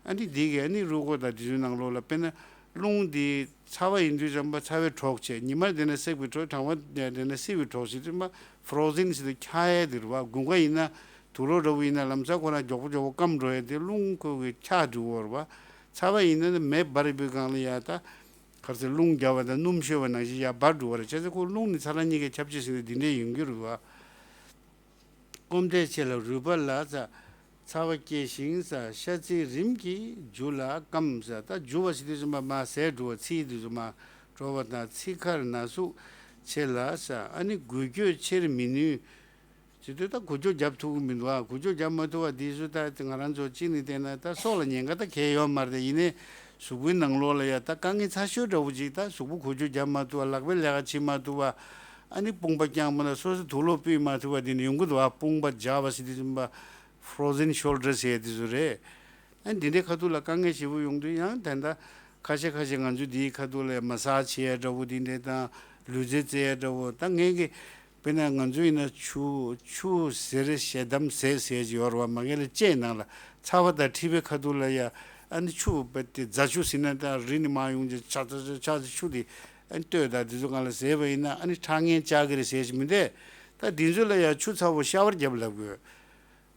ཨ་ནི་འདི་གས་ཨ་ནི་རུས་ཁོག་དང་དེ་ཚོའི་ནང་ལོགས་ལ་དཔེར་ན་རླུང་འདི་ཚ་བ་ཡིན་དུས་ཙམ་པ་ཚ་བའི་གྲོགས་བྱས། ཉི་མར་བསྡད་ན་སྲེག་པའི་གྲོགས། གྲང་བ་བསྡད་ན་བསིལ་བའི་གྲོགས་བྱེད་དུས་ཙམ་པ་ཕོ་རོ་ཟེན་ཟེར་དུས་འཁྱག་ཡས་དེ་རེད་བ། དགུན་ཁ་ཡིན་ན་དུག་ལོག་འདྲ་བོ་ཡིན་ན་ལམ་སང་ཁོ་རང་མགྱོགས་པོ་མགྱོགས་པོ་སྐམ་འགྲོ་ཡས་དེ་རླུང་ཁོ་གི་འཁྱག་འགྲོ་གི་ཡོད་རེད་བ། ཚ་བ་ཡིན་ན་མེ་འབར་བའི་སྒང་ལ་ཡ་ད་ག་རེ་ཟེར་རླུང་རྒྱག་པ་དང་སྣུམ་ཤོར་བ་ནང་བཞིན་ཡར་འབར་འགྲོ་བ་རེད། བྱས་ཙང་ཁོ་རླུང་ནི་ཚ་གྲང་གཉིས་ཀའི་ཁྱབ་བྱེད་ཟེར་ནས་འདི་འདྲས་ཡོང་གི་རེད་བ། སྐོམ་དད་ཆེ་ལ་རུས་པ་ལ་ཚ། ཚ་བ་སྐྱེ་ཞིང་ས། ཤ་ཚིལ་རིམས་ཀྱིས་རྒྱུ་ལ་སྐམ་ས། ད་རྒྱུ་བ་ཟེར་དུས་ཙམ་པ་མར་ཟད་འགྲོ་བ། ཚིལ་དུས་ཙམ་པ་འགྲོ་བ་དང་། ཚིག་ཁར་ན་ཟུག་ཆེ་ལ་ས། ཨ་ནི་འགུལ་སྐྱོད་ཆེར་མི་ནུས། ཟེར་དུས་ད་འགུལ་སྐྱོད་རྒྱབ་ཐུབ་ཀྱི་མི་འདུག་ཨ། འགུལ་སྐྱོད་རྒྱབ་མ་ཐུབ་པ་འདི་ཚོ་ད་ང་རང་ཚོ་གཅིག་ནས་བལྟས་ན་ད་སྲོག་ལ་ཉེན་ཁ་ད་གང་ཡང་ཡོད་མ་རེད། ཡིན་ནའི་གཟུགས་པོའི་ནང་ལོགས་ལ་ཡ་ད་དཀའ་ངལ་ཚ་ཤོས་འདྲ་བོ་ཅིག་ད་གཟུགས་པོ་འགུལ་སྐྱོད་རྒྱབ་མ་ཐུབ་པ། ལག་པས་ལས་ཀ་བྱེད་མ་ཐུབ་པ། ཨ་ནི་དཔུང་པ་བརྐྱངས་པ་ན་སོ་སོ་དུག་ལོག་ཕུད་མ་ཐུབ་པ་འདི་ནི་ཡོང་གི་འདུག་ཨ། དཔུང་པ་འཇགས་པ་ཟེར་དུས་ཙམ་པ་ཕོ་རོ་ཟེན་ཤོལ་ཌར་ཟེར་ཡ་དེ་ཚོ་རེད། ཨ་འདི་འདྲའི་ཁ་ཐུག་ལ་དཀའ་ངལ་ཞེ་པོ་ཡོང་དུས་ཡང་ད་ལྟ་ཁ་ཤས་ཁ་ཤས་ང་ཚོ་འདིའི་ཁ་ཐུག་ལ་མ་སཱཇ་བྱེད་ཡ་འདྲ་བོ་འདི་འདྲའི་དང་ལུས་རྩལ་རྩེ་ཡ་འདྲ་བོ། ད་ངས་ཀྱི་དཔེར་ན་ང་ཚོ་ཡིན་ན་ཆུ་ཆུ་ཟེར་ཞེ་འདམ་ཟེར་ཟེར་གྱི་ཡོད་རེད་བ། མ་གི་ལ་ལྕེ་ནང་ལ་ཚ་བ་དང་མཁྲིས་པའི་ཁ་ཐུག་ལ་ཡ་ཨ་ནི་ཆུ་བེད་དེ་རྫ་ཆུ་ཟེར་ན་ད་རི་ནས་མར་ཡོང་གི་ཆག་ཆག་ཆག་ཆག་ཆུ་དེ་ཨ་ནི་ལྟོས་དང་དེ་ཚོ་སྒང་ལ་ཟེར་བ་ཡིན་ན་ཨ་ནི་ཁྲག་ངན་བཅག་གི་རེད་ཟེར་གྱི་མི་འདུག་ད་དེ་ཚོ་ལ་ཡ་ཆུ་ཚ་བོ་ཤ་ཝར་རྒྱབ་ལབ་དགོས།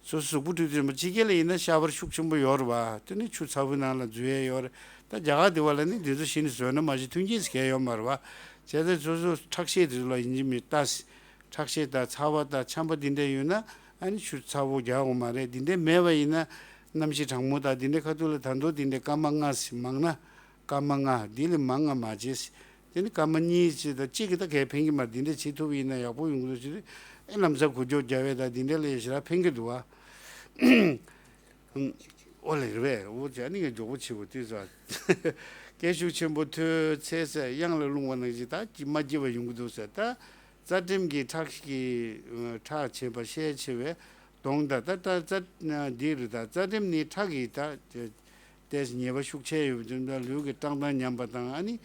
སོ་སོ་གཟུགས་པོ་འཁྲུད་དུས་མ་ཕྱི་རྒྱལ་ལ་ཡིན་ན་ཤ་ཝར་ཤུགས་ཆེན་པོ་ཡོད་རེད་བ། དེ་ནི་ཆུ་ཚ་བོའི་ནང་ལ་འཛུལ་ཡས་ཡོད་རེད། ད་རྒྱ་གར་དེ་བ་ལ་ནི་དེ་ཚོ་གཞི་ནས་བཟོས་ན་མ་གཞི་མཐུན་རྐྱེན་ཟེར་མཁན་ཡོད་མ་རེད་བ། བྱས་ཙང་སོ་སོ་ཁྲག་ཤེད་དེ་ཚོ་ལ་ཡིན་གཅིག་མིན་གཅིག་ད་ཁྲག་ཤེད་དང་ཚ་བ་དང་ཆམ་པ་འདི་འདྲ་ཡོད་ན་ཨ་ནི་ཆུ་ཚ་བོ་རྒྱག་དགོས་མ་རེད། འདི་འདྲ་མེད་པ་ཡིན་ན་གནམ་གཤིས་གྲང་མོ་དང་འདི་འདྲའི་ཁ་ཐུག་ལ་ད་དུང་འདི་འདྲའི་སྐར་མ་ལྔ་ཟེར་མང་ན། སྐར་མ་ལྔ་འདི་ལས་མང་ང་མ་བྱེད། དེ་ནི་སྐར་མ་གཉིས་ཅིག་དང་གཅིག་གིས་ད་གས་ཕན་གྱི་མ་རེད། འདི་འདྲ་བྱེད་ཐུབ་ཡིན་ན་ཡག་པོ་ཡོང་གི་འདུག་ཟེར། ཨེ་ལམ་སང་འགུལ་སྐྱོད་རྒྱག་ཡས་དང་འདི་འདྲ་ལ་ཞེ་དྲག་ཕན་གྱི་འདུག་བ། ཨོ་ལེ་རེད་པས། འོ་ཅག་ནི་ངས་མགྱོགས་པོ་བྱེད་དགོས་དུས་ས། སྐད་ཤུགས་ཆེན་པོ་ཐོས་ཚེ་ས་གཡང་ལ་ལྷུང་བ་ནང་བཞིན་ད་ཅི་མ་སྐྱིད་པ་ཡོང་གི་འདུག་ས། ད་རྩ་ཁྲིམས་ཀྱི་ཁྲག་གི་ཁྲག་བྱེད་པ་ཤས་ཆེ་བས། གདོང་དང་ད་ལྟ་རྩ་འདི་རུ་ད་རྩ་ཁྲིམས་ནི་ཁྲག་གི་ད་ཏོག་ཙམ་ཉེས་པ་ཤུགས་ཆེ་ཡོད་པ་འདུག་ལུས་ཀྱི་བཀྲག་མདངས་ཉམས་པ་དང་ཨ་ནི་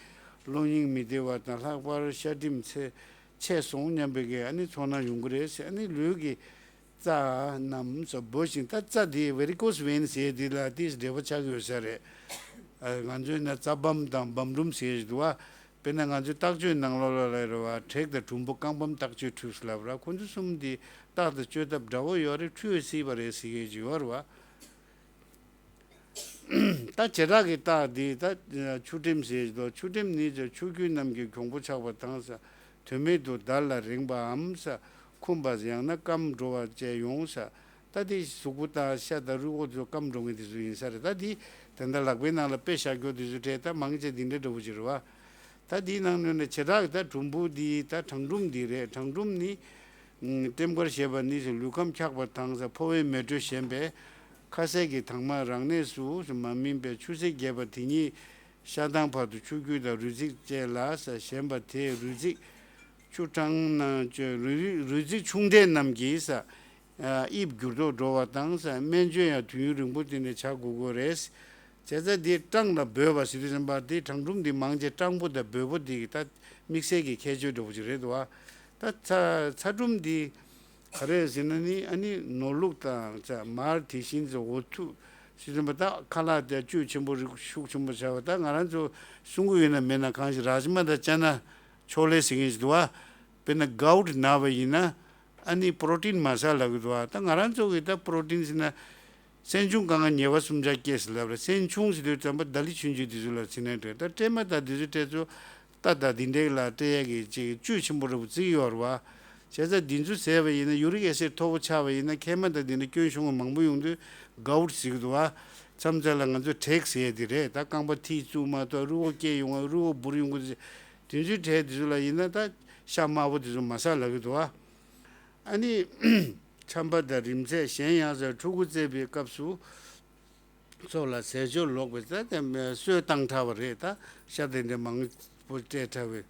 གློ་སྙིང་མི་བདེ་བ་དང་ལྷག་པར་ཤ་གྲིམ་ཆེ་ཆེ་སོང་སྙམ་པའི་གི་ཨ་ནི་ཚོར་སྣང་ཡོང་གི་རེད་ཟེར། ཨ་ནི་ལུས་ཀྱི་རྩ་རྣམས་སུ་སྦོ་ཞིང་ད་རྩ་དེ་ཝེ་རི་ཀོས་ཝེན་ཟེར་དེ་ལ་དེ་འབྲེལ་བ་ཆགས་ཡོད་ས་རེད། ང་ཚོའི་ན་རྩ་བམ་དང་བམ་རུམ་ཟེར་ཞིག་འདུག་བ། དཔེར་ན་ང་ཚོའི་ལྟག་ཆོད་ནང་ལོགས་ལ་ལ་རེད་བ། དྲེག་དང་གྲུམ་བུ་རྐང་བམ་ལྟག་ཆོད་འཁྲུས་ལབ་ར། ཁོ་ཚོ་གསུམ་འདི་ལྟག་དང་ཆོད་ཐབས་འདྲ་བོ་ཡོད་རེད། འཁྲུས་སྲིད་པ་རེད་ཟེར་གྱི་ཡོད་རེད་བ། ད་བྱེ་བྲག་གི་རྟགས་འདི་ད་ཆུ་གྲིམ་ཟེར་གྱི་འདུག་ཆུ་གྲིམ་ནི་ཆུ་རྒྱུས་རྣམས་ཀྱི་གྱོང་པོ་ཆགས་པ་དང་ས། དོན་མེད་དུ་འདར་ལ་རེངས་པའམ་ས། འཁུམས་པ་ཡང་ན་སྐམ་འགྲོ་བ་བཅས་ཡོང་ས། ད་དེ་གཟུགས་པོ་དང་ཤ་དང་རུས་ཁོག་ཚོ་སྐམ་འགྲོ་མཁན་དེ་ཚོ་ཡིན་ས་རེད། ད་དེ་ད་ལྟ་ལག་པའི་ནང་ལ་དཔེ་བཞག་རྒྱུ་དེ་ཚོ་སྤྲད་ད་མང་ཆེ་འདི་འདྲ་འདྲ་བོ་ཅིག་རེད་བ། ད་དེའི་ནང་ནས་ནི་བྱེ་བྲག་གི་ད་གྲུམ་བུ་འདི་ད་གྲང་གྲུམ་འདི་རེད། གྲང་གྲུམ་ནི་ཨུམ་ཀྲེམ་དཀར་ཞེས་པ་ནི་ལུས་ཁམས་འཁྱག་པ་དང་ས། ཕོ་བའི་མེ་དྲོད་ཞན་པས་ཁ་ཟས་ཀྱི་དྭངས་མ་རང་གནས་སུ་མ་སྨིན་པས་ཆུ་སེར་རྒྱས་པ་དེ་ཉིད་ཤ་དང་བར་དུ་ཆུ་རྒྱུས་དང་རུས་ཚིགས་བཅས་ལ་ས། ཞན་པ་དེས་རུས་ཚིགས་ཆུ་གྲང་ན་རུས་རུས་ཚིགས་ཆུང་གྲས་རྣམས་ཀྱིས་ས། དབྱིབས་འགྱུར་ལྡོག་འགྲོ་བ་དང་ས། སྨན་བཅོས་ཡང་དུས་ཡུན་རིང་པོ་དེ་ནས་བྱ་དགོས་དགོས་རེད། བྱས་ཙང་འདི་སྐྲངས་ལ་སྦོས་པ་ཟེར་དུས་ཙམ་པ་འདི་གྲང་གྲུམ་འདི་མང་ཆེ་སྐྲངས་པོ་དང་སྦོས་པོ་འདི་གི་ད་དམིགས་བསལ་གྱི་ཁྱད་ཆོས་འདྲ་བོ་ཅིག་རེད་འདུག་བ། ད་ཚ་ཚ་གྲུམ་འདི་ག་རེ་ཟེར་ན་ནི་ཨ་ནི་ནོར་ལུག་དང་ཙ་མར་དེ་བཞིན་ཙ་འོ་ཐུག་ཟེར་དུས་ཙམ་པ་ད་ཁ་ལག་དེ་བཅུད་ཆེན་པོ་རིགས་ཤུགས་ཆེན་པོ་བྱ་བ། ད་ང་རང་ཚོ་གསུང་གི་ཡོད་ན་མེད་ན་གང་ཞིག་རཱཇ་མ་དང་ཅ་ན་ཆོ་ལེ་ཟེར་མཁན་ཞིག་འདུག་བ། དཔེར་ན་གའུ་ཊི་ན་བ་ཡིན་ན་ཨ་ནི་པྲོ་ཊིན་མ་ཟ་ལབ་ཀྱི་འདུག་བ། ད་ང་རང་ཚོ་གི་ད་པྲོ་ཊིན་ཟེར་ན་སྲན་ཆུང་གང་ག་ཉེས་པ་སུམ་ཆ་སྐྱེས་ཟེར་ལབ་རེད། སྲན་ཆུང་ཟེར་དུས་ཙམ་པ་ད་ལི་ཆུང་ཆུང་དེ་ཚོ་ལ་ཟེར་ན་འདྲ། ད་སྲན་མ་དང་དེ་ཚོ་སྤྲད་ཚོ་ད་ད་འདི་འདྲའི་ལ་སྤྲད་ཡས་ཀྱི་ཅིག་བཅུད་ཆེན་པོ་རེ་བོ་བརྩི་གི་ཡོད་རེད་བ། བྱས་ཙང་འདི་ཚོ་ཟས་པ་ཡིན་ན་ཡུ་རིག་ཨེ་སིཌ་མཐོ་པོ་ཆགས་པ་ཡིན་ན་མཁལ་མ་དང་འདི་འདྲ་སྐྱོན་བྱུང་བ་མང་པོ་ཡོང་དུས་གའུ་ཊི་ཟེར་གི་འདུག་བ། མཚམས་མཚམས་ལ་ང་ཚོ་དྲེག་ཟེར་ཡས་དེ་རེད། ད་རྐང་པ་མཐིལ་བཙུགས་མ་གཏོགས་རུས་ཁོག་སྐྱེས་ཡོང་བ་རུས་ཁོག་འབུར་ཡོང་གི་དེ་ཚོའི་གྲས་དེ་ཚོ་ལ་ཡིན་ན་ད་ཤ་དམར་པོ་དེ་ཚོ་མ་ཟ་ལབ་ཀྱི་འདུག་བ། ཨ་ནི་ཆམ་པ་དང་རིམས་ཚད་གཞན་ཡང་ཟེར་ཕྲུ་གུ་བཙས་པའི་སྐབས་སུ་སོགས་ལ་ཟས་སྤྱོད་ལོག་པའི་ད་དེ་གསོས་བཏང་ཚར་བ་རེད། ད་ཤ་དེ་འདྲ་མང་པོ་སྤྲད་ཚར་བའི་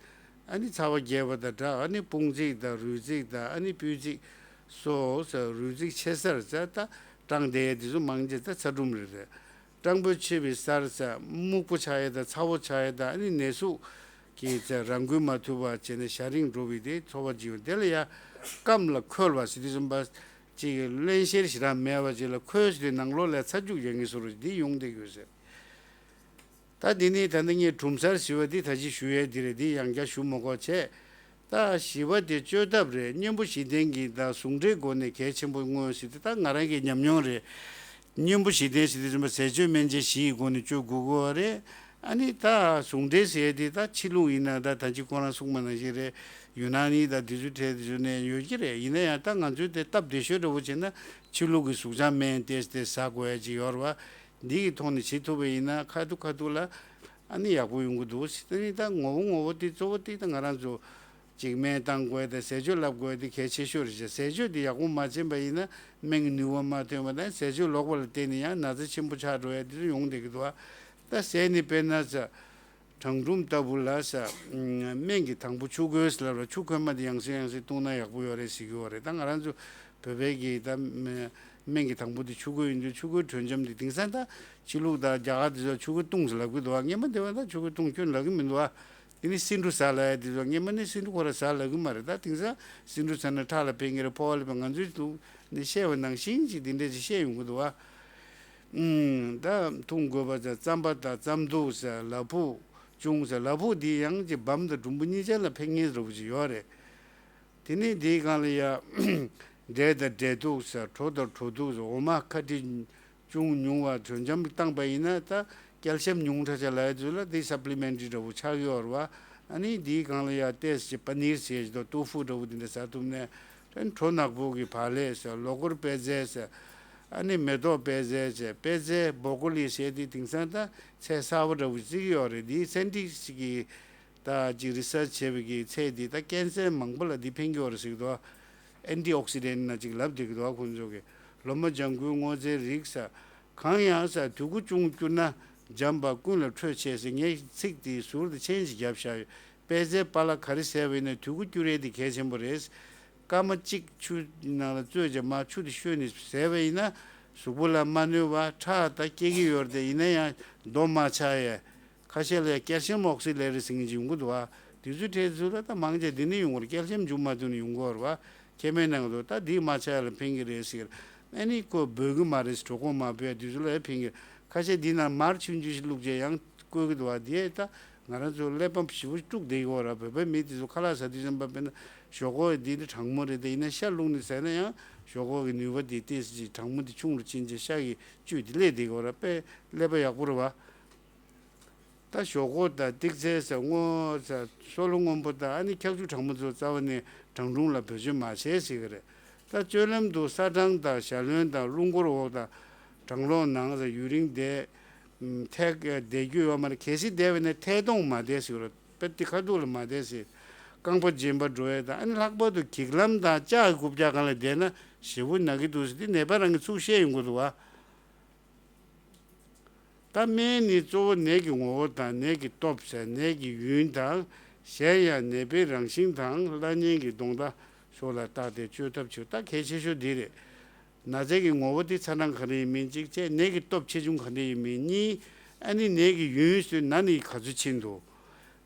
ཨ་ནི་ཚ་བ་རྒྱས་པ་དང་སྦྲགས་ཨ་ནི་དཔུང་ཚིགས་དང་རུས་ཚིགས་དང་ཨ་ནི་སྤུས་ཚིགས་སོགས་ཟེར་རུས་ཚིགས་ཆེ་སར་ཟེར་ད། སྐྲངས་བསྡད་ཡས་དེ་ཚོ་མང་ཆེ་ད་ཚ་གྲུམ་རེད་རེད། སྐྲངས་འབོད་ཆེ་བའི་སར་ས་སྨུག་པོ་ཆགས་ཡས་དང་ཚ་བོ་ཆགས་ཡས་དང་ཨ་ནི་ནད་ཟུག་གིས་ས་རང་འགུལ་མ་ཐུབ་པ་བྱས་ནས་ཞར་རིང་འགྲོ་བའི་དེ་ཚོར་བ་ཅིག་ཡོང་། དེ་ལ་ཡ་སྐམ་ལ་ཁོལ་བ་ཟེར་དུས་ཙམ་པ་ཅིག་གླེན་གཤེར་ཞེ་དྲག་མེད་པ་ཅིག་ལ་ཁོལ་ཟེར་དུས་ནང་ལོགས་ལ་ཚ་རྒྱུག་ཡོང་གི་བཟོ་འདྲ་འདི་ཡོང་བསྡད་ཡོད་ཟེར། ད་འདི་ནི་ད་ནི་ངས་གྲུམ་སར་ཞི་བ་འདི་ད་ཅི་ཞུ་ཡས་འདི་རེད། འདི་ཡང་བསྐྱར་ཞུ་མ་དགོས་བྱས། ད་ཞི་བ་དེ་བཅོས་ཐབས་རེད། གཉེན་པོ་བཞི་ལྡན་གྱི་ད་ཟུང་འབྲེལ་སྒོ་ནས་གལ་ཆེན་པོ་མངོན་ཟེར་དེ་ད་ང་རང་གི་ཉམས་མྱོང་རེད། གཉེན་པོ་བཞི་ལྡན་ཟེར་དུས་ཙམ་པ་ཟས་སྤྱོད་སྨན་དཔྱད་བཞི་ཡི་སྒོ་ནས་བཅོས་དགོས་ཀྱི་ཡོད་རེད། ཨ་ནི་ད་ཟུང་འབྲེལ་ཟེར་ཡས་དེ་ད་ཕྱི་ལུགས་ཡིན་ན་ད་ད་ཅི་ཁོ་རང་གསུངས་པ་ནང་བཞིན་རེད། ཡུན་ནན་ནི་ད་དུས་ཚོད་འཕྲལ་དུས་ཚོད་ནས་ཡོད་ཀྱི་རེད། ཡིན་ན་ཡང་ད་ང་ཚོས་དེ་སྟབས་བདེ་ཤོས་འདྲ་བོ་བྱས་ན་ཕྱི་ལུགས་ཀྱི་གཟུགས་བྱང་སྨན་ཏོག་ཙམ་དེ་ཟ་དགོས་ཡ་ཅིག་ཡོད་རེད་བ། འདི་གི་ཐོག་ནས་བྱེད་ཐུབ་པ་ཡིན་ན་ཁ་ཐུག་ཁ་ཐུག་ལ་ཨ་ནི་ཡག་པོ་ཡོང་གི་འདུག་ཟེར། དེ་ནི་ད་ངོ་བོ་ངོ་བོ་དེ་གཙོ་བོ་དེ་ད་ང་རང་ཚོ་ཅིག་སྨན་བཏང་དགོས་དང་ཟས་སྤྱོད་བསླབ་དགོས་དེ་གལ་ཆེ་ཤོས་རེད་ཤག་ཟས་སྤྱོད་དེ་ཡག་པོ་མ་བྱས་པ་ཡིན་ན་སྨན་གྱི་ནུས་པ་མ་ཐོན་པ་དང་ཟས་སྤྱོད་ལོག་པ་ལ་བརྟེན་ནས་ཡང་ན་ཚ་ཆེན་པོ་ཆགས་འགྲོ་ཡ་དེ་ཚོ་ཡོང་བསྡད་ཀྱི་འདུག་ཨ། ད་ཟས་ནི་དཔེར་ན་ས། གྲང་གྲུམ་ལྟ་བུ་ལ་ས། སྨན་གྱི་དང་པོ་ཆུ་ཁོལ་ཟེར་ལབ་ར། ཆུ་ཁོལ་མ་དེ་ཡང་སེ་ཡང་སེ་བཏུང་ན་ཡག་པོ་ཡོད་རེད་ཟེར་གྱི་ཡོད་རེད། ད་ང་རང་ཚོ་བོད་པའི་གི་ད་སྨན་གྱི་དང་པོ་དེ་ཆུ་ཁོལ་ཡིན་དུས་ཆུ་ཁོལ་དྲོད་འཇམ་དེ་དེང་སང་ད་ཕྱི་ལུགས་དང་རྒྱ་གར་དེ་ཚོ་ཆུ་ཁོལ་བཏུང་ཟེར་ལབ་གི་འདུག་བ། སྔན་མ་དེ་བ་ད་ཆུ་ཁོལ་བཏུང་ཁྱོན་ལབ་གི་མི་འདུག་བ། དེ་ནི་སེ་འབྲུ་ཟ་ལབ་ཡ་དེ་ཚོ་སྔན་མ་ནི་སེ་འབྲུ་ཁོ་ར་ཟ་ལབ་གི་མ་རེད། ད་དེང་སང་སེ་འབྲུ་ཟ་ན་ཁྲག་ལ་ཕན་གི་རེད། ཕོ་བ་ལ་ཕན། ང་ཚོའི་ལུགས་ནས་བཤད་པ་ནང་བཞིན་ཅིག་དེ་འདྲས་ཅིག་བཤད་ཡོང་གི་འདུག་བ། ཨུམ། ད་འཐུང་དགོས་པ་ཟེར་རྩམ་པ་དང་རྩམ་དུག་ཟེར་ལ་ཕུག་ཅུང་ཟེར། ལ་ཕུག་འདི་ཡང་ཅིག་བམ་དང་འབྲུམ་བུ་གཉིས་ཆར་ལ་ཕན་ངེས་ར་བུ་ཅིག་ཡོད་རེད། དེ་ནས་འདིའི་སྒང་ལ་ཡ་འབྲས་དང་འབྲས་དུག་ཟེར། གྲོ་དང་གྲོ་དུག་ཟེར། འོ་མ་ཁ་དྲི་ཅུང་ཉུང་བ་དྲོད་འཇམ་བཏང་པ་ཡིན་ན་ད་ཀལ་ཤིམ་ཉུང་དྲགས་ཆ་ལ་ཡ་ཚོད་ལ་འདི་སབ་ལི་མེན་ཊི་རི་འདྲ་བོ་ཆགས་ཡོད་རེད་བ། ཨ་ནི་འདིའི་སྒང་ལ་ཡ་ཏོག་ཙམ་པ་ནིར་ཟེར་ཞིག་དང་ཏོ་ཕུ་འདྲ་བོ་འདི་འདྲ་ཟ་ཐུབ་ནས། དེ་གྲོ་ནག་པོ་གི་བག་ལེབ་ཟེར། ལོ་ཀོར་པད་ཚལ་ཟེར། ཨ་ནི་མེ་ཏོག་པད་ཚལ་ཟེར། པད་ཚལ་བོ་ཀོ་ལི་ཟེར་དེ་དེང་སང་ད་ཚལ་གསར་པ་འདྲ་བོ་བརྩི་གི་ཡོད་རེད། འདི་སེན་ཊིསི་གི་ད་ཅིག་རི་སར་ཆི་བྱས་པའི་གི་ཚལ་འདི་ད་ཀེན་སར་མང་པོ་ལ་འདི་ཕན་གི་ཡོད་རེད་ཟེར་གི་འདུག་ཨན་ཊི་ཨོག་སི་ཌེན་ཊི་ན་ཅིག་ལབ་བསྡད་གི་འདུག་ཁོང་ཚོ་གི། ལོ་མ་ལྗང་ཁུའི་སྔོ་ཚལ་རིགས་ཟེར། གང་ཡང་ཟེར་དུས་ཀྱི་ཅུང་སྐྱུར་ན། འཇམ་པ་ཀུན་ལ་འཕྲོད་ཆེ་ཟེར། ངས་ཚིག་དེ་ཟུར་དུ་མཆན་ཞིག་བརྒྱབ་བཞག་ཡོད། པད་ཚལ་པ་ལགས་ག་རེ་ཟེར་བ་ཡིན་ན་དུས་ཀྱི་སྐྱུར་ཡས་དེ་གལ་ཆེན་པོ་རེད། སྐར་མ་གཅིག་ཆུ་ནང་ལ་བཙོས་བྱས་མར་ཆུ་དེ་བཤོས་ནས་ཟས་པ་ཡིན་ན་གཟུགས་པོ་ལ་མ་གནོད་པ་ཁྲག་ད་སྐྱེ་གི་ཡོད་རེད། དེ་ཡིན་ན་ཡང་རྡོ་མ་ཆགས་ཡས། ཁ་ཤས་ལ་ཡང་ཀལ་ཤིམ་ཨོག་སི་ལེ་ཊི་ཟེར་མཁན་ཅིག་ཡོང་གི་འདུག་བ། དུས་ཚོད་འཕྲལ་ཚུལ་ལ་ད་མང་ཆེ་འདི་ནས་ཡོང་གི་རེད། ཀལ་ཤིམ་མཇུག་མ་བསྡུས་ནས་ཡོང་གི་ཡོད་རེད་བ། ཁེ་མེད་གནང་གི་འདུག་ད་འདི་མ་ཆགས་ཡས་ལ་ཕན་གི་རེད་ཟེར། ཨ་ནི་ཁོ་འབོད་གི་མ་རེད། གྲོད་ཁོག་མ་འབོད་ཡས་དུས་ཚོད་ལ་ཡང་ཕན་གི་རེད། ཁ་ཤས་འདི་ནང་མར་ཆུང་ཆུང་ཞིག་བླུགས་བྱས་ཡང་བསྐོལ་གི་འདུག་བ། འདི་ཡས་ད་ང་རང་ཚོ་ཀླད་པ་ཞེ་པོ་དཀྲུགས་བསྡད་ཀྱི་ཡོད་རེད། བོད་པའི་མི་དེ་ཚོ་ཁ་ལག་ཟ་དུས་ཙམ་པ་དཔེར་ན་ཞོག་ཁོག་འདི་ནི་གྲང་མོ་རེད། དེ་ཡིན་ན་ཤ་བླུགས་ནས་ཟས་ན་ཡང་ཞོག་ཁོག་གི་ནུས་པ་དེ་ཏོག་ཙམ་ཅིག་གྲང་མོ་དེ་ཆུང་རུ་ཕྱིན་བྱས་ཤ་གི་བཅུད་དེ་སླེབས་བསྡད་ཀྱི་ཡོད་རེད། དཔེ་ཀླད་པ་ཡག་པོ་རེད་བ། ད་ཞོག་ཁོག་དང་ཏིག་ཙེ་ཟེར། སྔོ་ཟེར། སོལ་རླུང་སྔོན་པོ་དང་ཨ་ནི་འཁྱག་ཆུ་གྲང་མོ་ཚོ་རྩ་བ་ནས་གྲང་རླུང་ལ་བེད་སྤྱོད་མ་བྱེད་ཟེར་གི་རེད། ད་སྤྱོད་ལམ་དུ་ས་གྲང་དང་ཞལ་རློན་དང་རླུང་འཁོར་འོག་དང་གྲང་གློག་ནང་ཟེར། ཡུན་རིང་བསྡད་ཐད་བསྡད་རྒྱུ་ཡོད་མ་རེད། གལ་སྲིད་བསྡད་པ་ཡིན་ན་ཐད་གཏོང་མ་བསྡད་ཟེར་གི་རེད། དཔེ་དེ་ཁ་ཐུག་ལ་མ་བསྡད་ཟེར། རྐང་པ་རྗེན་པ་འགྲོ་ཡས་དང་ཨ་ནི་ལྷག་པར་དུ་གྱིག་ལམ་དང་ལྕགས་ཀྱི་རྐུབ་བཀྱག་སྒང་ལ་བསྡད་ན་ཞེ་པོ་ན་གི་འདུག་ཟེར། དེ་ནད་པ་རང་གིས་ཚུར་བཤད་ཡོང་གི་འདུག་བ། ད་སྨན་ནི་གཙོ་བོ་ནད་ཀྱི་ངོ་བོ་དང་ནད་ཀྱི་སྟོབས་ཟེར། ནད་ཀྱི་ཡུན་དང་། གཞན་ཡང་ནད་པའི་རང་བཞིན་དང་བླ་གཉན་གྱི་གདོང་མདའ་སོགས་ལ་བརྟགས་ཏེ་བཅོས་ཐབས་བྱེད། ད་གལ་ཆེ་ཤོས་འདི་རེད། ན་ཚའི་གི་ངོ་བོ་དེ་ཚ་གྲང་ག་འདྲ་ཡིན་མིན་གཅིག་བྱས། ནད་ཀྱི་སྟོབས་ཆེ་ཆུང་ག་འདྲ་ཡིན་མིན་གཉིས། ཨ་ནི་ནད་ཀྱི་ཡུན་ཚོད་ན་ནི་ག་ཚོད་ཕྱིན་འདུག་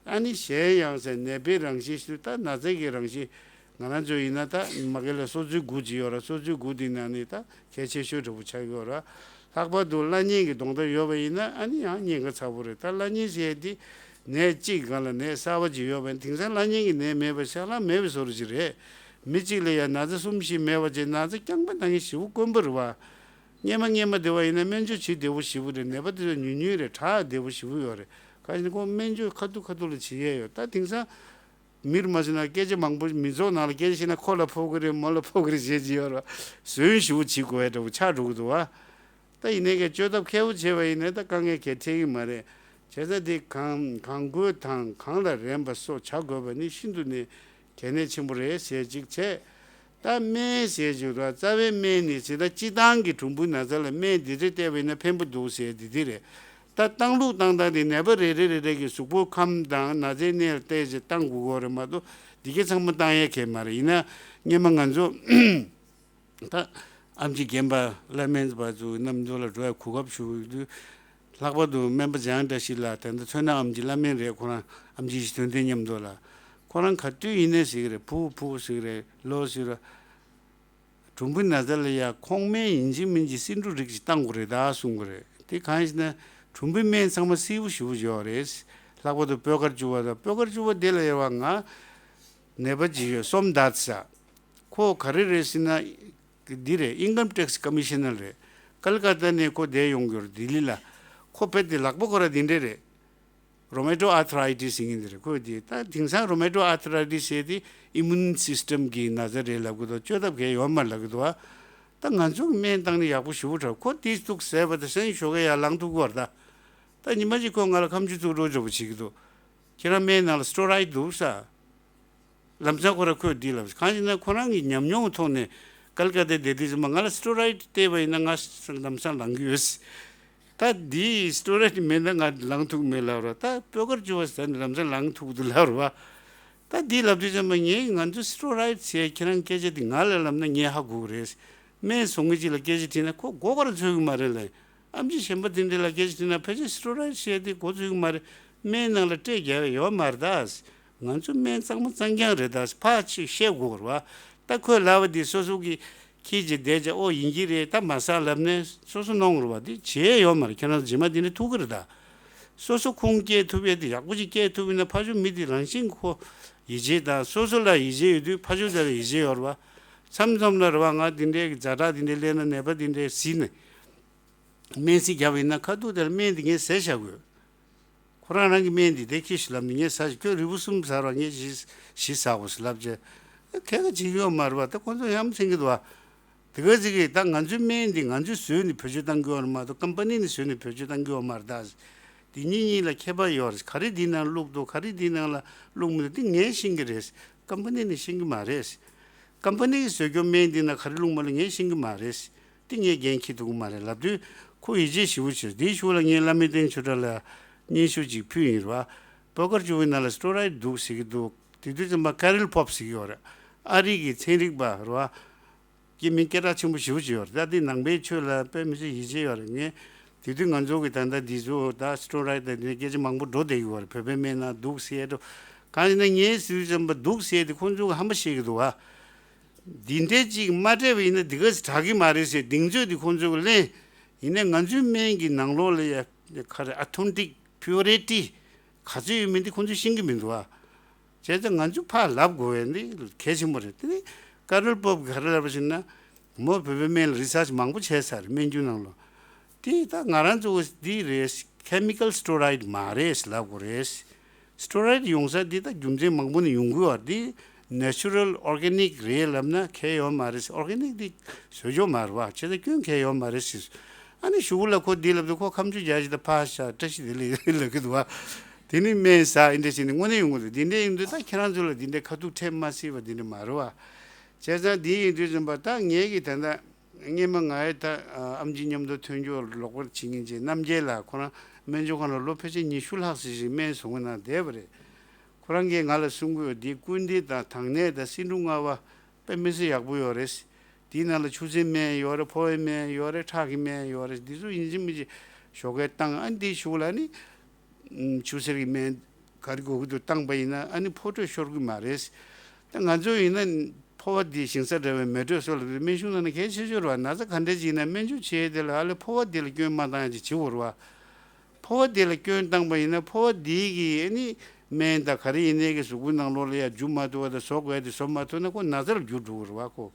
ཨ་ནི་གཞན་ཡང་ཟེར་ནད་པའི་རང་བཞིན་ཞུ། ད་ན་ཚའི་གི་རང་བཞིན་ང་རང་ཚོ་ཡིན་ན་ད་མ་གི་ལ་སོ་ཚོད་དགུ་ཅིག་ཡོད་ར། སོ་ཚོད་དགུ་དེ་ནང་ནས་ད་གལ་ཆེ་ཤོས་འདྲ་པོ་ཆགས་ཡོད་ར། ལྷག་པར་དུ་བླ་གཉན་གྱི་གདོང་མདའ་ཡོད་པ་ཡིན་ན་ཨ་ནི་ཡང་ཉེན་ཁ་ཚ་པོ་རེད། ད་བླ་གཉན་ཟེར་ཡས་དེ་ནད་གཅིག་སྒང་ལ་ནད་གསར་པ་ཅིག་ཡོད་པ་ཡིན་དེང་སང་བླ་གཉན་གྱི་ནད་མེད་པ་ཤ་ལག་མེད་པའི་བཟོ་འདྲ་ཅིག་རེད། མི་གཅིག་ལ་ཡང་ན་ཚ་གསུམ་བཞི་མེད་པ་བྱས་ན་ཚ་རྐྱང་པ་ན་མཁན་ཞེ་པོ་དཀོན་པོ་རེད་བ། སྔན་མ་སྔན་མ་དེ་བ་ཡིན་ན་སྨན་བཅོས་བྱེད་བདེ་པོ་ཞེ་པོ་རེད། ནད་པ་དེ་ཚོ་ཉུང་ཉུང་རེད། དྲག་བདེ་པོ་ཞེ་པོ་ཡོད་རེད། གང་ཡིན་ཁོ་སྨན་བཅོས་ཁ་ཐུག་ཁ་ཐུག་ལ་བྱེད་ཡས་ཡོད། ད་དེང་སང་མིར་མ་བྱས་ན་སྐད་ཆ་མང་པོ་མི་ཚོགས་ནང་ལ་སྐད་ཆ་བཤད་ན་ཁོ་ལ་ཕོག་གི་རེད། མོ་ལ་ཕོག་གི་རེད་བྱེད་ཀྱི་ཡོད་རེད། ཟོན་ཞེ་པོ་བྱེད་དགོས་ཡས་འདྲ་པོ་ཆགས་འགྲོ་གི་འདུག་བ། ད་ཡིན་ནའི་གི་བཅོས་ཐབས་མཁས་པོ་བྱས་པ་ཡིན་ནའི་ད་དཀའ་ངལ་གང་ཡང་འཕྲད་ཀྱི་མ་རེད། བྱས་ཙང་དེ་གང་གང་དགོས་དང་གང་ལ་རན་པ་སོགས་བྱ་དགོས་པ་ནི་ཤིན་ཏུ་ནས་གལ་གནད་ཆེན་པོ་རེད་ཟེར་ཅིག་བྱས། ད་སྨན་ཟེར་ཅིག་ར། རྩ་བའི་སྨན་ནི་ཇི་ལྟར་སྤྱིར་བཏང་གི་གྲུམ་བུའི་ན་ཚ་ལ་སྨན་འདི་འདྲ་བལྟས་པ་ཡིན་ན་ཕན་པོ་འདུག་ཟེར་འདི་འདི་རེད། ད་བཏང་ལུགས་བཏང་སྟངས་དེ་ནད་པ་རེ་རེ་རེ་རེ་གི་གཟུགས་པོ་ཁམས་དང་ན་ཚའི་གནས་ལ་བལྟས་ཅིག་བཏང་དགོས་ཀྱི་ཡོད་རེད་མ་གཏོགས་འདི་གའི་ཚང་མ་བཏང་ཡས་གང་ཡང་མ་རེད། ཡིན་ན་སྔན་མ་ང་ཚོ་ད་ ཨེམ་ཆི་རྒན་པ་བླ་སྨན་པ་ཚོ་མཉམ་དུ་ལ་འགྲོ་ཡ་གོ་སྐབས་ཞུ་དུས། ལྷག་པར་དུ་སྨན་པ་འཇམ་དབྱངས་བཀྲ་ཤིས་ལགས། ད་ལྟ་ཚོད་ན་ཨེམ་ཆི་བླ་སྨན་རེད། ཁོ་རང་ཨེམ་ཆི་ཞིག་དོན་ལྡན་མཉམ་དུ་ལ། ཁོ་རང་ག་དུས་ཡིན་ནའི་ཟེར་གི་རེད། ཕྲུ་གུ་ཕྲུ་གུ་ཟེར་གི་རེད། ལོ་ཟེར་གི་རེད། གྲུམ་བུའི་ན་ཚ་ལ་ཡ་ཁོག་སྨན་ཡིན་གཅིག་མིན་གཅིག་སེ་འབྲུ་རིགས་ཅིག་བཏང་དགོས་རེད་ད་གསུང་གི་རེད། དེ་གང་ཡིན་ཟེར་ན། གྲུམ་བུའི་སྨན་ཚང་མ་སིལ་བུ་ཞེ་པོ་ཡོད་རེད། ལྷག་པར་དུ་སྤོས་དཀར་བཅུ་པ་དང་། སྤོས་དཀར་བཅུ་པ་དེ་ལ་ཡོད་པ་ང་ནད་པ་ཅིག་ཡོད། སོམ་དྷ་ས། ཁོ་ག་རེ་རེད་ཟེར་ན། འདི་རེད། Income Tax Commissioner རེད། ཀལ་ཀ་ཏ་ནས་ཁོ་བསྡད་ཡོང་གི་ཡོད་རེད། ལྡི་ལི་ལ། ཁོ་དཔེ་དེ་ལག་པ་ཁོ་ར་འདི་འདྲས་རེད། Rheumatoid arthritis ཟེར་མཁན་དེ་རེད། ཁོས་དེ་ད་དེང་སང་rheumatoid arthritis ཟེར་དེ་immune system གི་ན་ཚ་རེད་ལབ་གི་འདུག་བཅོས་ཐབས་གང་ཡང་ཡོད་མ་རེད་ལབ་གི་འདུག་ད་ང་ཚོ་གི་སྨན་བཏང་ནས་ཡག་པོ་ཞེ་པོ་དྲགས། ཁོ་དེ་འདུག་ཟས་པ་དང་སང་ཞོགས་ཀས་ཡར་ལངས་ཐུབ་ཀྱི་ཡོད་རེད་ད། ད་ཉི་མ་གཅིག་ཁོས་ང་ལ་ཁ་མཆུ་བཙུགས་རོགས་བྱེད་པོ་བྱེད་ཀྱི་འདུག་ཁྱེད་རང་སྨན་ནང་ལ་སི་ཊོ་རོ་ཡིཌ་འདུག་ས། ལམ་སང་ཁོ་རང་ཁོས་འདི་ལབ། གང་ཡིན་ན་ཁོ་རང་གི་ཉམས་མྱོང་གི་ཐོག་ནས་ཀལ་ཀ་ཏའི་བསྡད་དུས་ཙམ་པ་ང་ལ་སི་ཊོ་རོ་ཡིཌ་སྤྲད་པ་ཡིན་ན་ང་ལམ་སང་ལངས་ཀྱི་ཡོད། ད་འདི་སི་ཊོ་རོ་ཡིཌ་མེད་ན་ང་ལངས་ཐུབ་མེད་ལབ་ར། ད་སྤོས་དཀར་བཅུ་པ་ཟ་ནས་ལམ་སང་ལངས་ཐུབ་ཀྱི་འདུག་ལབ་ར་བ། ད་འདི་ལབ་དུས་ཙམ་པ་ངས་ང་ཚོ་སི་ཊོ་རོ་ཡིཌ་ཟེར་ཁྱེད་རང་སྐད་ཆ་འདི་ང་ལ་ལབ་ན་ངས་ཧ་གོ་གི་རེད། སྨན་བཟོ་མཁན་ཅིག་ལ་སྐད་ཆ་དྲིས་ན་ཁོ་མགོ་སྐོར་འཚོལ་གི་མ་རེད་ལབ། ཨེམ་ཆི་གཞན་པ་དེ་འདྲ་ལ་སྐད་ཆ་དྲིས་ན་ཕལ་ཆེར་སི་ཊོ་རོ་ཡིཌ་བཤད་དེ་མགོ་ཚོས་ཀྱི་མ་རེད། སྨན་ནང་ལ་སྤྲད་རྒྱག་ཡ་ཡོད་མ་རེད་ད། ང་ཚོ་སྨན་གཙང་མ་གཙང་རྐྱང་རེད་ད། ཕར་ཅིག་བཤད་དགོས་རེད་བ། ད་ཁོས་ལབ་པ་དེ་སོ་སོ་གི་ཁྱི་ཅིག་བསྡད་ཅག་ཨོ་ཡིན་གྱི་རེད་ད་མ་ཟ་ལབ་ནས་སོ་སོ་གནོང་རེད་བ། དེ་བྱེད་ཡ་ཡོད་མ་རེད། ཁྱེད་རང་ཚོ་རྗེས་མ་དེ་འདྲ་ཐུག་གི་རེད་ད། སོ་སོ་ཁུངས་སྐྱེལ་ཐུབ་ཡ་དེ་ཡག་པོ་ཅིག་སྐྱེལ་ཐུབ་ཡིན་ན་ཕར་ཕྱོགས་མི་དེ་རང་བཞིན་གྱི་ཁོ་ཡིད་ཆེས་དང་སོ་སོ་ལ་ཡིད་ཆེས་ཡོད་དུས་ཕར་ཕྱོགས་དེ་ལ་ཡིད་ཆེས་ཡོད་རེད་བ། མཚམས་མཚམས་ལ་རེད་བ། ང་དེ་འདྲའི་ཛ་དྲག་དེ་འདྲའི་སླེབས་ན་ནད་པ་དེ་འདྲའི་གཟིགས་ནས། སྨན་སིལ་བརྒྱབ་པ་ཡིན་ན་ཁ་ཐུག་དེར་སྨན་དེ་ངས་ཟས་བཞག་དགོས། ཁོ་རང་རང་གི་སྨན་དེ་དེ་ཁྱེར་ཤོག་ལབ་ནས་ངས་ཟས་བཞག་ཁྱོད་རིལ་བུ་གསུམ་ཟ་རོགས། ངས་བཞི་བཞི་ཟ་དགོས་ཟེར་ལབ་བྱས། ཁྱད་ཀ་བྱེད་ཀྱི་ཡོད་མ་རེད་བ། ད་ཁོ་ཚོ་ཡ་མཚན་གྱི་འདུག་བ། དེ་ག་ཅིག་གིས་ད་ང་ཚོའི་སྨན་འདི་ང་ཚོས་བཟོས་ནས་བེད་སྤྱོད་བཏང་གི་ཡོད་རེད་མ་གཏོགས་ཀམ་པ་ནི་ནས་བཟོས་ནས་བེད་སྤྱོད་བཏང་གི་ཡོད་མ་རེད་ད། འདི་གཉིས་གཉིས་ལ་ཁྱད་པར་ཡོད་རེད། ག་རེ་འདི་ནང་བླུགས་འདུག་ག་རེ་འདི་ནང་ལ་བླུགས་མི་འདུག་འདི་ངས་ཤེས་ཀྱི་རེད། ཀམ་པ་ནི་ནས་ཤེས་ཀྱི་མ་རེད། ཀམ་པ་ནི་གིས་བཟོས་རྒྱུ་སྨན་འདི་ནང་ག་རེ་བླུགས་མ་བླུགས་ངས་ཤེས་ཀྱི་མ་རེད། འདི་ངས་འགན་འཁྱེར་ཐུབ་ཀྱི་མ་རེད་ལབ་དུས་ཁོ་ཡིད་ཆེས་ཞེ་པོ་བྱས། འདིའི་གཞུག་ལ་ངས་བླ་མེད་བསྟན་ཆོས་གྲགས་ལ་སྙན་ཞུ་ཅིག་ཕུལ་ཡིན་རེད་བ། སྤོས་དཀར་བཅུ་པའི་ནང་ལ་སི་ཊོ་རོ་ཡིཌ་འདུག་ཟེར་གྱི་འདུག་དེ་དུས་ཙམ་པ་ཀ་རེལ་པོབ་ཟེར་གྱི་ཡོད་རེད། ཨ་རི་གི་ཚན་རིག་པ་རེད་བ། སྐྱེ་མིན་སྐད་གྲགས་ཆེན་པོ་ཞེ་པོ་ཅིག་ཡོད་རེད། ད་འདི་ནང་པའི་ཆོས་ལ་དཔེ་མི་སྲིད་ཡིད་ཆེས་ཡོད་རེད། ངས་དེ་དུས་ང་ཚོ་གི་ད་ལྟ་འདི་ཚོ་ད་སི་ཊོ་རོ་ཡིཌ་དང་འདི་སྐད་ཆ་མང་པོ་འགྲོ་བསྡད་ཀྱི་ཡོད་རེད། བོད་པའི་སྨན་ནང་འདུག་ཟེར་འགྲོ། གང་ཡིན་ན་ངས་ཟེར་དུས་ཙམ་པ་འདུག་ཟེར་དེ་ཁོང་ཚོ་གི་ཧམ་པ་བཤད་ཀྱི་འདུག་བ། འདི་འདྲས་ཅིག་མ་སྤྲད་པ་ཡིན་ན་འདི་ག་ཚོད་དྲག་གི་མ་རེད་ཟེར་གདེང་ཚོད་དེ་ཁོང་ཚོ་གི་ལེན། ཡིན་ནའི་ང་ཚོའི་སྨན་གྱི་ནང་ལོགས་ལ་ཡ་ག་རེ་ཨོ་ཐེན་ཊིག་པིའུ་རི་ཊི་ག་ཚོད་ཡོད་མིན་དེ་ཁོང་ཚོས་ཤེས་ཀྱི་མི་འདུག་བ། བྱས་ཙང་ང་ཚོས་ཕར་ལབ་དགོས་པ་འདི་གལ་ཆེན་པོ་རེད། དེ་ནི་ཀ་རེལ་པོབ་ག་རེ་ལབ་པ་ཞིག་ན། མོ་བོད་པའི་སྨན་ལ་རི་སར་ཆི་མང་པོ་བྱས་ཚར་རེད། སྨན་རྒྱུ་ནང་ལོགས། དེ་ད་ང་རང་ཚོ་འདི་རེད། ཁེ་མི་ཀལ་སི་ཊོ་རོ་ཡིཌ་མ་རེད་ལབ་དགོས་རེད། སི་ཊོ་རོ་ཡིཌ་ཡོང་ས་འདི་ད་རྒྱུ་མཚན་མང་པོ་ནས་ཡོང་གི་ཡོད་རེད། འདི་ནེ་ཅུ་རལ་ཨོར་གེ་ནིག་རེད་ལབ་ན་ཁྱད་ཡོད་མ་རེད། ཨོར་གེ་ནིག་འདི་བཟོ་ཆོག་མ་རེད་བ། བྱས་ཙང་སྐྱོན་ཁྱད་ཡོད་མ་རེད་ཟེར། ཨ་ནི་གཞུག་གུ་ལ་ཁོ་འདི་ལབ་དུས་ཁོ་ཁ་མཆུ་རྒྱག་བྱས་ད་ཕར་བཞག་བཀྲ་ཤིས་བདེ་ལེགས་ལབ་ཀྱི་འདུག་བ། དེ་ནི་སྨན་ཟ་ཨེ་འདྲ་བྱས་ནས་དངོས་གནས་ཡོང་གི་འདུག་དེ་འདྲ་ཡིན་དུས་ད་ཁྱེད་རང་ཚོ་ལ་འདི་འདྲའི་ཁ་ཐུག་འཕྲད་མ་སྲིད་པ་འདི་འདྲ་མ་རེད་བ། བྱས་ཙང་འདི་ཡིན་དུས་ཙམ་པ་ད་ངེད་ཀྱི་ད་ལྟ་སྔས་མ་ང་ཡི་ད་ཨམ་ཆི་མཉམ་དུ་ཐོན་རྒྱུ་ལོག་པར་བྱེད་མཁན་ཅིག་རྣམ་རྒྱལ་ལགས། ཁོ་རང་སྨན་བཅོས་ཁང་ལ་ལོ་ཕལ་ཆེར་ཉི་ཤུ་ལྷག་ཙམ་ཞིག་སྨན་བཟོ་གི་ནང་བསྡད་པ་རེད། ཁོ་རང་གིས་ང་ལ་གསུང་གི་ཡོད། འདི་སྐུལ་འདེད་དང་དང་ནད་དང་སེ་འབྲུ་ལྔ་པ་དཔེ་མི་སྲིད་ཡག་པོ་ཡོད་རེད། དེའི་ནང་ལ་ཆུ་སེར་སྨན་ཡོད་རེད། ཕོ་བའི་སྨན་ཡོད་རེད། ཁྲག་གི་སྨན་ཡོད་རེད། འདི་ཚོ་ཡིན་གཅིག་མིན་གཅིག་ཞོགས་ཀས་བཏང་། ཨ་འདིའི་གཞུག་ལ་ནི་ཆུ་སེར་གྱི་སྨན་ག་རེ་དགོས་ཀྱི་འདུག་བཏང་པ་ཡིན་ན་ཨ་ནི་ཕོ་དྲོད་ཤོར་གི་མ་རེད། ད་ང་ཚོ་ཡིན་ན་ཕོ་བ་འདི་ཞིང་ས་འདྲ་བའི་མེ་དྲོད་སོགས་ལ་སྨན་གཞུང་ནང་ན་གལ་ཆེ་ཤོས་རེད་བ། ན་ཚ་ག་འདྲ་ཅིག་ཡིན་ན་སྨན་བཅོས་བྱེད་དེ་ལ་ཨ་ལས་ཕོ་བ་འདི་ལ་སྐྱོན་མ་བཏང་ཡ་ཅིག་བྱེད་དགོས་རེད་བ། ཕོ་བ་དེ་ལ་སྐྱོན་བཏང་པ་ཡིན་ན་ཕོ་བ་དེ་གི་ཨ་ནི་སྨན་དང་ག་རེ་ཡིན་ནའི་གི་གཟུགས་པོའི་ནང་ལོགས་ལ་ཡ་འཇུ་མ་ཐུབ་པ་དང་བཟོ་དགོས་ཡ་དེ་བཟོ་མ་ཐུབ་ན་ཁོ་ན་ཚ་ལ་འགྱུར་འགྲོ་གི་རེད་བ་ཁོ།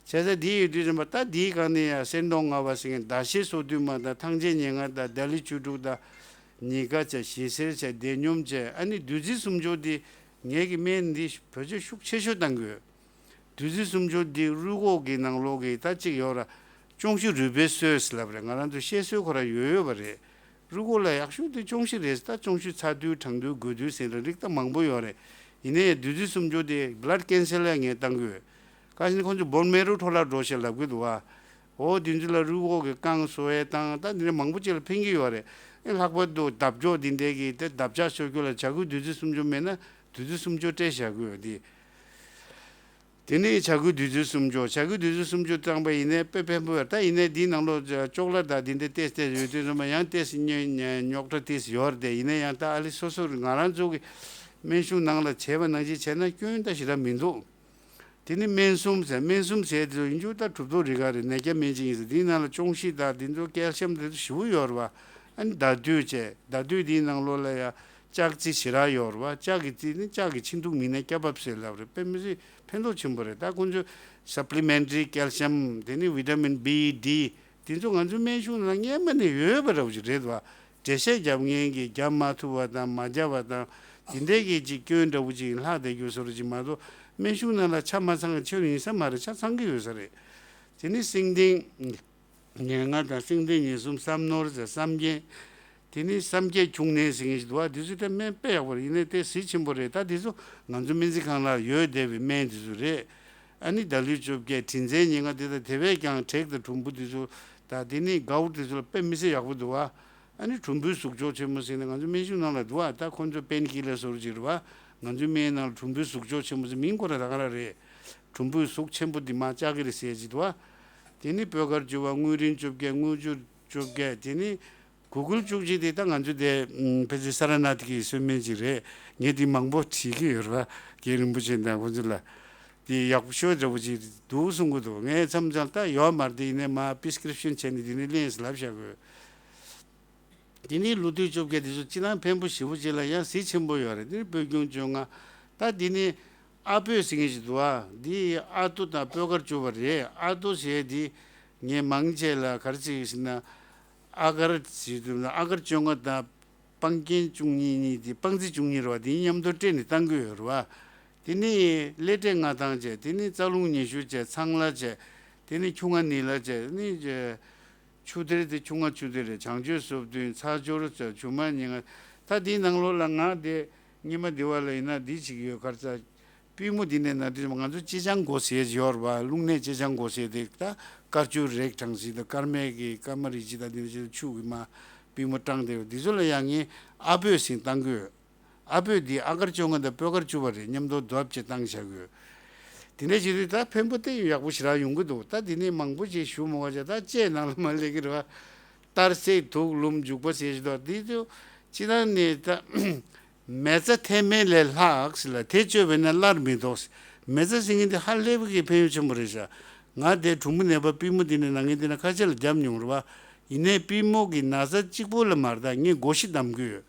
བྱས་ཙང་དེ་ཡོད་དུས་ཙམ་པ་ད་དེའི་སྒང་ནས་ཡ་གསེར་མདོག་ལྔ་པ་ཟེར་མཁན་ཟླ་ཤེལ་སོ་བདུན་མ་དང་ཐང་ཆེན་ཉེར་ལྔ་དང་ལྡ་ལི་བཅུ་དྲུག་དང་ཉི་དགའ་བྱས་ཞི་གསེར་བྱས་བདེ་སྙོམས་བྱས་ཨ་ནི་བདུད་རྩི་སུམ་ཅུ་དེ་ངེད་ཀྱི་སྨན་འདི་བེད་སྤྱོད་ཤུགས་ཆེ་ཤོས་བཏང་གི་ཡོད། བདུད་རྩི་སུམ་ཅུ་འདི་རུས་ཁོག་གི་ནང་ལོགས་ཀྱི་ད་ཅིག་ཡོད་ར། ཅོང་ཞི་རུས་སྦལ་གསོས་ལབ་རེད། ང་རང་ཚོ་བཤད་སྲོལ་ཁོ་ར་ཡོད་ཡོད་པ་རེད། རུས་ཁོག་ལ་ཡག་ཤོས་དེ་ཅོང་ཞི་རེད། ད་ཅོང་ཞི་ཚ་དུས་གྲང་དུས་དགོས་དུས་ཟེར་ར་རིགས་ད་མང་པོ་ཡོད་རེད། ཡིན་ནའི་བདུད་རྩི་སུམ་ཅུ་དེ་བླཌ་ཀེན་སར་ལ་ངས་བཏང་གི་ཡོད། བཀའ་བཞིན་ཁོང་ཚོ་བོན་མེ་རོ་འཕྲོ་བརླག་འགྲོ་ཞེས་ལབ་གི་འདུག་བ། འོ་དེ་ཚོ་ལ་རུས་ཁོག་གི་རྐང་གསོ་ཡས་དང་ད་འདི་འདྲ་མང་པོ་ཅིག་ལ་ཕན་གྱི་ཡོད་རེད། ཨེ་ལྷག་པར་དུ་འདབ་ལྕག་འདི་འདྲའི་གི་དེ་འདབ་ཆགས་གསོ་རྒྱུ་ལ་བྱ་རྒོད་བདུད་རྩི་སུམ་ཅུ་མེད་ན་བདུད་རྩི་སུམ་ཅུ་སྤྲད་བཞག་གི་ཡོད་དེ། དེ་ནས་བྱ་རྒོད་བདུད་རྩི་སུམ་ཅུ། བྱ་རྒོད་བདུད་རྩི་སུམ་ཅུ་བཏང་པ་ཡིན་ནའི་དཔེ་ཕན་པོ་ཡོད། ད་ཡིན་ནའི་འདིའི་ནང་ལོགས་ཅོག་ལ་དང་འདི་འདྲ་ཏོག་ཙམ་ཡོད་དུས་ཙམ་པ་ཡང་ཏོག་ཙམ་རྙོག་དྲ་ཏོག་ཙམ་ཡོད་རེད་དེ། ཡིན་ན་ཡང་ད་ཨ་ལི་སོ་སོར་ང་རང་ཚོ་གི་སྨན་གཞུང་ནང་ལ་བྱས་པ་ནང་བཞིན་བྱས་ན་སྐྱོན་ད་ཞེ་དྲག་མི་འདུག་དེ་ནི་སྨན་གསུམ་ཟེར། སྨན་གསུམ་ཟེར་དེ་ཚོ་ཡིན་རྒྱུ་ད་གྲུབ་ཐོབ་རིགས་ཀ་རེད། ནད་བརྒྱ་སྨན་གཅིག་ཡིན་ཟེར། དེའི་ནང་ལ་ཅོང་ཞི་དང་དེ་ཚོ་ཀལ་ཤམ་དེ་ཚོ་ཞེ་པོ་ཡོད་རེད་བ། ཨ་ནི་ཟླ་སྡོད་བྱས། ཟླ་སྡོད་དེའི་ནང་ལོགས་ལ་ཡ་ལྕགས་རྩི་ཞེ་དྲག་ཡོད་རེད་བ། ལྕགས་ཀྱི་རྩི་ནི་ལྕགས་ཀྱི་འཆི་འདུག་མི་ནད་སྐྱོབ་པ་ཟེར་ལབ་རེད། དཔེ་མི་སྲིད་ཕན་ཐོགས་ཆེན་པོ་རེད། ད་ཁོང་ཚོས་སབ་ལི་མེན་ཊི་རི་ཀལ་ཤམ། དེ་ནི་བི་ཊ་མིན་བི་ཌི། དེ་ཚོ་ང་ཚོའི་སྨན་གཞུང་ནང་སྔོན་མ་ནས་ཡོད་པ་འདྲ་བོ་ཞིག་རེད་བ། འགྲེལ་བཤད་རྒྱབ་མཁན་གྱིས་རྒྱབ་མ་ཐུབ་པ་དང་མ་རྒྱབ་པ་དང་། དེ་འདྲའི་གི་ཅིག་སྐྱོན་འདྲ་བོ་ཅིག་ལྷག་བསྡད་རྒྱུ་བཟོ་འདྲ་ཅིག་མ་གཏོགས། སྨན་གཞུང་ནང་ལ་ཆ་མ་ཚང་བའི་ཆོས་ཡིན་ས་མ་རེད། ཆ་ཚང་གི་ཡོད་ས་རེད། དེ་ནི་སེང་ལྡེང་། ཉེར་ལྔ་དང་སེང་ལྡེང་ཉེར་གསུམ། བསམ་ནོར་ཟེར། བསམ་རྒྱན། དེ་ནི་བསམ་རྒྱས་ཁྱུང་གནས་ཟེར་མཁན་ཞིག་འདུག་བ། དེ་ཚོ་ད་སྨན་དཔེ་ཡག་པོ་རེད། ཡིན་ནའི་དེ་གཟི་ཆེན་པོ་རེད། ད་དེ་ཚོ་ང་ཚོ་སྨན་རྩིས་ཁང་ལ་ཡོད་བསྡད་པའི་སྨན་དེ་ཚོ་རེད། ཨ་ནི་ད་ལུས་བཅོ་བརྒྱད། དྲི་ཟའི་ཉེར་ལྔ། དེ་དང་དེ་བས་ཀྱང་དྲེག་དང་གྲུམ་བུ་དེ་ཚོ་དང་། དེ་ནི་གའུ་དེ་ཚོ་ལ་དཔེ་མི་སྲིད་ཡག་པོ་འདུག་བ། ཨ་ནི་གྲུམ་བུའི་ཟུག་གཅོག་ཆེན་མོ་ཟེར་ནས་ང་ཚོ་སྨན་གཞུང་ནང་ལ་འདུག་བ། ད་ཁོ་ཚོ་པེན་ཀི་ལར་བཟོ་འདྲ་ཅིག་རེད་བ། ང་ཚོའི་སྨན་ནང་ལ་གྲུམ་བུའི་ཟུག་གཅོག་ཆེན་མོ་ཟེར་མིང་ཁོ་རང་ད་ག་རང་རེད། གྲུམ་བུའི་ཟུག་ཆེན་པོ་འདི་མར་བཅག་གི་རེད་ཟེར་གྱི་འདུག་བ། དེ་ནི་སྤོས་དཀར་བཅུ་པ། དངུལ་རིན་བཅོ་བརྒྱད། དངུལ་ཆུ་བཅོ་བརྒྱད། དེ་ནི་གུ་གུལ་བཅུ་གཅིག་དེ་ད་ང་ཚོ་དེ་ཕལ་ཆེར་སཱ་ར་ནཱཐ་ཀྱི་གསོལ་སྨན་ཅིག་རེད། ངས་དེ་མང་པོ་བྲིས་ཀྱི་ཡོད་རེད་བ། རྒན་རིན་པོ་ཆེ་དང་ཁོ་ཚོ་ལ། དེ་ཡག་པོ་ཤོས་འདྲ་བོ་ཅིག་འདུག་གསུང་གི་འདུག་ངས་མཚམས་མཚམས་ད་ཡོད་མ་རེད། དེ་ཡིན་ནའི་མར་པི་སི་ཀི་རིབ་ཤན་བྱས་ནས་དེ་ནས་ལེན་ཟེར་ལབ་བཞག་གི་ཡོད། དེ་ནས་ལོ་དུས་བཅོ་བརྒྱད་དེ་ཚོ་སྤྱིར་བཏང་ཕན་པོ་ཞེ་པོ་ཅིག་ལ་ཡང་གཟི་ཆེན་པོ་ཡོད་རེད། དེ་ནི་སྤོས་སྐྱོང་བཅོ་ལྔ། ད་དེ་ནི་ཨ་སྤོས་ཟེར་མཁན་ཞིག་འདུག་ཨ། འདི་ཨ་ཏོ་དང་སྤོས་དཀར་བཅུ་པ་རེད། ཨ་ཏོ་ཟེར་དེ་ངས་མང་ཆེ་ལ་ག་རེ་བྱེད་ཀྱི་ཟེར་ན། ཨ་གར་ཟེར་དུས་ན་ཨ་གར་བཅོ་ལྔ་དང་སྤང་རྒྱན་བཅུ་གཉིས་གཉིས་དེ། སྤང་རྩི་བཅུ་གཉིས་རེད་བ། དེ་མཉམ་དུ་སྤྲད་ནས་བཏང་གི་ཡོད་རེད་བ། དེ་ནི་ཀླད་སྤྲད་ལྔ་བཏང་བྱས། དེ་ནི་རྩ་རླུང་ཉི་ཤུ་བྱས། ཚང་ལ་བྱས། དེ་ནི་ཆུ་ལྔ་ནི་ལ་བྱས། དེ་ནི་ཆུ་གཏེར་དེ་ཆུ་ལྔ་ཆུ་གཏེར་རེད། བྱང་ཆུབ་སོ་བདུན། ཚ་སྦྱོར་ཟེར། ཆུ་མར་ཉེར་ལྔ། ད་དེའི་ནང་ལོགས་ལ་ང་དེ་སྔོན་མ་འདི་བ་ལ་ཡིན་ན་འདི་བྱེད་ཀྱི་ཡོད། ག་རེ་ཟེར། པུས་མོ་འདི་ནས་ན་དུས་ང་ཚོ་ཅེ་སྤྱང་མགོ་ཟེར་ཡོད་རེད་བ། རླུང་ནད་ཅེ་སྤྱང་མགོ་ཟེར་དེ། ད་དཀར་ཆུ་རེག་གྲང་ཟིན་དང་། སྐར་མའི་གི་སྐར་མ་རིགས་གཅིག་དང་། འདི་ནས་ཆུ་གི་མར་པུས་མོ་སྐྲངས་དེ། འདི་ཚོ་ལ་ཡང་ངས་ཨ་སྤོས་ཟེར་བཏང་གི་ཡོད། ཨ་སྤོས་འདི་ཨ་གར་བཅོ་ལྔ་དང་སྤོས་དཀར་བཅུ་པ་རེད། མཉམ་དུ་རྡོབ་བྱས་བཏང་བཞག་གི་ཡོད། དེ་འདྲ་བྱེད་དུས་ད་ཕན་པོ་དེ་ཡག་པོ་ཞེ་དྲག་ཡོང་གི་འདུག་ད་དེ་ནས་མང་པོ་ཞིག་ཞུ་མི་དགོས་བྱས། ད་ལྕེ་ནང་ལ་མར་སླེབས་ཀྱི་རེད་བ། གཏར་སྲེག་དུགས་ལུམ་འཇུག་པ་ཟེར་ཞིག་འདུག་འདི་ཚོ་སྤྱིར་བཏང་ནས་ད་མེ་བཙའ་ཐལ་སྨན་ལས་ལྷག་ཟེར་ལ། དེ་སྤྱོད་པས་ན་སླར་མི་ལྡོག་ཟེར། མེ་བཙའ་ཟེར་མཁན་དེ་ཧ་ལས་པའི་གི་ཕན་ཡོན་ཆེན་པོ་རེད་ཤག་ང་དེ་གྲུམ་བུ་ནད་པ་པུས་མོ་འདི་ནས་ན་མཁན་དེ་ན་ཁ་ཤས་ལ་བརྒྱབ་མྱོང་རེད་བ། ཡིན་ནའི་པུས་མོ་གི་ན་ཚ་གཅིག་པོ་ལ་མ་རེད། ད་ངས་སྒོ་བཞི་བསྡམ་གི་ཡོད།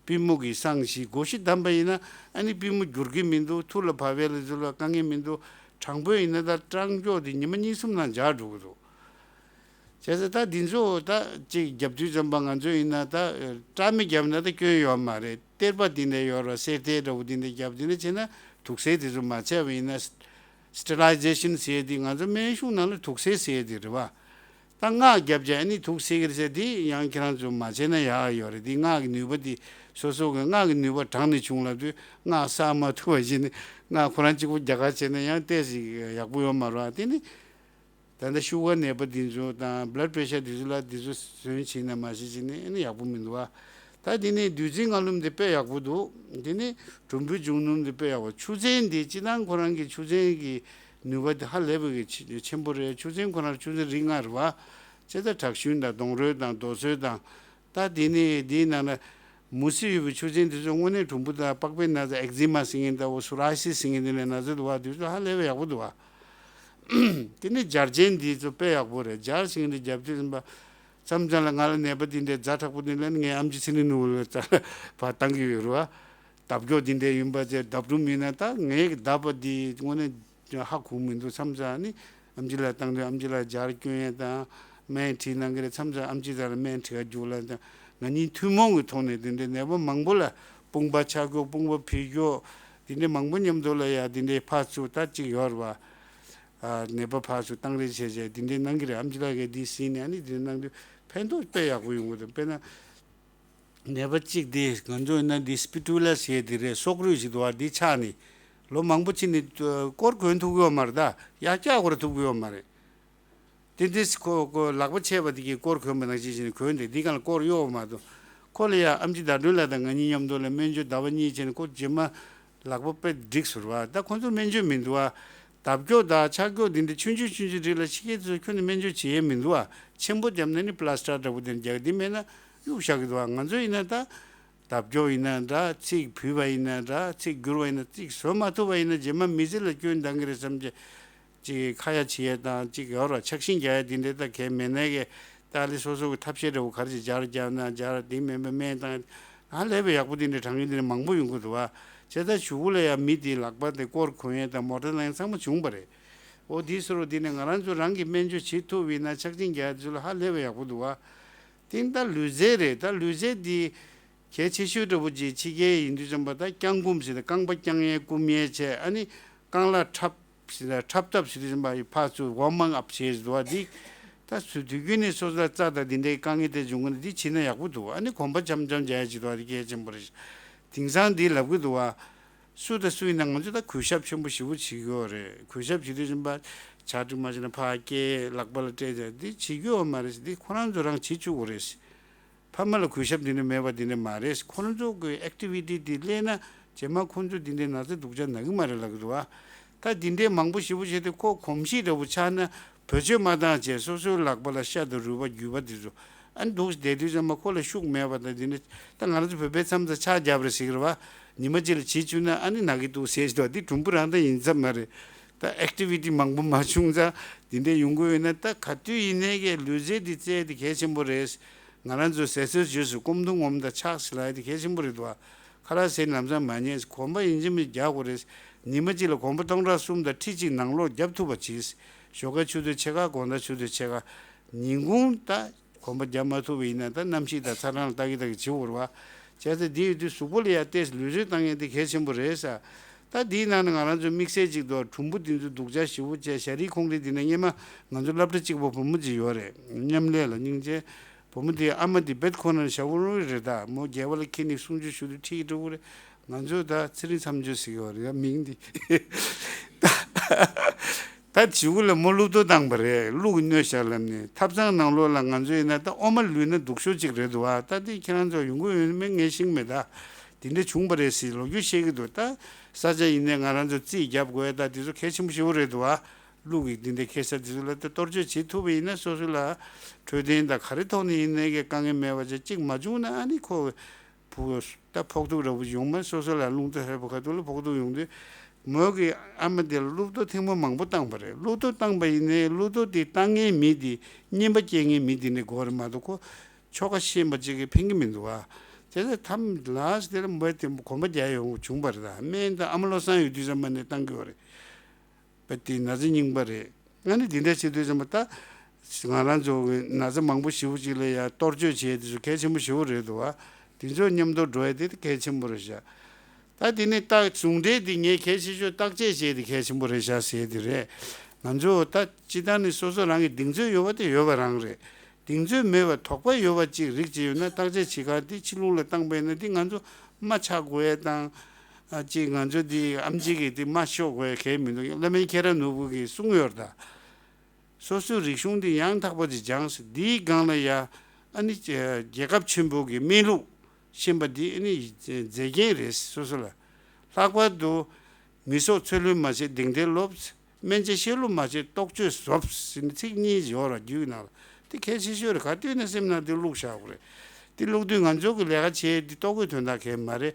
པུས་མོ་གི་སྲང་བཞི། སྒོ་བཞི་བསྡམས་པ་ཡིན་ན་ཨ་ནི་པུས་མོ་འགྱུར་གི་མི་འདུག་ཐུར་ལ་བབས་པའི་ལ་ཚུར་ལ་དཀའ་ངལ་མི་འདུག་དྲང་པོ་ཡིན་ན་ད་སྐྲངས་ཀྱོག་དེ་ཉི་མ་གཉིས་གསུམ་ནང་འཇགས་འགྲོ་གི་འདུག་བྱས་ཙང་ད་འདི་ཚོ་ད་ཅིག་བརྒྱབ་དུས་ཙམ་པ་ང་ཚོ་ཡིན་ན་ད་སྐྲ་མི་བརྒྱབ་ན་ད་སྐྱོན་ཡོད་མ་རེད། གཏེར་པ་འདི་འདྲ་ཡོད་ར། གསེར་གཏེར་འདྲ་བོ་འདི་འདྲ་བརྒྱབ། འདི་འདྲ་བྱས་ན་དུག་སེལ་དེ་ཚོ་མ་བྱས་པ་ཡིན་ན། སི་ཊི་རི་ལའི་ཛེ་ཤན་ཟེར་དེ་ང་ཚོ་སྨན་གཞུང་ནང་ལ་དུག་སེལ་ཟེར་དེ་རེད་བ། ད་སྔགས་བརྒྱབ་བྱས་ཨ་ནི་དུག་སེལ་གི་རེད་ཟེར་དེ་ཡང་ཁྱེད་རང་ཚོ་མ་བྱས་ན་ཡག་ཡོད་རེད། དེ་སྔགས་ཀྱི་ནུས་པ་དེ་སོ་སོ་གི་སྔགས་ཀྱི་ནུས་པ་དྲངས་ནས་བྱུང་ལབ་དུས་སྔགས་བསགས་མ་ཐུབ་པ་བྱས་ནས་སྔགས་ཁོ་རང་གཅིག་པོ་རྒྱག་ག་བྱས་ན་ཡང་ཏོག་ཙམ་ཡག་པོ་ཡོད་མ་རེད་བ། དེ་ནི། ད་ལྟ་ཤུ་གར་ནད་པ་འདི་ཚོ་དང་བྷི་ལཌ་པི་རེ་ཤར་འདི་ཚོ་ལ་འདི་ཚོ་ཟོན་བྱས་ན་མ་གཞི་བྱས་ན་ཨ་ནི་ཡག་པོ་མི་འདུག་བ། ད་འདི་ནས་བདུད་རྩི་ལྔ་ལུམ་འདི་དཔེ་ཡག་པོ་འདུག་འདི་ནས་གྲུམ་བུའི་འབྱུང་སྣུམ་འདི་དཔེ་ཡག་པོ། ཆུ་ཚན་འདི་སྤྱིར་བཏང་ཁོ་རང་གི་ཆུ་ཚན་གྱི་ནུས་པ་འདི་ཧ་ལས་པ་གི་ཆེ་ཆེན་པོ་རེད། ཆུ་ཚན་ཁོ་རང་ཆུ་ཚན་རིགས་ལྔ་རེད་བ། བྱས་ཙང་དྲག་ཤུལ་དང་གདོང་རོས་དང་རྡོ་སོལ་དང་། ད་དེ་ནས་དེའི་ནང་ན་མུ་ཟི་ཡོད་པའི་ཆུ་ཚན་དེ་ཚོ་དངོས་གནས་གྲུམ་བུ་དང་པགས་པའི་ན་ཚ། ཨེག་ཛི་མ་ཟེར་མཁན་དང་། འོ་སོ་རའི་སིས་ཟེར་མཁན་དེ་འདྲའི་ན་ཚ་འདུག་བ། དེ་ཚོ་ཧ་ལས་པའི་ཡག་པོ་འདུག་བ། དེ་ནས་སྦྱར་ཅན་འདི་ཚོ་དཔེ་ཡག་པོ་རེད། སྦྱར་ཟེར་མཁན་དེ་རྒྱབ་དུས་ཙམ་པ་མཚམས་མཚམས་ལ་ང་ལ་ནད་པ་དེ་འདྲའི་ཛ་དྲག་པོ་དེ་ལ་ནི་ངའི་ཨམ་ཆི་ཚེ་རིང་ནོར་བུ་ལ་ཙ་ལ་ཕར་བཏང་གི་ཡོད་རེད་བ། འདབ་སྐྱོ་དེ་འདྲའི་ཡིན་པ་ཚེ་འདབ་གྲུམ་ཡིན་ན། ད་ངའི་གི་འདབ་པ་འདི་དངོས་གནས་ཧ་གོ་མི་འདུག་མཚམས་མཚམས་ནི་ཨམ་ཆི་ལ་བཏང་དུས་ཨམ་ཆི་ལ་སྦྱར་སྐྱོན་ཡས་དང་སྨན་བྲིས་གནང་གི་རེད། མཚམས་མཚམས་ཨམ་ཆི་དང་ལ་སྨན་བྲིས་ག་རྒྱུགས་ལ་དང་། ང་གཉིས་ཐུན་མོང་གི་ཐོག་ནས་དེ་འདྲའི་ནད་པ་མང་པོ་ལ་དཔུང་པ་ཆག་སྐྱོ། དཔུང་པ་འཕེལ་སྐྱོ། དེ་འདྲའི་མང་པོ་མཉམ་དུ་ལ་ཡ་དེ་འདྲའི་ཕར་ཚུར་ད་ཅིག་ཡོད་རེད་བ། ཨ་ནད་པ་ཕར་ཚུར་བཏང་རེས་བྱས་བྱས་དེ་འདྲའི་གནང་གི་རེད། ཨམ་ཆི་ལགས་ཀྱིས་འདི་ཟིན་ནས་ཨ་ནི་དེ་འདྲ་གནང་དུས་ཕན་ཐོགས་དཔེ་ཡག་པོ་ཡོང་གི་འདུག་དཔེར་ན། ནད་པ་གཅིག་དེ་ང་ཚོ་ཡིན་ན་འདི་སྤི་ཏུ་ལ་ཟེར་དེ་རེད། སྲོག་རུས་ཞིག་འདུག་བ། འདི་ཆག་ནས་ལོ་མང་པོ་ཕྱིན་ནས་སྐོར་གོན་ཐུབ་ཀྱི་ཡོད་མ་རེད། ད་ཡར་བཀྱག་སྐོར་ཐུབ་ཀྱི་ཡོད་མ་རེད། དེ་འདྲས་ཁོ་ཁོ་ལག་པ་ཆད་པ་དེ་གིས་སྐོར་གོན་པ་ནང་བཞིན་བྱས་ནས་གོན་དེ་འདི་གང་ལ་སྐོར་གཡོག་མ་གཏོགས། ཁོ་ལ་ཡ་ཨམ་ཆི་ཟླ་སྒྲོན་ལགས་དང་ང་གཉིས་མཉམ་དུ་ལ་སྨན་བཅོས་ཟླ་བ་གཉིས་བྱས་ནས་ཁོ་རྗེས་མ་ལག་པ་དཔེ་འགྲིག་སོང་བ། ད་ཁོ་ཚོར་སྨན་བཅོས་མི་འདུག་བ། ལྡབ་སྐྱོག་དང་ཆག་སྐྱོག་འདི་འདྲ་ཆུང་ཆུང་ཆུང་ཆུང་རིགས་ལ་ཕྱི་རྒྱལ་ཚོས་ཁྱོན་ནས་སྨན་བཅོས་བྱེད་ཡས་མི་འདུག་ཨ། ཆེན་པོ་བརྒྱབ་ནས་ནི་པ་ལ་སི་ཊར་འདྲ་པོ་དེ་འདྲ་རྒྱག་འདི་མེད་ན་གཡུག་བཞག་གི་འདུག་ཨ། ང་ཚོ་ཡིན་ན་ད་ལྡབ་སྐྱོག་ཡིན་ན་འདྲ། ཚིགས་བུད་པ་ཡིན་ན་འདྲ། ཚིགས་འགྱུར་བ་ཡིན་ན། ཚིགས་བཟོ་མ་ཐུབ་པ་ཡིན་ན་རྗེས་མ་མི་ཚེ་ལ་སྐྱོན་བཏང་གི་རེད་བསམ་བྱས། ཅིག་ཁ་ཡ་བྱེད་ཡས་དང་ཅིག་ཡོད་ར། ཆག་ཤིང་རྒྱག་ཡས་འདི་འདྲའི་ད་གལ་མེད་ནའི་གི། ད་ལི་སོ་སོ་གི་ཐབས་ཤེས་འདྲ་བོ་ག་རེ་ཅིག་སྦྱར་རྒྱག་ན་སྦྱར། འདི་མིན་པ་སྨན་བཏང་ཨ་ལས་པའི་ཡག་པོ་འདི་འདྲའི་དྲང་ཡོད་འདི་འདྲ་མང་པོ་ཡོང་གི་འདུག་བ། བྱས་ཙང་གཞུག་གུ་ལ་ཡང་མི་དེའི་ལག་པ་དེ་སྐོར་གོན་ཡས་དང་མོ་ཊ་ལེན་ཡས་ཚང་མ་བྱུང་བ་རེད། འོ་དེའི་ཟེར་རོ། འདི་ནས་ང་རང་ཚོ་རང་གི་སྨན་བཅོས་བྱེད་ཐུབ་པ་ཡིན་ན་ཆག་ཤིང་རྒྱག་ཡས་དེ་ཚོ་ལ་ཧ་ལས་པའི་ཡག་པོ་འདུག་བ། དེ་ད་ལུས་རྩལ་རེད། ད་ལུས་རྩལ་འདི་གལ་ཆེ་ཤོས་འདྲ་པོ་ཅིག་ཕྱི་རྒྱལ་ཡིན་དུས་ཙམ་པ་ད་བརྐྱང་བསྐུམ་ཟེར་ཏེ་རྐང་པ་བརྐྱང་ཡས་བསྐུམ་ཡས་བྱས། ཨ་ནི་རྐང་ལག་འཁྲབ་ཟེར་ཏེ་འཁྲབ་ཐབས་ཟེར་དུས་ཙམ་པ་ཕར་ཚུར་ཝོམ་ཨབ་བྱས་ཟེར་བ་འདི། ད་སུ་དུས་རྒྱུན་ནས་སོ་སོ་ལ་རྩ་དང་འདི་འདྲའི་དཀའ་ངལ་དེ་འབྱུང་གི་ན་འདི་བྱེད་ན་ཡག་པོ་འདུག་ཨ་ནི་གོམ་པ་འཇམ་འཇམ་རྒྱག་ཡས་ཅིག་འདུག་ཨ། འདི་གལ་ཆེན་པོ་རེད། དེང་སང་འདི་ལབ་གི་འདུག་བ། སུ་དང་སུ་ཡིན་ན་ང་ཚོ་ད་གུས་ཞབས་ཆེན་པོ་ཞེ་པོ་བྱེད་ཀྱི་ཡོད་རེད། གུས་ཞབས་བྱེད་དུས་ཙམ་པ་ཇ་འདྲ་མ་བྱས་ན་ཕར་སྐྱེལ། ལག་པ་ལ་སྤྲད་བྱས་འདི་བྱེད་ཀྱི་ཡོད་མ་རེད། འདི་ཁོ་རང་ཚོ་རང་བྱེད་བཅུག་དགོས་རེད། ཕ་མ་ལ་གུས་ཞབས་འདི་འདྲ་མེད་པ་འདི་འདྲ་མ་རེད། ཁོ་རང་ཚོ་གི་ཨེག་ཊི་བི་ཊི་འདི་སླེབས་ན་རྗེས་མ་ཁོ་ཚོ་འདི་འདྲའི་ན་ཚ་སྡུག་ཅག་ན་གི་མ་རེད་ལབ་གི་འདུག་བ། ད་འདི་འདྲའི་མང་པོ་ཞེ་པོ་བྱས་ཏེ་ཁོ་གོམས་གཤིས་འདྲ་པོ་ཆགས་ན་བེད་སྤྱོད་མ་བཏང་བྱས་སོ་སོའི་ལག་པ་ལ་ཤ་དང་རུས་པ་རྒྱུས་པ་འདི་ཚོ། ཨ་ནི་འདུག་བསྡད་དུས་ཙམ་པ་ཁོ་ལ་ཤུགས་མེད་པ་དང་འདི་འདྲ། ད་ང་རང་ཚོ་བོད་པའི་མཚམས་ད་ཕྱག་རྒྱབ་རེད་ཟེར་གི་རེད་བ། ཉི་མ་གཅིག་ལ་བྱེད་བཅུག་ན་ཨ་ནི་ན་གི་འདུག་ཟེར་ཞིག་འདུག་འདི་གྲུམ་བུ་རང་ད་ཡིན་ས་མ་རེད། ད་ཨེག་ཊི་བི་ཊི་མང་པོ་མ་བྱུང་ཙང་འདི་འདྲ་ཡོང་གི་ཡོད་ན། ད་ག་དུས་ཡིན་ནའི་གི་ལུས་རྩལ་འདི་རྩེད་དེ་གལ་ཆེན་པོ་རེད། ང་རང་ཚོ་ཟས་ཟོས་རྗེས་སུ་སྐོམ་གདུང་ངོམ་དང་ཆགས་ཟེར་ལབ་ཡ་དེ་གལ་ཆེན་པོ་རེད་འདུག་ཨ། ཁ་ལག་ཟས་ལམ་སང་མ་ཉལ། གོམ་པ་ཡིན་གཅིག་མིན་གཅིག་རྒྱག་དགོས་རེད། ཉི་མ་གཅིག་ལ་གོམ་པ་སྟོང་ཕྲག་གསུམ་དང་ཁྲི་གཅིག་ནང་ལོགས་རྒྱབ་ཐུབ་པ་གྱིས། ཞོགས་ཀ་ཆུ་ཚོད་ཕྱེད་ཀ། དགོང་དག་ཆུ་ཚོད་ཕྱེད་ཀ། ཉིན་གུང་ད་གོམ་པ་རྒྱབ་མ་ཐུབ་པ་ཡིན་ན་ད་གནམ་གཤིས་དང་ཚ་གྲང་ལ་ལྟ་གི་ལྟ་གི་བྱེད་དགོས་རེད་བ། བྱས་ཙང་འདི་ཡོད་དུས་གཟུགས་པོ་ལ་ཡང་ཏོག་ཙམ་ལུས་རྩལ་བཏང་ཡས་འདི་གལ་ཆེན་པོ་རེད་ས། ད་འདིའི་ནང་ནས་ང་རང་ཚོ་དམིགས་བསལ་གཅིག་ཏུ་གྲུམ་བུ་འདི་ཚོ་སྡུག་ཅག་ཞེ་པོ་བྱས། ཤ་རིའི་ཁོང་རིལ་འདི་ནས་སྔོན་མ་ང་ཚོ་སློབ་གྲྭ་གཅིག་པ་བུ་མོ་གཅིག་ཡོད་རེད། མཉམ་ལས་ལ་སྙིང་རྗེ། བུ་མོ་དེའི་ཨ་མ་དེ་བེད་ཁོ་ན་ཞབས་བྲོ་རེད་ད། མོ་རྒྱལ་བ་ལ་ཁྱེད་ནི་གསུང་ཆོས་ཞུ་དུས་ཁྲིད་ཀྱི་འགྲོ་གི་རེད། ང་ཚོས་ད་ཚེ་རིང་མཚམས་གཅོད་ཟེར་གྱི་ཡོད་རེད་མིང་འདི། ད་ད་གཞུག་གུ་ལ་མོ་བླུག་ཐོ་བཏང་པ་རེད། བླུག་གི་གནོད་ཤག་ལབ་ནས། ཐབ་ཚང་ནང་ལོགས་ལ་ང་ཚོ་ཡིན་ན་ད་ཨོ་མ་ལུས་ན་སྡུག་ཤོས་གཅིག་རེད་འདུག་ཨ། ད་དེ་ཁྱེད་རང་ཚོ་ཡོང་གི་ཡོད་མེད་ངས་ཤེས་ཀྱི་མེད་ད། དེ་འདྲ་བྱུང་པ་རེད་ཟེར་ལོ་རྒྱུས་བཤད་ཀྱི་འདུག་ད་ས་ཆ་ཡིན་ནའི་ང་རང་ཚོ་རྩིས་རྒྱབ་དགོས་ད་དེ་ཚོ་གལ་ཆེན་པོ་ཞེ་པོ་རེད་འདུག་ཨ། གླུ་གི་འདི་འདྲའི་ཁེ་ས་འདི་ཚོ་ལ་ད་གཏོར་བཅོས་བྱེད་ཐུབ་པ་ཡིན་ན་སོ་སོ་ལ་འཕྲོད་བསྟེན་དང་ག་རེ་ཐོག་ནས་ཡིན་ནའི་གི་དཀའ་ངལ་མེད་པ་བྱས། གཅིག་མ་བྱུང་ན་ཨ་ནི་ཁོ་བུ་ད་ཕོག་ཐུག་འདྲ་པོ་ཡོང་མ། སོ་སོ་ལ་རླུང་རྟ་ཧྲིལ་པོ་ཁ་ཐུག་ལ་ཕོག་ཐུག་ཡོང་དུས་མོ་གི་ཨ་མ་དེ་ལ་གླུ་གཏོར་ཐེངས་མ་མང་པོ་བཏང་པ་རེད། གླུ་གཏོར་བཏང་པ་ཡིན་ནའི་གླུ་གཏོར་དེ་བཏང་མཁན་མི་དེ་རྔན་པ་སྐྱེལ་མཁན་མི་དེ་འདྲ་དགོས་རེད་མ་གཏོགས་ཁོ་ཆོ་ག་ཤེས་པ་གཅིག་གིས་ཕན་གྱི་མི་འདུག་ཨ། དེ་ཚོ་ཐམ་ལ་སི་དེ་ལ་མོ་དེ་གོམ་པ་རྒྱག་ཡོང་བྱུང་པ་རེད། ད་སྨན་དང་ཨ་མ་བློ་བཟང་ཡོད་དུས་ཙམ་པ་ནས་བཏང་གི་ཡོད་རེད། པ་དེ་ན་ཚ་རྙིང་པ་རེད། ཨ་ནི་འདི་འདྲ་བྱེད་དུས་ཙམ་པ་ད་ང་རང་ཚོ་གི་ན་ཚ་མང་པོ་ཞེ་པོ་ཅིག་ལ་ཡང་གཏོར་བཅོས་བྱེད་དུས་ཚོ་གལ་ཆེན་པོ་ཞེ་པོ་རེད་འདུག་བ། དེ་ཚོ་མཉམ་དུ་འགྲོ་ཡ་དེ་གལ་ཆེན་པོ་རེད་ཤག་ད་དེ་ནས་ད་ཟུང་འབྲེལ་དེ་ངས་གལ་ཆེ་ཤོས་བརྟག་དཔྱད་བྱེད་དེ་གལ་ཆེན་པོ་རེད་ཤག་ཟེར་དེ་རེད། ང་ཚོ་ད་སྤྱི་བཏང་ནས་སོ་སོ་རང་གི་གདེང་ཚོད་ཡོད་པ་དེ་ཡོད་པ་རང་རེད། གདེང་ཚོད་མེད་པ་དོགས་པ་ཡོད་པ་ཅིག་རིགས་ཅིག་ཡོད་ན་བརྟག་དཔྱད་བྱེད་ག་དེ་ཕྱི་ལོགས་ལ་བཏང་པས་ན་དེ་ང་ཚོ་རྨ་ཆག་དགོས་ཡ་དང་། ཨ་ཅིག་ང་ཚོ་འདི་ཨམ་ཆི་གིས་འདི་རྨ་ཤོར་དགོས་གལ་མི་འདུག་བླ་སྨན་ཁྱེད་རང་ནོར་བུ་གིས་གསུངས་ཡོད་རེད་ད། སོ་སོའི་རིག་གཞུང་འདི་ཡང་དག་པ་ཅིག་སྦྱངས། འདིའི་སྒང་ལ་ཡ་ཨ་ནི་རྒྱལ་ཁབ་ཆེན་པོ་གི་སྨན་ལུགས་ཤེས་པ་འདི་ཨ་ནི་མཛེས་རྒྱན་རེད། སོ་སོ་ལ་ལྷག་པར་དུ་མི་སྲོག་འཚོ་ལུས་མ་བྱེད་གདེང་ཐལ་སློབས། སྨན་དཔྱད་བཤད་ལུགས་མ་བྱེད་རྟོག་དཔྱོད་གཟབ་ཟེར་ནས་ཚིག་གཉིས་ཡོད་ར་རྒྱུད་ནང་ལ། དེ་གལ་ཆེ་ཤོས་རེད། ག་དུས་ནས་སེམས་ནང་དེ་བླུགས་བཞག་དགོས་རེད། དེ་བླུགས་དུས་ང་ཚོ་གི་ལས་ཀ་བྱེད་དེ་ལྟོ་གོས་དོན་དག་གལ་མ་རེད།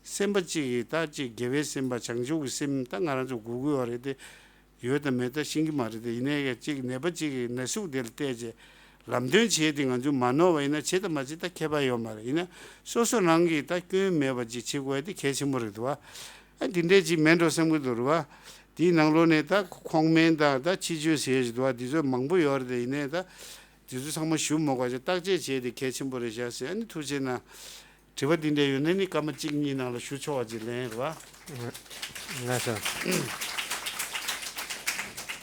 སེམས་པ་གཅིག་གིས་ད་གཅིག་དགེ་བའི་སེམས་པ་བྱང་ཆུབ་ཀྱི་སེམས་ད་ང་རང་ཚོ་དགོས་ཀྱི་ཡོད་རེད་དེ། ཡོད་དང་མེད་ད་ཤེས་ཀྱི་མ་རེད་དེ། ཡིན་ནའི་གཅིག་ནད་པ་གཅིག་གི་ན་ཟུག་དེ་ལ་བལྟས་རྗེས་ལམ་སྟོན་བྱེད་དེ་ང་ཚོས་མ་ནོར་བ་ཡིན་ན་བྱེད་དང་མ་བྱེད་ད་ཁྱད་པར་ཡོད་མ་རེད། ཡིན་ན་སོ་སོ་རང་གིས་ད་སྐྱོན་མེད་པ་ཅིག་བྱེད་དགོས་དེ་གལ་ཆེན་པོ་རེད་འདུག་བ། ཨ་འདི་འདྲས་ཅིག་མེད་འགྲོ་བསམ་གྱི་འདུག་རེད་བ། དེའི་ནང་ལོགས་ནས་ད་ཁོག་སྨན་དང་ད་ཕྱི་བཅོས་ཟེར་ཞིག་འདུག་བ། འདི་ཚོ་མང་པོ་ཡོད་རེད་དེ། ཡིན་ནའི་ད་འདི་ཚོ་ཚང་མ་ཞུ་མ་དགོས་ཅིག་བརྟག་དཔྱད་བྱས་དེ་གལ་ཆེན་པོ་རེད་ཤག་ཟེར། ཨ་ནི་ཐུགས་རྗེ་གནང་། དྲི་བ་འདི་འདྲ་ཡོད་ན་ནི་སྐར་མ་གཅིག་གཉིས་ནང་ལ་ཞུ་ཆོག་པ་ཅིག་ལེན་རེད་བ། ལགས་སོ།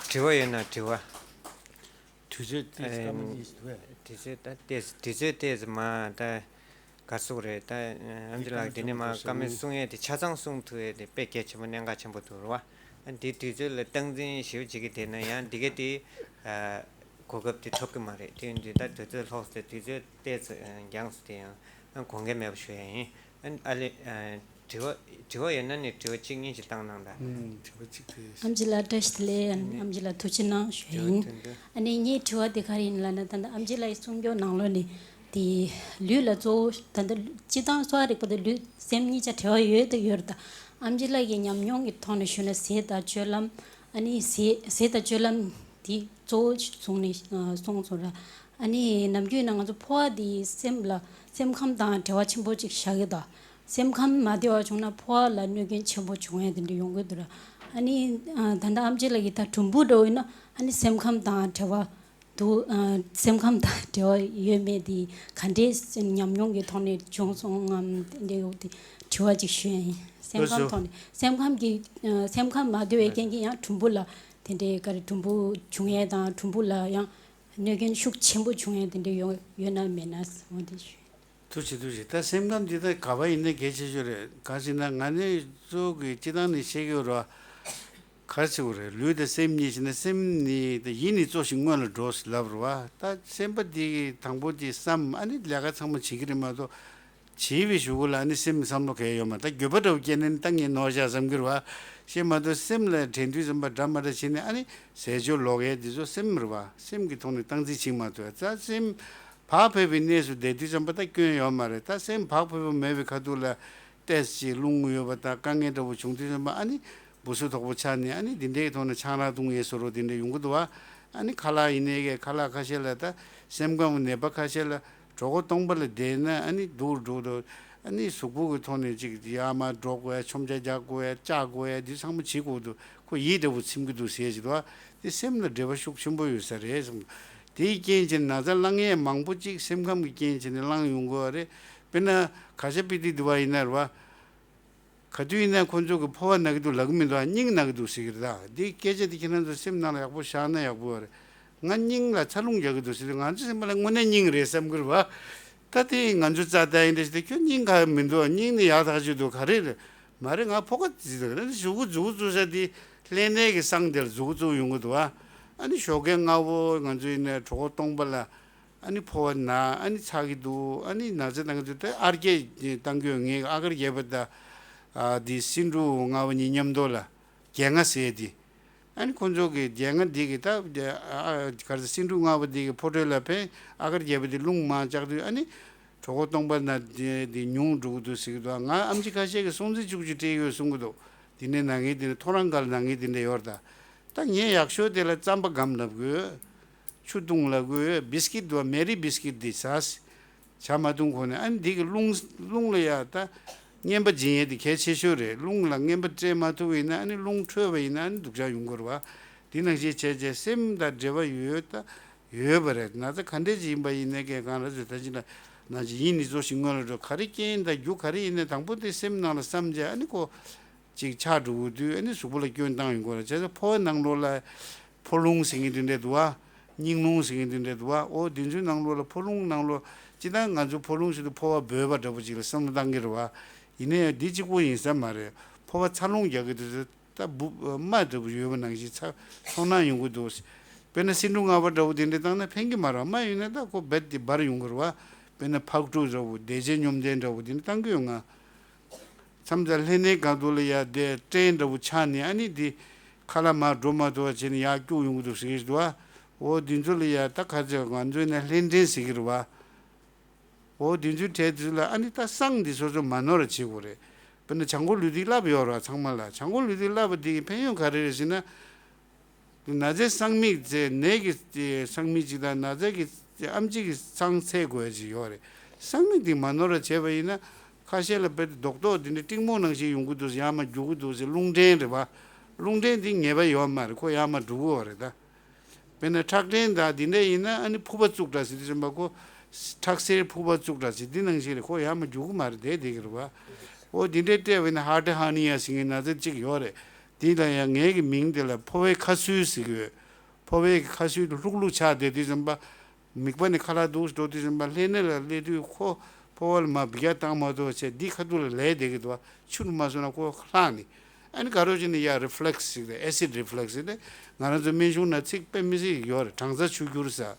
དྲི་བ་ཡོད་ན་དྲི་བ། དུས་ཚོད་ཏོག་ཙམ་སྐར་མ་གཉིས་ཤིག་འདུག་གས། དུས་ཚོད་ད་ཏོག་ཙམ་དུས་ཚོད་ཏོག་ཙམ་མ་ད་ག་ཟེར་དགོས་རེད། ད་ཨ་མཆོག་ལགས་འདི་ནས་མར་སྐར་མ་གསུང་ཡས་དེ་ཆ་ཚང་གསུང་ཐུབ་ཡས་དེ་དཔེ་གལ་ཆེན་པོ་གནད་འགག་ཆེན་པོ་འདུག་རེད་བ། འདི་དུས་ཚོད་ལ་སྟངས་འཛིན་ཞེ་པོ་བྱེད་ཀྱི་བསྡད་ན་ཡང་འདི་ག་དེ་གོ་སྐབས་དེ་ཐོབ་ཀྱི་མ་རེད། དེ་ཡིན་དུས་ད་དུས་ཚོད་ལྷག་སྟེ་དུས་ཚོད་ཏོག་ཙམ་འགྱངས་སོང་། དེ་ཡང་དགོངས་འགལ་མེད་པ་ཞུ་ཡ་ཡིན། ཨ་ལེ། དྲི་བ་དྲི་བ་ཡོད་ན་ནི་དྲི་བ་གཅིག་གཉིས་ཤིག་བཏང་གནང་དང་། ཨུམ། དྲི་བ་གཅིག་དེ། ཨམ་ཆི་ལགས་བཀྲ་ཤིས་བདེ་ལེགས། ཨམ་ཆི་ལགས་ཐུགས་རྗེ་གནང་ཞུ་ཡ་ཡིན། ཨ་ནི་ངའི་དྲི་བ་དེ་ག་རེ་ཡིན་ལབ་ན། ད་ལྟ་ཨམ་ཆི་ལགས་ཀྱི་གསུང་སྐྱོང་ནང་ལོགས་ནས་དེ་ལུས་ལ་གཙོ་བོ་ད་ལྟ་སྤྱིར་བཏང་གསོ་བ་རིག་པ་དང་ལུས་སེམས་གཉིས་ཆ་འབྲེལ་བ་ཡོད་དང་ཡོད་རེད། ད་ཨམ་ཆི་ལགས་ཀྱི་ཉམས་མྱོང་གི་ཐོག་ནས་ཞུས་ན། ཟས་དང་སྤྱོད་ལམ། ཨ་ནི་ཟས་ཟས་དང་སྤྱོད་ལམ་དེ་གཙོ་བོ་བཟུང་ནས་གསུངས་སོང་ར། ཨ་ནི་ནམ་རྒྱུན་ན་ང་ཚོ་ཕོ་བ་དེ་སེམས་ལ་སེམས་ཁམས་དང་འབྲེལ་བ་ཆེན་པོ་ཅིག་བཞག་གི་འདུག་སེམས་ཁམས་མ་བདེ་བ་བྱུང་ན་ཕོ་བ་ལ་གནོད་སྐྱོན་ཆེན་པོ་བྱུང་ཡ་དེ་འདྲ་ཡོང་གི་འདུག་ར། ཨ་ནི་ཨ་ད་ལྟ་ཨམ་ཆི་ལགས་ཀྱིས་ད་གྲུམ་བུ་འདྲ་བོ་ཡིན་ན། ཨ་ནི་སེམས་ཁམས་དང་འབྲེལ་བ་འདུག་ཨ་སེམས་ཁམས་དང་འབྲེལ་བ་ཡོད་མེད་དེ་ག་འདྲའི་ཉམས་མྱོང་གི་ཐོག་ནས་བྱུང་སོང་ངམ། དེ་འདྲའི་དེ་དྲི་བ་ཅིག་ཞུ་ཡ་ཡིན། སེམས་ཁམས་ཐོག་ནས་སེམས་ཁམས་ཀྱི་ཨ་སེམས་ཁམས་མ་བདེ་བའི་རྐྱེན་གྱིས་ཡང་གྲུམ་བུ་ལ་དེ་འདྲའི་ག་རེ་གྲུམ་བུ་བྱུང་ཡ་དང་། གྲུམ་བུ་ལ་ཡང་གནོད་སྐྱོན་ཤུགས་ཆེན་པོ་བྱུང་ཡ་དེ་འདྲའི་ཡོད་ཡོད་ན་མེད་ན་འོ་དེ་ཞུ། ཐུགས་རྗེ་ཆེ། ཐུགས་རྗེ་ཆེ། ད་སེམས་ཁམས་འདི་ད་ག་པར་ཡིན་ན་གལ་ཆེ་ཤོས་རེད། ག་ཟེར་ན་ང་ནི་གཙོ་བོ་གི་སྤྱིར་བཏང་ནས་བཤད་ཀྱི་ཡོད་རེད་བ། ག་རེ་ཟེར་དགོས་རེད། ལུས་དང་སེམས་གཉིས་ཟེར་ན་སེམས་ནི་ད་ཡིད་ནི་གཙོ་ཞིང་སྔོན་ལ་འགྲོ་ཟེར་ལབ་རེད་བ། ད་སེམས་པ་འདི་གི་དང་པོ་འདི་བསམ། ཨ་ནི་ལས་ཀ་ཚང་མ་བྱེད་ཀྱི་རེད་མ་གཏོགས། བྱེད་པའི་གཞུག་གུ་ལ་ཨ་ནི་སེམས་བསམ་བློ་གང་ཡང་ཡོད་མ་རེད། ད་འགྱོད་པ་འདྲ་བོ་སྐྱེས་ན་ནི་ད་ངས་ནོར་བཞག་བསམ་གྱི་རེད་བ། ཤེས་མ་གཏོགས་སེམས་ལ་དྲན་དུས་ཙམ་པ་འདྲ་མ་འདྲ་བྱས་ནས་ཨ་ནི་ཟས་སྤྱོད་ལོག་ཡས་འདི་ཚོ་སེམས་རེད་བ། སེམས་ཀྱི་ཐོག་ནས་སྟངས་འཛིན་བྱེད་མ་ཐུབ་ཡ། ད་སེམས་བག་ཕེབས་པའི་གནས་སུ་བསྡད་དུས་ཙམ་པ་ད་སྐྱོན་ཡོད་མ་རེད། ད་སེམས་བག་ཕེབས་པ་མེད་པའི་ཁ་ཐུག་ལ་ཏོག་ཙམ་རླུང་ཡོད་པ་དང་དཀའ་ངལ་འདྲ་བོ་བྱུང་དུས་ཙམ་པ་ཨ་ནི་འབུ་སྲུ་དོག་པོ་ཆགས་ནས་ཨ་ནི་འདི་འདྲའི་ཐོག་ནས་ཆང་རག་འཐུང་ཡས་བཟོ་འདྲ་དེ་འདྲ་ཡོང་གི་འདུག་བ། ཨ་ནི་ཁ་ལག་ཡིན་ནའི་གི་ཁ་ལག་ཁ་ཤས་ལ་ད་སེམས་ཁམས་ནད་པ་ཁ་ཤས་ལ་གྲོད་ཁོག་སྟོང་པ་ལ་བསྡད་ན་ཨ་ནི་སྡུག་རུ་འགྲོ་འདུག་ཨ་ནི་གཟུགས་པོ་གི་ཐོག་ནས་ཅིག་ཡར་མར་འགྲོ་དགོས་ཡ། མཆོང་བྱ་རྒྱག་དགོས་ཡ། བཅག་དགོས་ཡ། འདི་ཚང་མ་བྱེད་དགོས་འདུག་ཁོ་ཡིད་འདྲ་བོ་ཚིམ་གི་འདུག་ཟེར་གྱི་འདུག་བ། དེ་སེམས་ལ་འབྲེལ་བ་ཤུགས་ཆེན་པོ་ཡོད་ས་རེད་གསུངས། དེའི་རྐྱེན་བྱས་ནས་ན་ཚ་བསླང་ཡས་མང་པོ་ཅིག་སེམས་ཁམས་ཀྱི་རྐྱེན་བྱས་ནས་བསླངས་ཡོང་གི་ཡོད་རེད། དཔེར་ན་ག་ཤ་པི་ཏི་འདི་བ་ཡིན་ན་རེད་བ། ག་དུས་ཡིན་ན་ཁོ་ཚོ་གི་ཕོ་བ་ན་གི་འདུག་ལབ་གི་མི་འདུག་སྙིང་ན་གི་འདུག་ཟེར་གི་རེད། ད་འདི་སྐད་ཆ་འདི་ཁྱེད་རང་ཚོ་སེམས་ནང་ལ་ཡག་པོ་བཞག་ན་ཡག་པོ་ཡོད་རེད། ང་སྙིང་ལ་ཚ་རླུང་རྒྱག་གི་འདུག་ཟེར་དུས་ང་ཚོ་སེམས་པ་ལ་དངོས་གནས་སྙིང་རེད་བསམ་གི་རེད་བ། ད་དེ་ང་ཚོ་རྩ་ལྟ་ཡིན་འདྲ་ཞིག་དེ་ཁྱོད་སྙིང་ག་མི་འདུག་སྙིང་ནི་ཡག་ཐག་ཆོད་འདུག་ག་རེ་རེད། མ་རེད། ང་ཕོ་ཁ་ཟིག་དང་གཟུགས་པོ་མཛུབ་གུ་བཙུགས་ས་དེ་ལྷན་གནས་ཀྱི་སང་དེར་མཛུབ་གུ་བཙུགས་ཡོང་གི་འདུག་བ། ཨ་ནི་ཞོགས་ཀས་སྔ་པོ་ང་ཚོ་ཡིན་ན་གྲོད་ཁོག་སྟོང་པ་ལ། ཨ་ནི་ཕོ་བ་ན། ཨ་ནི་ཚ་གི་འདུག་ཨ་ནི་ན་ཚ་བཏང་གི་འདུག་དེ་ཨར་ཀེ་བཏང་གི་ཡོད། ངས་ཨ་གར་རྒྱས་པ་དང་། ཨ་དེ་སེ་འབྲུ་ལྔ་པ་གཉིས་མཉམ་དུ་ལ་རྒྱལ་ལྔ་ཟེར་དེ། ཨ་ནི་ཁོང་ཚོ་གི་རྒྱལ་ལྔ་འདི་གི་ད་ཨ་ག་རེ་ཟེར། སེ་འབྲུ་ལྔ་པ་འདི་གི་ཕོ་བྲང་ལ་ཕན། ཨ་གར་རྒྱས་པ་འདི་རླུང་མང་བཅག་དུས་ཨ་ནི་གྲོད་ཁོག་སྟོང་པ་ན་འདི་འདི་ཉུང་འགྲོ་གི་འདུག་ཟེར་གི་འདུག་ང་ཨམ་ཆི་ཁ་ཤས་ཀྱིས་སྲོག་རྩ་བཅུ་གཅིག་སྤྲད་ཡོད་གསུང་གི་འདུག་དེ་ནས་ན་ངེས་དེ་ནས་ཐོ་རངས་སྐབས་ལ་ན་ངེས་དེ་འདྲ་ཡོད་རེད། ད་ད་ངས་ཡག་ཤོས་དེ་ལ་རྩམ་པ་སྒམ་ལབ་དགོས། ཆུ་བཏུང་ལ་དགོས། བིས་ཀིད་འདུག་མེ་རི་བིས་ཀིད་འདི་ཟ། ཇ་མ་བཏུང་གོང་ནས་ཨ་ནི་འདི་གི་རླུང་རླུང་ལ་ཡ་ད་རྔན་པ་སྦྱིན་ཡས་འདི་གལ་ཆེ་ཤོས་རེད། རླུང་ལ་རྔན་པ་སྤྲད་མ་ཐུབ་པ་ཡིན་ན་ཨ་ནི་རླུང་འཕྲོད་པ་ཡིན་ན་ཨ་ནི་སྡུག་ཅག་ཡོང་གི་རེད་བ། འདི་ནང་བཞིན་བྱས་བྱས་སེམས་དང་འབྲེལ་བ་ཡོད་ད་ཡོད་པ་རེད། ན་ཚ་ག་འདྲས་ཅིག་ཡིན་པ་ཡིན་ནའི་གང་རང་ཚོས་ད་ཅི་ན་ན་ཅི་ཡིན་ནི་གཙོ་ཞིག་སྔོན་ལ་འགྲོ་ག་རེ་རྐྱེན་དང་རྒྱུ་ག་རེ་ཡིན་ནའི་དང་པོ་དེ་སེམས་ནང་ལ་བསམ་བྱས་ཨ་ནི་ཁོ། ཅིག་ཆགས་འགྲོ་གི་དུས་ཨ་ནི་གཟུགས་པོ་ལ་སྐྱོན་བཏང་ཡོང་གི་རེད། བྱས་ཙང་ཕོ་བའི་ནང་ལོགས་ལ་ཕོ་རླུང་ཟེར་མཁན་དེ་འདྲ་འདུག་བ། སྙིང་རླུང་ཟེར་མཁན་དེ་འདྲ་འདུག་བ། འོ་དེ་ཚོའི་ནང་ལོགས་ལ་ཕོ་རླུང་ནང་ལོགས་སྤྱིར་བཏང་ང་ཚོ་ཕོ་རླུང་ཟེར་དུས་ཕོ་བ་འབོད་པ་འདྲ་པོ་ཅིག་ལ་བསམ་བློ་བཏང་གི་རེད་བ། ཡིན་ན་ཡང་འདི་གཅིག་པོ་ཡིན་ས་མ་རེད། ཕོ་བ་ཚ་རླུང་རྒྱག་གི་དུས་ད་འབུ་རྨ་འདྲ་པོ་ཡོད་པ་ནང་བཞིན་ཚ་ཚོར་སྣང་ཡོང་གི་འདུག་དཔེར་ན་སེ་འབྲུ་ལྔ་པ་འདྲ་པོ་དེ་འདྲ་བཏང་ན་ཕན་གི་མ་རེད། རྨ་ཡོད་ན་ད་ཁོ་རྦད་དེ་འབར་ཡོང་གི་རེད་བ། དཔེར་ན་ཕག་ཕྲུག་འདྲ་པོ་བདེ་ཆེན་སྙོམས་ལྡན་འདྲ་པོ་དེ་འདྲ་བཏང་གི་ཡོད་ང་། མཚམས་མཚམས་ལྷན་ནེ་སྒང་དུ་ལ་ཡ་དེ་སྐྲན་འདྲ་པོ་ཆགས་ནས་ཨ་ནི་དེ་ཁ་ལག་མར་འགྲོ་མ་ཐུབ་པ་བྱས་ནས་ཡར་སྐྱུག་ཡོང་གི་འདུག་ཟེར་གྱི་འདུག་བ། འོ་དེ་ཚོ་ལ་ཡ་ད་ག་ཚོད་ང་ཚོས་ན་ལྷན་སྐྲན་ཟེར་གྱི་རེད་བ། འོ་དེ་ཚོའི་གྲས་དེ་ཚོ་ལ་ཨ་ནི་ད་སང་འདི་སོ་སོ་མ་ནོར་བ་བྱེད་དགོས་རེད། དཔེར་ན་བྱང་ཁོག་ལུས་འདི་བསླབ་ཡོད་རེད་བ་ཚང་མ་ལ། བྱང་ཁོག་ལུས་འདི་བསླབ་པ་འདི་གི་ཕན་ཡོན་ག་རེ་རེད་ཟེར་ན། ན་ཚའི་སང་མིག་ཚེ་ནད་ཀྱི་སང་མིག་ཅིག་དང་ན་ཚ་གི་ཨམ་ཆི་གི་སང་ཚད་དགོས་ཡ་ཅིག་ཡོད་རེད། སང་མིག་འདི་མ་ནོར་བ་བྱས་པ་ཡིན་ན་ཁ་ཤས་ལ་རྦད་དེ་རྡོག་རྡོག་འདི་འདྲ་ཏིང་མོ་ནང་བཞིན་ཡོང་གི་འདུག་ཟེར་ཡར་མར་རྒྱུག་གི་འདུག་ཟེར་རླུང་འདྲེན་རེད་བ། རླུང་འདྲེན་འདི་ངེས་པ་ཡོད་མ་རེད། ཁོ་ཡར་མར་འགྲོ་གི་ཡོད་རེད་ད། དཔེར་ན་ཁྲག་འདྲེན་དང་འདི་འདྲ་ཡིན་ན་ཨ་ནི་ཕུ་པ་བཙུགས་འདྲ་ཟེར་དུས་ཙམ་པ་ཁོ་ཁྲག་སེར་ཕུ་པ་བཙུགས་འདྲ་ཟེར་འདི་ནང་བཞིན་རེད། ཁོ་ཡར་མར་རྒྱུག་གི་མ་རེད་བསྡད་བསྡད་ཀྱི་རེད་བ། འོ་འདི་འདྲའི་སྤྲད་པ་ཡིན་ན་ཧར་ཊི་ཧར་ནི་ཡ་ཟེར་མཁན་ན་ཚ་གཅིག་ཡོད་རེད། འདི་ལ་ཡང་ངའི་གི་མིང་དེ་ལ་ཕོ་བའི་ཁ་སུལ་ཟེར་གི་ཡོད། ཕོ་བའི་ཁ་སུལ་ལྷུག་ལྷུག་ཆགས་བསྡད་དུས་ཙམ་པ། མིད་པ་ནས་ཁ་ལག་འདུག་འགྲོ་དུས་ཙམ་པ་ལྷན་ནེ་ལ་སླེབས་དུས་ཁོ་ཕོ་བ་ལ་མར་འབུད་རྒྱག་བཏང་མ་ཐུབ་བྱས་འདི་ཁ་ཐུག་ལ་ལས་བསྡད་ཀྱི་འདུག་བ། ཆུ་རུ་མ་སོང་ན་ཁོ་ལྷག་ནི། ཨ་ནི་ག་རེ་བྱས་ནས་ཡ་རི་ཕི་ལེག་སི་ཟེར་གི་རེད། ཨེ་སིད་རི་ཕི་ལེག་སི་ཟེར་ནས་ང་རང་ཚོ་སྨན་གཞུང་ན་ཚིག་དཔེ་མི་སྲིད་ཡོད་རེད། གྲང་ཚ་ཆུ་སྐྱུར་ཟེར།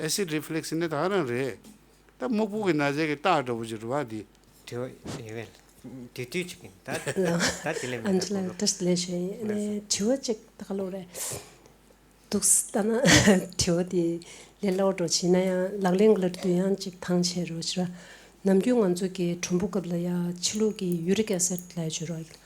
ཨེ་སིད་རི་ཕི་ལེག་སི་ཟེར་ནས་ད་ག་རང་རེད། ད་སྨུག་པོ་གི་ན་ཚ་གི་རྟགས་འདྲ་པོ་ཅིག་རེད་བ་འདི། དྲི་བ་ཡོད་པས། དེ་དུས་ཅིག་ཡིན་ད། ད་དེ་ལས་མི་ཨན་ཅི་ལགས་བཀྲ་ཤིས་བདེ་ལེགས་ཞུ་ཡིན། ཨ་ནི་དྲི་བ་གཅིག་ད་ག་ལོག་རེད། འདུག་ལྟ་ན་དྲི་བ་དེ་ལས་སླ་བོ་འགྲོ་ཕྱིན་ན་ཡང་ལག་ལེན་གྱི་ལ་དུ་ཡང་གཅིག་ཐང་ཆད་རོ་ཞེས་ར། ནམ་རྒྱུན་ང་ཚོ་གི་གྲུམ་བུ་སྐབས་ལ་ཡ་ཕྱི་ལོགས་ཀྱི་ཡུ་རིག་ཨེ་སིད་ལ་ཡ་བྱོས་རོགས།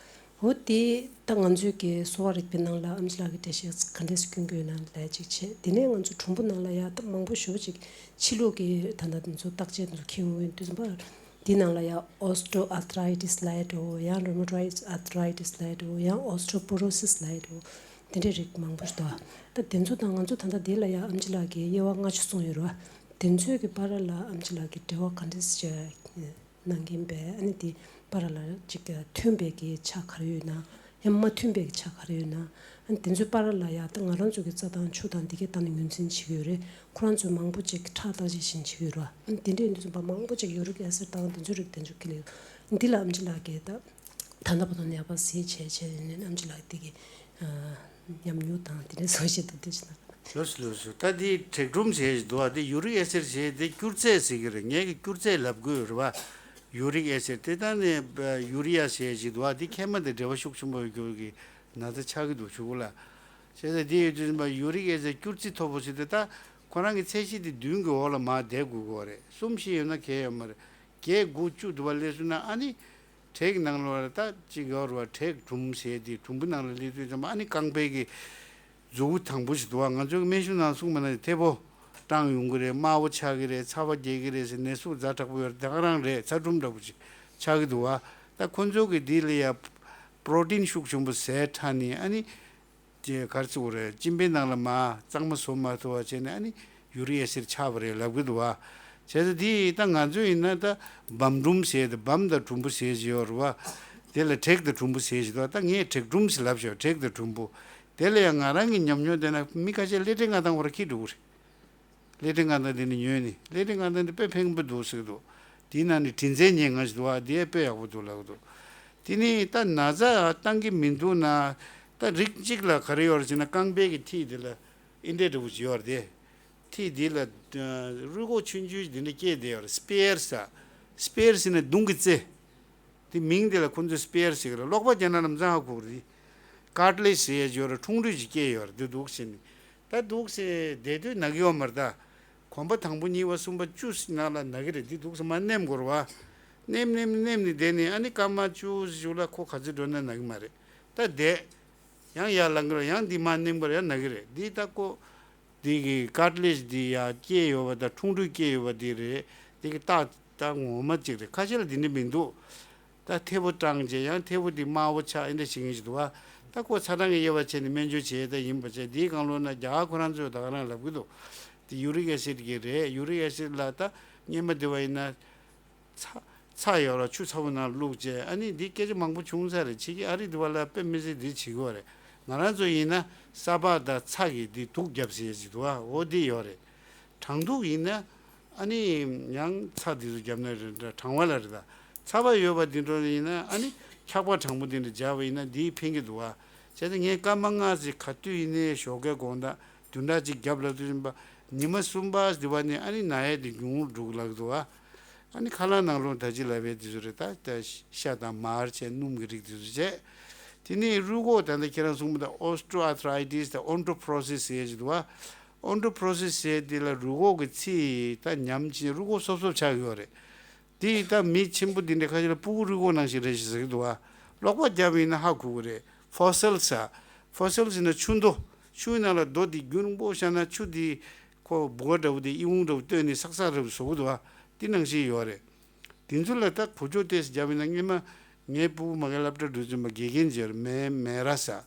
འོ་དེ་ད་ང་ཚོའི་གི་གསོ་བ་རིག་པའི་ནང་ལ་ཨམ་ཅི་ལགས་ཀྱི་འགྲེལ་བཤད་ག་འདྲས་སྐྱོན་གྱི་ཡོད་ན་ལས་གཅིག་བྱས། དེ་ནས་ང་ཚོ་གྲུམ་བུ་ནང་ལ་ཡ་ད་མང་པོ་ཞེ་པོ་ཅིག་ཕྱི་ལོགས་ཀྱི་ད་ལྟ་དེ་ཚོ་བརྟག་དཔྱད་དེ་ཚོ་འཁྱེར་ཡོང་དུས་ཙམ་པ། དེ་ནང་ལ་ཡ་ཨོ་སི་ཊོ་ཨར་ཐ་རའི་ཊི་སི་ལབ་ཡ་འགྲོ། ཡང་རུ་མ་ཊོའི་ཌི་ཨར་ཐ་རའི་ཊི་སི་ལབ་ཡ་འགྲོ། ཡང་ཨོ་སི་ཊོ་པོ་རོ་སི་སི་ལབ་ཡ་འགྲོ། དེ་འདྲའི་རིགས་མང་པོ་ཞིག་འདུག་ད་དེ་ཚོ་དང་ང་ཚོ་ད་ལྟ་དེ་ལ་ཡ་ཨམ་ཅི་ལགས་ཀྱིས་དབྱེ་བ་ལྔ་བཅུ་གསུངས་ཡོད་རེད་བ། དེ་ཚོའི་གི་བར་ལ་ཨམ་ཅི་ལགས་ཀྱིས་འགྲེལ་བ་ག་འདྲས་ཅིག་གནང་གིན་པས། ཨ་ནི་དེ་བར་ལ་ཅིག་མཐུན་པའི་གི་ཆ་ག་རེ་ཡོད་ན། ཡང་མ་མཐུན་པའི་གི་ཆ་ག་རེ་ཡོད་ན། ཨ་ནི་དེ་ཚོའི་བར་ལ་ཡ་ད་ང་རང་ཚོ་གི་རྩྭ་དང་ཆུ་དང་འདི་གའི་སྟེང་ནས་ངོས་འཛིན་བྱེད་ཀྱི་ཡོད་རེད། ཁོ་རང་ཚོས་མང་པོ་ཅིག་ཁྲག་བརྟག་དཔྱད་བྱེད་ཀྱི་ཡོད་རེད་བ། ཨ་ནི་དེ་འདྲའི་ཡིན་དུས་ཙམ་པ་མང་པོ་ཅིག་ཡུ་རིག་ཨེ་སིད་དང་དེ་ཚོའི་རིགས་དེ་ཚོ་ཁེ་ལས་ཡོད། འདི་ལ་ཨམ་ཅི་ལགས་ཀྱིས་ད་ད་ལྟ་བར་དུ་ནད་པ་ཟས་བྱས་བྱས་ནས་ཨམ་ཅི་ལགས་འདི་གི་ཨ་ཉམས་མྱོང་དང་དེ་འདྲའི་བཟོ་བྱེད་དུ་དེ་བྱེད་ན། ལགས་སོ་ལགས་སོ། ད་འདི་དྲེག་གྲུམ་ཟས་ཞིག་འདུག་བ། འདི་ཡུ་རིག་ཨེ་སིད་ཟས་འདི་སྐྱུར་རྫས་ཟེར་གྱི་རེད། ངས་ཀྱི་སྐྱུར་རྫས་ལབ་དགོས་རེད་བ། ཡུ་རིག་ཨེ་སིད་དེ་ད་ནི་ཡུ་རི་ཡ་ཟས་ཞིག་འདུག་བ། འདི་མཁལ་མ་དང་འབྲེལ་བ་ཤུགས་ཆེན་པོ་ཡོད་རྒྱུ་གི་ན་ཚ་ཆགས་ཀྱི་འདུག་ཞུ་གི་ལ། བྱས་ཙང་འདི་ཡོད་དུས་ཙམ་པ་ཡུ་རིག་ཨེ་སིད་སྐྱུར་རྩི་མཐོ་པོ་ཞིག་དེ་ད་ཁོ་རང་གི་ཚད་གཞི་དེ་བདུན་གྱི་འོག་ལ་མར་བསྡད་དགོས་ཀྱི་རེད། གསུམ་བཞི་ཡོད་ན་གལ་ཡོད་མ་རེད། བརྒྱད་དགུ་བཅུ་འདུག་བ། སླེབས་སོང་ན་ཨ་ནི་དྲེག་ནང་ལོགས་ལ་ད་ཅིག་ཡོད་རེད་བ། དྲེག་གྲུམ་ཟས་དེ་གྲུམ་བུ་ནང་ལ་སླེབས་དུས་ཙམ་པ་ཨ་ནི་རྐང་པའི་གི་མཛུབ་གུ་དང་པོ་ཞིག་འདུག་བ། ང་ཚོའི་སྨན་གཞུང་ནང་གསུངས་པ་ན་མཐེ་བོ་སྐྲངས་ཡོང་གི་རེད། དམར་པོ་ཆགས་ཀྱི་རེད། ཚ་བ་རྒྱས་ཀྱི་རེད་ཟེར། ནད་ཟུག་ཛ་དྲག་པོ་ཡོད་རེད། དེ་ག་རང་རེད། ཚ་གྲུམ་འདྲ་པོ་ཅིག་ཆགས་ཀྱི་འདུག་བ། ད་ཁོ་ཚོ་གི་འདི་ལ་ཡ་པྲོ་ཊིན་ཤུགས་ཆེན་པོ་ཟས་ཁྲག་ནི་ཨ་ནི་དེ་ག་རེ་ཟེར་དགོས་རེད། གཅིན་པའི་ནང་ལ་མར་གཙང་མ་བཟོ་མ་ཐུབ་པ་བྱས་ནས་ཨ་ནི་ཡུ་རི་ཨེ་སིད་ཆགས་པ་རེད་ལབ་ཀྱི་འདུག་བ། བྱས་ཙང་འདི་ད་ང་ཚོ་ཡིན་ན་ད་བམ་གྲུམ་ཟས་དེ་བམ་དང་གྲུམ་བུ་ཟས་ཅིག་ཡོད་རེད་བ། དེ་ལ་དྲེག་དང་གྲུམ་བུ་ཟས་ཅིག་འདུག་ད་ངས་དྲེག་གྲུམ་ཟེར་ལབ་ཤག་དྲེག་དང་གྲུམ་བུ། དེ་ལ་ཡང་ང་རང་གི་ཉམས་མྱོང་བལྟས་ན་མི་ཁ་ཤས་ཀླད་དཀྲིས་མངའ་ཐང་བར་འཁྱེར་འགྲོ་གི་རེད། ཀླད་དཀྲིས་མངའ་ཐང་དེ་ནི་ཉོས་ནི། ཀླད་དཀྲིས་མངའ་ཐང་དེ་དཔེ་ཕན་པོ་འདུག་ཟེར་གི་འདུག་དེའི་ནང་ནས་དྲི་ཟའི་ཉེར་ལྔ་ཞིག་འདུག་ཨ། དེ་དཔེ་ཡག་པོ་འདུག་ལབ་གི་འདུག་དེ་ནི་ད་ན་ཚ་བཏང་གི་མི་འདུག་ན། ད་རིགས་གཅིག་ལ་ག་རེ་ཡོད་རེད་ཟེར་ན། རྐང་པའི་གི་མཐིལ་དེ་ལ་ཨིན་འདྲ་འདྲ་པོ་ཅིག་ཡོད་རེད་དེ། མཐིལ་དེ་ལ་རུས་ཁོག་ཆུང་ཆུང་དེ་འདྲ་སྐྱེས་བསྡད་ཡོད་རེད། སི་པེར་ཟེར། སི་པེར་ཟེར་ན་མདུང་གི་རྩེ། དེ་མིང་དེ་ལ་ཁོ་ཚོས་སི་པེར་ཟེར་གི་རེད། ཀློག་པ་རྒྱག་ན་ལམ་སང་ཧ་གོ་གི་རེད། ཀར་ཊི་ལེཇ་ཟེར་ཡས་ཡོད་རེད། ཁྲུང་ཁྲུང་ཅིག་སྐྱེས་ཡོད་རེད། དེ་འདུག་ཟེར་ནས། ད་འདུག་ཟེར་བསྡད་དུས་ན་གི་ཡོད་མ་རེད་ད། གོམ་པ་དང་པོ་གཉིས་པ་གསུམ་པ་བཅུ་ནང་ལ་ན་གི་རེད། འདི་འདུག་ཟེར་མར་མནན་དགོས་རེད་བ། མནན་མནན་མནན་ནས་བསྡད་ནས་ཨ་ནི་སྐར་མ་བཅུ་ཞིག་ལ་ཁོ་ག་ཚོད་འགྲོ་ན་ན་གི་མ་རེད། ད་བསྡད། ཡང་ཡར་ལངས་ཀྱི་རེད། ཡང་འདི་མར་མནན་པར་ཡང་ན་གི་རེད། འདི་ད་ཁོ་འདི་གི་ཀར་ཊི་ལེཇ་འདི་ཡར་སྐྱེས་ཡོད་པ་དང་ཁྲུང་ཁྲུང་སྐྱེས་ཡོད་པ་འདི་རེད། འདི་གི་རྟགས་ད་ངོ་མ་གཅིག་རེད། ཁ་ཤས་ལ་འདི་འདྲ་མི་འདུག་ད་མཐེ་བོ་སྐྲངས་བྱས་ཡང་མཐེ་བོ་འདི་དམར་པོ་ཆགས་ཨེ་འདྲ་བྱེད་མཁན་ཞིག་འདུག་བ། ད་ཁོ་ཚ་གྲང་གི་དབྱེ་བ་ཕྱེ་ནས་སྨན་བཅོས་བྱས་ད་ཡིན་པ་བྱས། འདིའི་སྒང་ལོགས་ན་རྒྱ་གར་ཁོ་རང་ཚོས་ད་ག་རང་ལབ་གི་འདུག་འདི་ཡུ་རིག་ཨེ་སིད་གི་རེད། ཡུ་རིག་ཨེ་སིད་ལ་ད་སྔོན་མ་འདི་བ་ཡིན་ན་ཚ་ཚྭ་ཡོད་ར། ཆུ་ཚ་པོ་ནང་བླུགས་བྱས་ཨ་ནི་འདི་སྐད་ཆ་མང་པོ་བྱུང་ས་རེད། ཕྱི་རྒྱལ་ཨ་རི་འདི་བ་ལ་དཔེ་མི་སྲིད་འདི་བྱེད་གི་ཡོད་རེད། ང་རང་ཚོ་ཡིན་ན་ས་ཕག་དང་ཚྭ་གི་འདི་དུག་བརྒྱབ་ཟེར་ཡས་ཅིག་འདུག་བ། འོ་འདི་ཡོད་རེད། གྲང་དུག་ཡིན་ན་ཨ་ནི་ཡང་ཚྭ་འདི་ཚོ་བརྒྱབ་ན་རེད་འདྲ། གྲང་བ་ལ་རེད་ད། ཚ་བ་ཡོད་པ་འདི་འདྲ་ཡིན་ན་ཨ་ནི་འཁྱག་པ་གྲང་མོ་འདི་འདྲ་སྦྱར་བ་ཡིན་ན་འདིས་ཕན་གི་འདུག་བ། བྱས་ཙང་ངས་སྐར་མ་ལྔ་ཙམ་ག་དུས་ཡིན་ནའི་ཞོགས་ཀའི་དགོང་དག་བདུན་ཕྲག་གཅིག་རྒྱབ་ལ་དུས་ཙམ་པ་ཉི་མ་གསུམ་པ་འདི་བ་ནས་ཨ་ནི་ན་ཡས་འདི་ཉུང་རུ་འགྲོ་གི་ལབ་གི་འདུག་བ། ཨ་ནི་ཁ་ལག་ནང་ལོགས་ད་ཅི་ལབ་པའི་དེ་ཚོ་རེད་ད། ད་ཤ་དང་མར་བྱས་སྣུམ་གྱི་རིགས་དེ་ཚོ་བྱས། དེ་ནས་རུས་ཁོག་ད་ལྟ་ཁྱེད་རང་གསུངས་པ་ད་ཨོ་སི་ཊོ་ཨར་ཐ་རའི་ཊི་སི་དང་ཨོན་ཌོ་པོ་རོ་སི་སི་ཟེར་ཡས་ཅིག་འདུག་བ། ཨོན་ཌོ་པོ་རོ་སི་སི་ཟེར་ཡས་དེ་ལ་རུས་ཁོག་གི་ཚིགས་ད་ཉམས་ཕྱིན་རུས་ཁོག་སོབ་སོབ་ཆགས་ཡོད་རེད། དེ་ད་མི་ཆེན་པོ་འདི་འདྲ་ཁ་ཤས་ལ་ཕྲུ་གུ་རུས་ཁོག་ནང་བཞིན་རེད་ཞེས་ཟེར་གི་འདུག་བ། ཀློག་པ་བརྒྱབ་པ་ཡིན་ན་ཧ་གོ་གི་རེད། ཕོ་སིལ་ཟེར། ཕོ་སིལ་ཟེར་ན་ཆུ་རྡོ། ཆུའི་ནང་ལ་རྡོ་འདི་རྒྱུན་རིང་པོ་བཞག་ན་ཆུ་འདི་ཁོ་སྦུ་ག་འདྲ་བོ་འདི་ཨི་ཁུང་འདྲ་བོ་བཏོན་ནས་སག་སག་འདྲ་བོ་བཟོ་གི་འདུག་བ། འདི་ནང་བཞིན་ཡོད་རེད། དེ་ཚོ་ལ་ད་འགུལ་སྐྱོད་ཏོག་ཙམ་བརྒྱབ་ཡིན་ན། སྔོན་མ་ངའི་སྤུ་གུ་མ་གི་སློབ་གྲྭ་འགྲོ་ཙམ་པ་དགེ་རྒན་མཇལ་མེ་མེ་ར་ཟེར།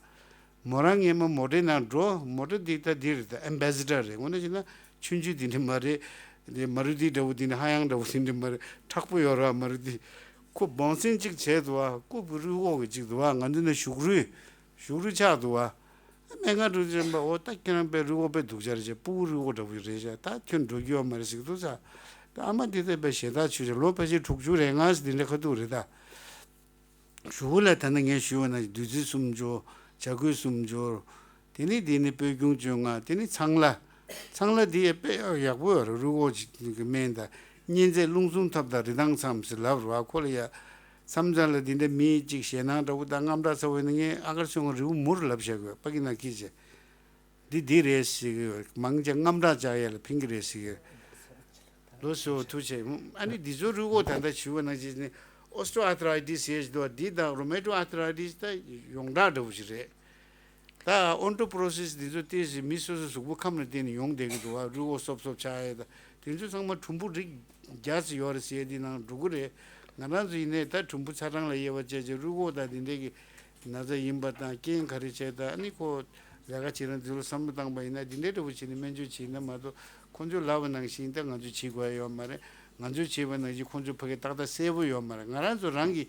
མོ་རང་སྔོན་མ་མོ་ཊའི་ནང་འགྲོ། མོ་ཊ་འདི་ད་འདི་རེད་ད། ཨེམ་བེ་སི་ཌར་རེད། འོ་ན་བྱས་ན་ཆུང་ཆུང་འདི་འདྲ་མ་རེད། འདི་མ་རུ་ཏི་འདྲ་བོ་འདི་འདྲ་ཧ་ཡང་འདྲ་བོ་འདི་འདྲ་མ་རེད། མཁྲེགས་པོ་ཡོད་ར་མ་རུ་ཏི། ཁོ་སྦང་སེན་གཅིག་བྱས་འདུག་བ། ཁོ་བུ་རུས་ཁོག་གི་གཅིག་འདུག་བ། ང་འདི་ན་གཞུག་རུས་གཞུག་རུས་ཆགས་འདུག་བ། སྨན་ཁང་འགྲོ་ཙམ་པ། འོ་ད་ཁྱེད་རང་པའི་རུས་ཁོག་དཔེ་སྡུག་ཅག་རེད་བྱས། སྤུ་གུ་རུས་ཁོག་འདྲ་བོ་རེད་བྱས། ད་ཁྱོད་འགྲོ་རྒྱུ་ཡོད་མ་རེད་ཟེར་གི་འདུག་ས། ད་ཨ་མ་འདི་ད་དཔེ་ཞེ་དྲག་ཆུང་ཆུང་། ལོ་ཕལ་ཆེར་དྲུག་ཅུ་རེ་ལྔ་ཙམ་འདི་འདྲ་ཁ་ཐུག་རེད་ད། གཞུག་ལ་ད་ནི་ངས་ཞུས་པ་ན་བདུད་རྩི་སུམ་སྦྱོར། བྱ་རྒོད་སུམ་སྦྱོར། དེ་ནི་དེ་ནི་སྤོས་སྐྱོང་བཅོ་ལྔ། དེ་ནི་ཚང་ལ། ཚང་ལ་འདི་ཡ་དཔེ་ཡག་པོ་ཡོད་རེད། རུས་ཁོག་ཅིག་གི་སྨན་དང་། གཉན་ཚད་རླུང་འཚུབ་ཐབས་དང་རི་ཐང་མཚམས་ཟེར་ལབ་རེད་བ། ཁོ་ལ་ཡ་ མཚམས་མཚམས་ལ་འདི་འདྲ་མི་གཅིག་ཞེད་སྣང་འདྲ་བོ་དང་དངངས་སྐྲག་ཚ་བོ་ཡིན་ན། ངས་ཨ་ཀར་ཚོས་ང་རི་བོ་མུར་ལབ་བཞག་གི་ཡོད། ཕ་གི་ན་ཁི་ཆེ། འདི་འདི་རེད་ཟེར་གི་ཡོད། མང་ཆེ་དངངས་སྐྲག་བཅག་ཡས་ལ་ཕན་གི་རེད་ཟེར་གི་ཡོད། ལོ་སོ་ཐུགས་ཆེ། ཨ་ནི་འདི་ཚོ་རུས་ཁོག་ད་ལྟ་ཞུ་བ་ནང་བཞིན་ནི་ཨོ་སི་ཊོ་ཨར་ཐ་རའི་ཊི་སི་ཟེར་ཡས་འདུག་འདི་དང་རུ་མེ་ཊོ་ཨར་ཐ་རའི་ཊི་སི་ད་ཡོངས་གྲགས་འདྲ་བོ་ཞིག་རེད། ད་ཨོན་ཊོ་པོ་རོ་སི་སི་འདི་ཚོ་ཏོག་ཙམ་མི་སོ་སོ་གཟུགས་པོ་ཁམས་ལ་བརྟེན་ནས་ཡོང་བསྡད་ཀྱི་འདུག་བ། རུས་ཁོག་སོབ་སོབ་ཆགས་ཡས་ད་དེ་ཚོ་ཚང་མ་གྲུམ་བུ་རིགས་བརྒྱ་ཙམ་ཡོད་རེད་ཟེར་ཡས་འདི་ནང་འགྲོ་གི་རེད། ང་རང་ཚོ་ཡིན་ནའི་ད་གྲུམ་བུ་ཚ་གྲང་ལ་དབྱེ་བ་བྱས་བྱས་རུས་ཁོག་དང་འདི་འདྲའི་གི་ན་ཚ་ཡིན་པ་དང་རྐྱེན་ག་རེ་བྱས་ད་ཨ་ནི་ཁོ་ལས་ཀ་བྱེད་རང་འདི་ཚོ་བསམ་བློ་བཏང་པ་ཡིན་ན་འདི་འདྲའི་འདྲ་བོ་བྱས་ནས་སྨན་བཅོས་བྱས་ན་མ་གཏོགས་ཁོ་ཚོས་ལབ་པ་ནང་བཞིན་ད་ང་ཚོས་བྱེད་དགོས་ཡ་ཡོད་མ་རེད། ང་ཚོས་བྱས་པ་ནང་བཞིན་ཁོ་ཚོས་ཕ་གི་ཏག་ཏག་གསལ་པོ་ཡོད་མ་རེད། ང་རང་ཚོ་རང་གི་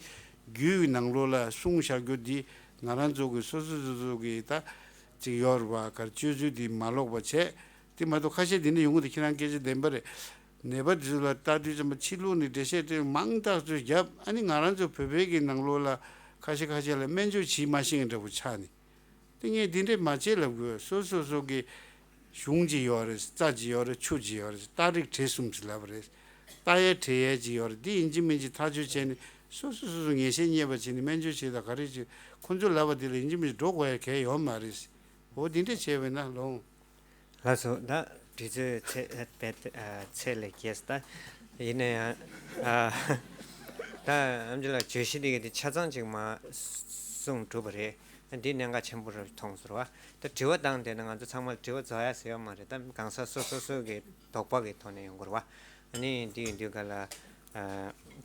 རྒྱུད་ནང་ལོགས་ལ་གསུངས་བཞག་རྒྱུ་འདི་ང་རང་ཚོ་གི་སོ་སོ་སོ་སོ་གི་ད་ཅིག་ཡོད་རེད་བ། ག་རེ་སྤྱོད་ཚུལ་འདི་མ་ལོག་པ་བྱས། དེ་མ་གཏོགས་ཁ་ཤས་འདི་འདྲ་ཡོང་གི་འདུག་ཁྱེད་རང་སྐད་ཆ་བདེན་པ་རེད། ནད་པ་འདི་ཚོ་ལ་ལྟ་དུས་ཙམ་པ་ཕྱི་ལུགས་ནས་འགྲེལ་བཤད་དེ་མང་དག་ཚོས་བརྒྱབ། ཨ་ནི་ང་རང་ཚོ་བོད་པའི་གི་ནང་ལོགས་ལ་ཁ་ཤས་ཁ་ཤས་ལ་སྨན་བཅོས་བྱེད་མ་ཤེས་མཁན་འདྲ་པོ་ཆགས་ནས། དེ་ངས་འདི་འདྲས་མ་བྱེད་ལབ་དགོས། སོ་སོ་སོ་གི་གཞུང་ཅིག་ཡོད་རེད། རྩ་ཅིག་ཡོད་རེད། ཆུ་ཅིག་ཡོད་རེད། རྟགས་རིགས་བྲེ་གསུམ་ཅིག་ལབ་རེད། རྟགས་ཡས་བྲེ་ཡས་ཅིག་ཡོད་རེད། འདི་ཡིན་གཅིག་མིན་གཅིག་ཐག་གཅོད་བྱས་ནས་སོ་སོ་སོ་སོ་ངེས་ཤེས་རྙེད་པ་བྱས་ནས་སྨན་བཅོས་བྱེད་དང་ག་རེ་བྱེད། ཁོ་ཚོས་ལབ་པ་དེ་ལ་ཡིན་གཅིག་མིན་གཅིག་འགྲོ་དགོས་ཡ་གལ་ཡོད་མ་རེད། འོ་འདི་འདྲས་བྱས་པས་ན་ལོང་། ལགས་སོ། ད་དུས་ཚོད་ཚད་ཨ་ཚད་ལས་བརྒལ་སོང་། ད་ཡིན་ན་ཡང་ཨ་ད་ཨེམ་ཆི་ལགས་བརྗོད་གཞི་འདི་ག་འདི་ཆ་ཚང་ཅིག་མར་གསུངས་གྲུབ་པ་རེད། འདི་གནད་འགག་ཆེན་པོ་རུ་མཐོང་སོང་བ། ད་དྲི་བ་བཏང་བསྡད་ན་ང་ཚོ་ཚང་མར་དྲི་བ་རྫོགས་ཡ་ཟེར་ཡོད་མ་རེད། ད་གང་ཟག་སོ་སོ་སོ་གི་དོགས་པ་གི་ཐོག་ནས་ཡོང་གི་རེད་བ། ཨ་ནི་འདི་ཡིན་དུས་ག་ལ་ཨ་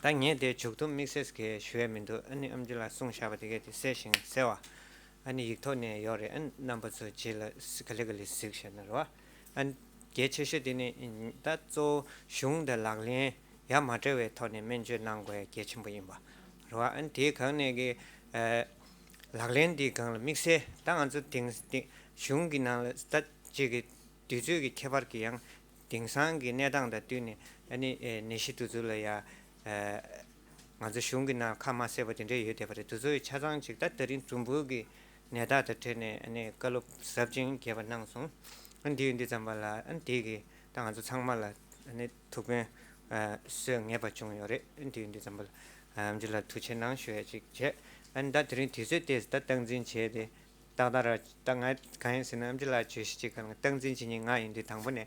ད་ངས་དེ་མཇུག་སྡོམ་དམིགས་བསལ་གྱི་ཞུ་ཡ་མི་འདུག་ཨ་ནི་ཨེམ་ཆི་ལགས་གསུངས་བཞག་པ་དེ་ག་དེ་གསལ་ཞིང་གསལ་བ། ཨ་ནི་ཡིག་ཐོག་ནས་ཡོད་རེད། ཨ་ནི་རྣམ་པ་ཚོ་རྗེས་ལ་ག་ལེ་ག་ལེ་གཟིགས་བྱས་ན་རེད་བ། ཨ་ནི་གལ་ཆེ་ཤོས་དེ་ནི་ད་གཙོ་བོ་གཞུང་དང་ལག་ལེན་ཡ་མ་བྲལ་བའི་ཐོག་ནས་སྨན་བཅོས་གནང་དགོས་ཡ་གལ་ཆེན་པོ་ཡིན་པ་རེད་བ། ཨ་ནི་དེའི་སྒང་ནས་གི་ཨ་ལག་ལེན་དེའི་སྒང་ལ་དམིགས་བསལ་ད་ང་ཚོ་དེང་དེ་གཞུང་གི་ནང་ལ་ད་ཅིག་གི་དུས་ཚོད་ཀྱི་ཁྱད་པར་གྱིས་ཡང་དེང་སང་གི་གནས་སྟངས་དང་བསྟུན་ནས་ཨ་ནི་ཨེ་ནད་གཞི་དེ་ཚོ་ལ་ཡ་ཨེ་ང་ཚོ་གཞུང་གི་ནང་ཁ་མ་གསལ་པ་དེ་འདྲ་ཡོད་བསྡད་པ་རེད། དེ་ཚོ་ཡི་ཆ་ཚང་ཅིག་ད་དེ་རིང་གྲུམ་བུ་གི་ནད་རྟགས་དང་འཕྲད་ནས་ཨ་ནི་བཀའ་སློབ་ཟབ་ཅིང་རྒྱས་པ་གནང་སོང་། ཨ་འདི་ཡོད་འདི་ཙམ་པ་ལ་ཨ་འདི་གི་ད་ང་ཚོ་ཚང་མ་ལ་ཨ་ནི་ཐུགས་ཕན་ཨེ་གསོས་ངེས་པ་བྱུང་ཡོད་རེད། ཨ་འདི་ཡོད་འདི་ཙམ་པ་ལ་ཨ་ཨེམ་ཆི་ལགས་ཐུགས་རྗེ་གནང་ཞུ་ཡ་ཅིག་བྱས། ཨ་ནི་ད་དེ་རིང་དུས་ཚོད་དེ་ད་སྟངས་འཛིན་བྱས་ཏེ། ཏག་ཏག་ར། ད་ང་གང་ཡིན་ཟེར་ན་ཨེམ་ཆི་ལགས་བརྗོད་གཞི་གཅིག་གང་སྟངས་འཛིན་བྱེད་མཁན་ང་ཡིན་དུས་དང་པོ་ནས་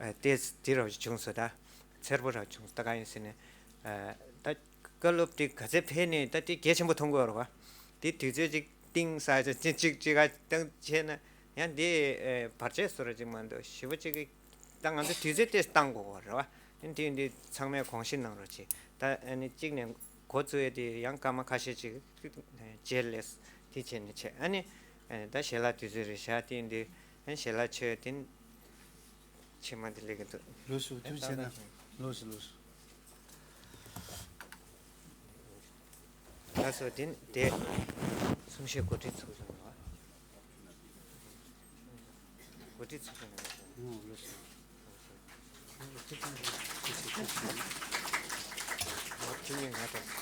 ཨ་ཏོག་ཙམ་འདི་ར་བྱུང་སོང་། ད་འཚེར་པོ་ར་བྱུང་སོང་། ད་གང་ཡིན་ཟེར་ན་ཨ་ད་བཀའ་སློབ་དེ་ག་ཚད་ཕེབས་ནས་ད་དེ་གལ་ཆེན་པོ་མཐོང་གི་ཡོད་རེད་བ། དེ་དུས་ཚོད་ཅིག་གཏིང་ཟ་ཅིག་ཅིག་ཅིག་ག་བཏང་བྱས་ན་ཡང་འདི་ཨ་བར་ཆད་བཟོ་ར་ཅིག་མ་གཏོགས་ཞེ་པོ་ཅིག་གི་ད་ང་ཚོ་དུས་ཚོད་ཏོག་ཙམ་བཏང་དགོས་པ་རེད་བ། ཨ་ནི་དེ་འདི་ཚང་མས་དགོངས་བཞེས་གནང་རོགས་གྱིས། ད་ཨ་ནི་གཅིག་ནས་འགོ་བཙུགས་ཡས་དེ་ཡང་སྐར་མ་ཁ་ཤས་ཅིག་རྗེས་ལས་དེ་བྱས་ནས་བྱས། ཨ་ནི་ཨ་ནི་ད་ཞལ་ལག་དུས་ཚོད་རེ་བཞག་དེ་འདི་ཨ་ནི་ཞལ་ལག་མཆོད་དེ་ཕྱི་མ་འདི་ལེགས་ཀྱི་འདུག་ལགས་སོ། ཐུགས་རྗེ་ཆེ་གནང་། ལགས་སོ་ལགས་སོ། ལགས་སོ། དེ་དེ་གསུང་བཤད་གོ་སྒྲིག་ཚུགས་སོང་ལ། གོ་སྒྲིག་ཚུགས་སོང་ལ། ཨོ་ལགས་སོ། ཁྱེད་ཉིད་ང་དང་།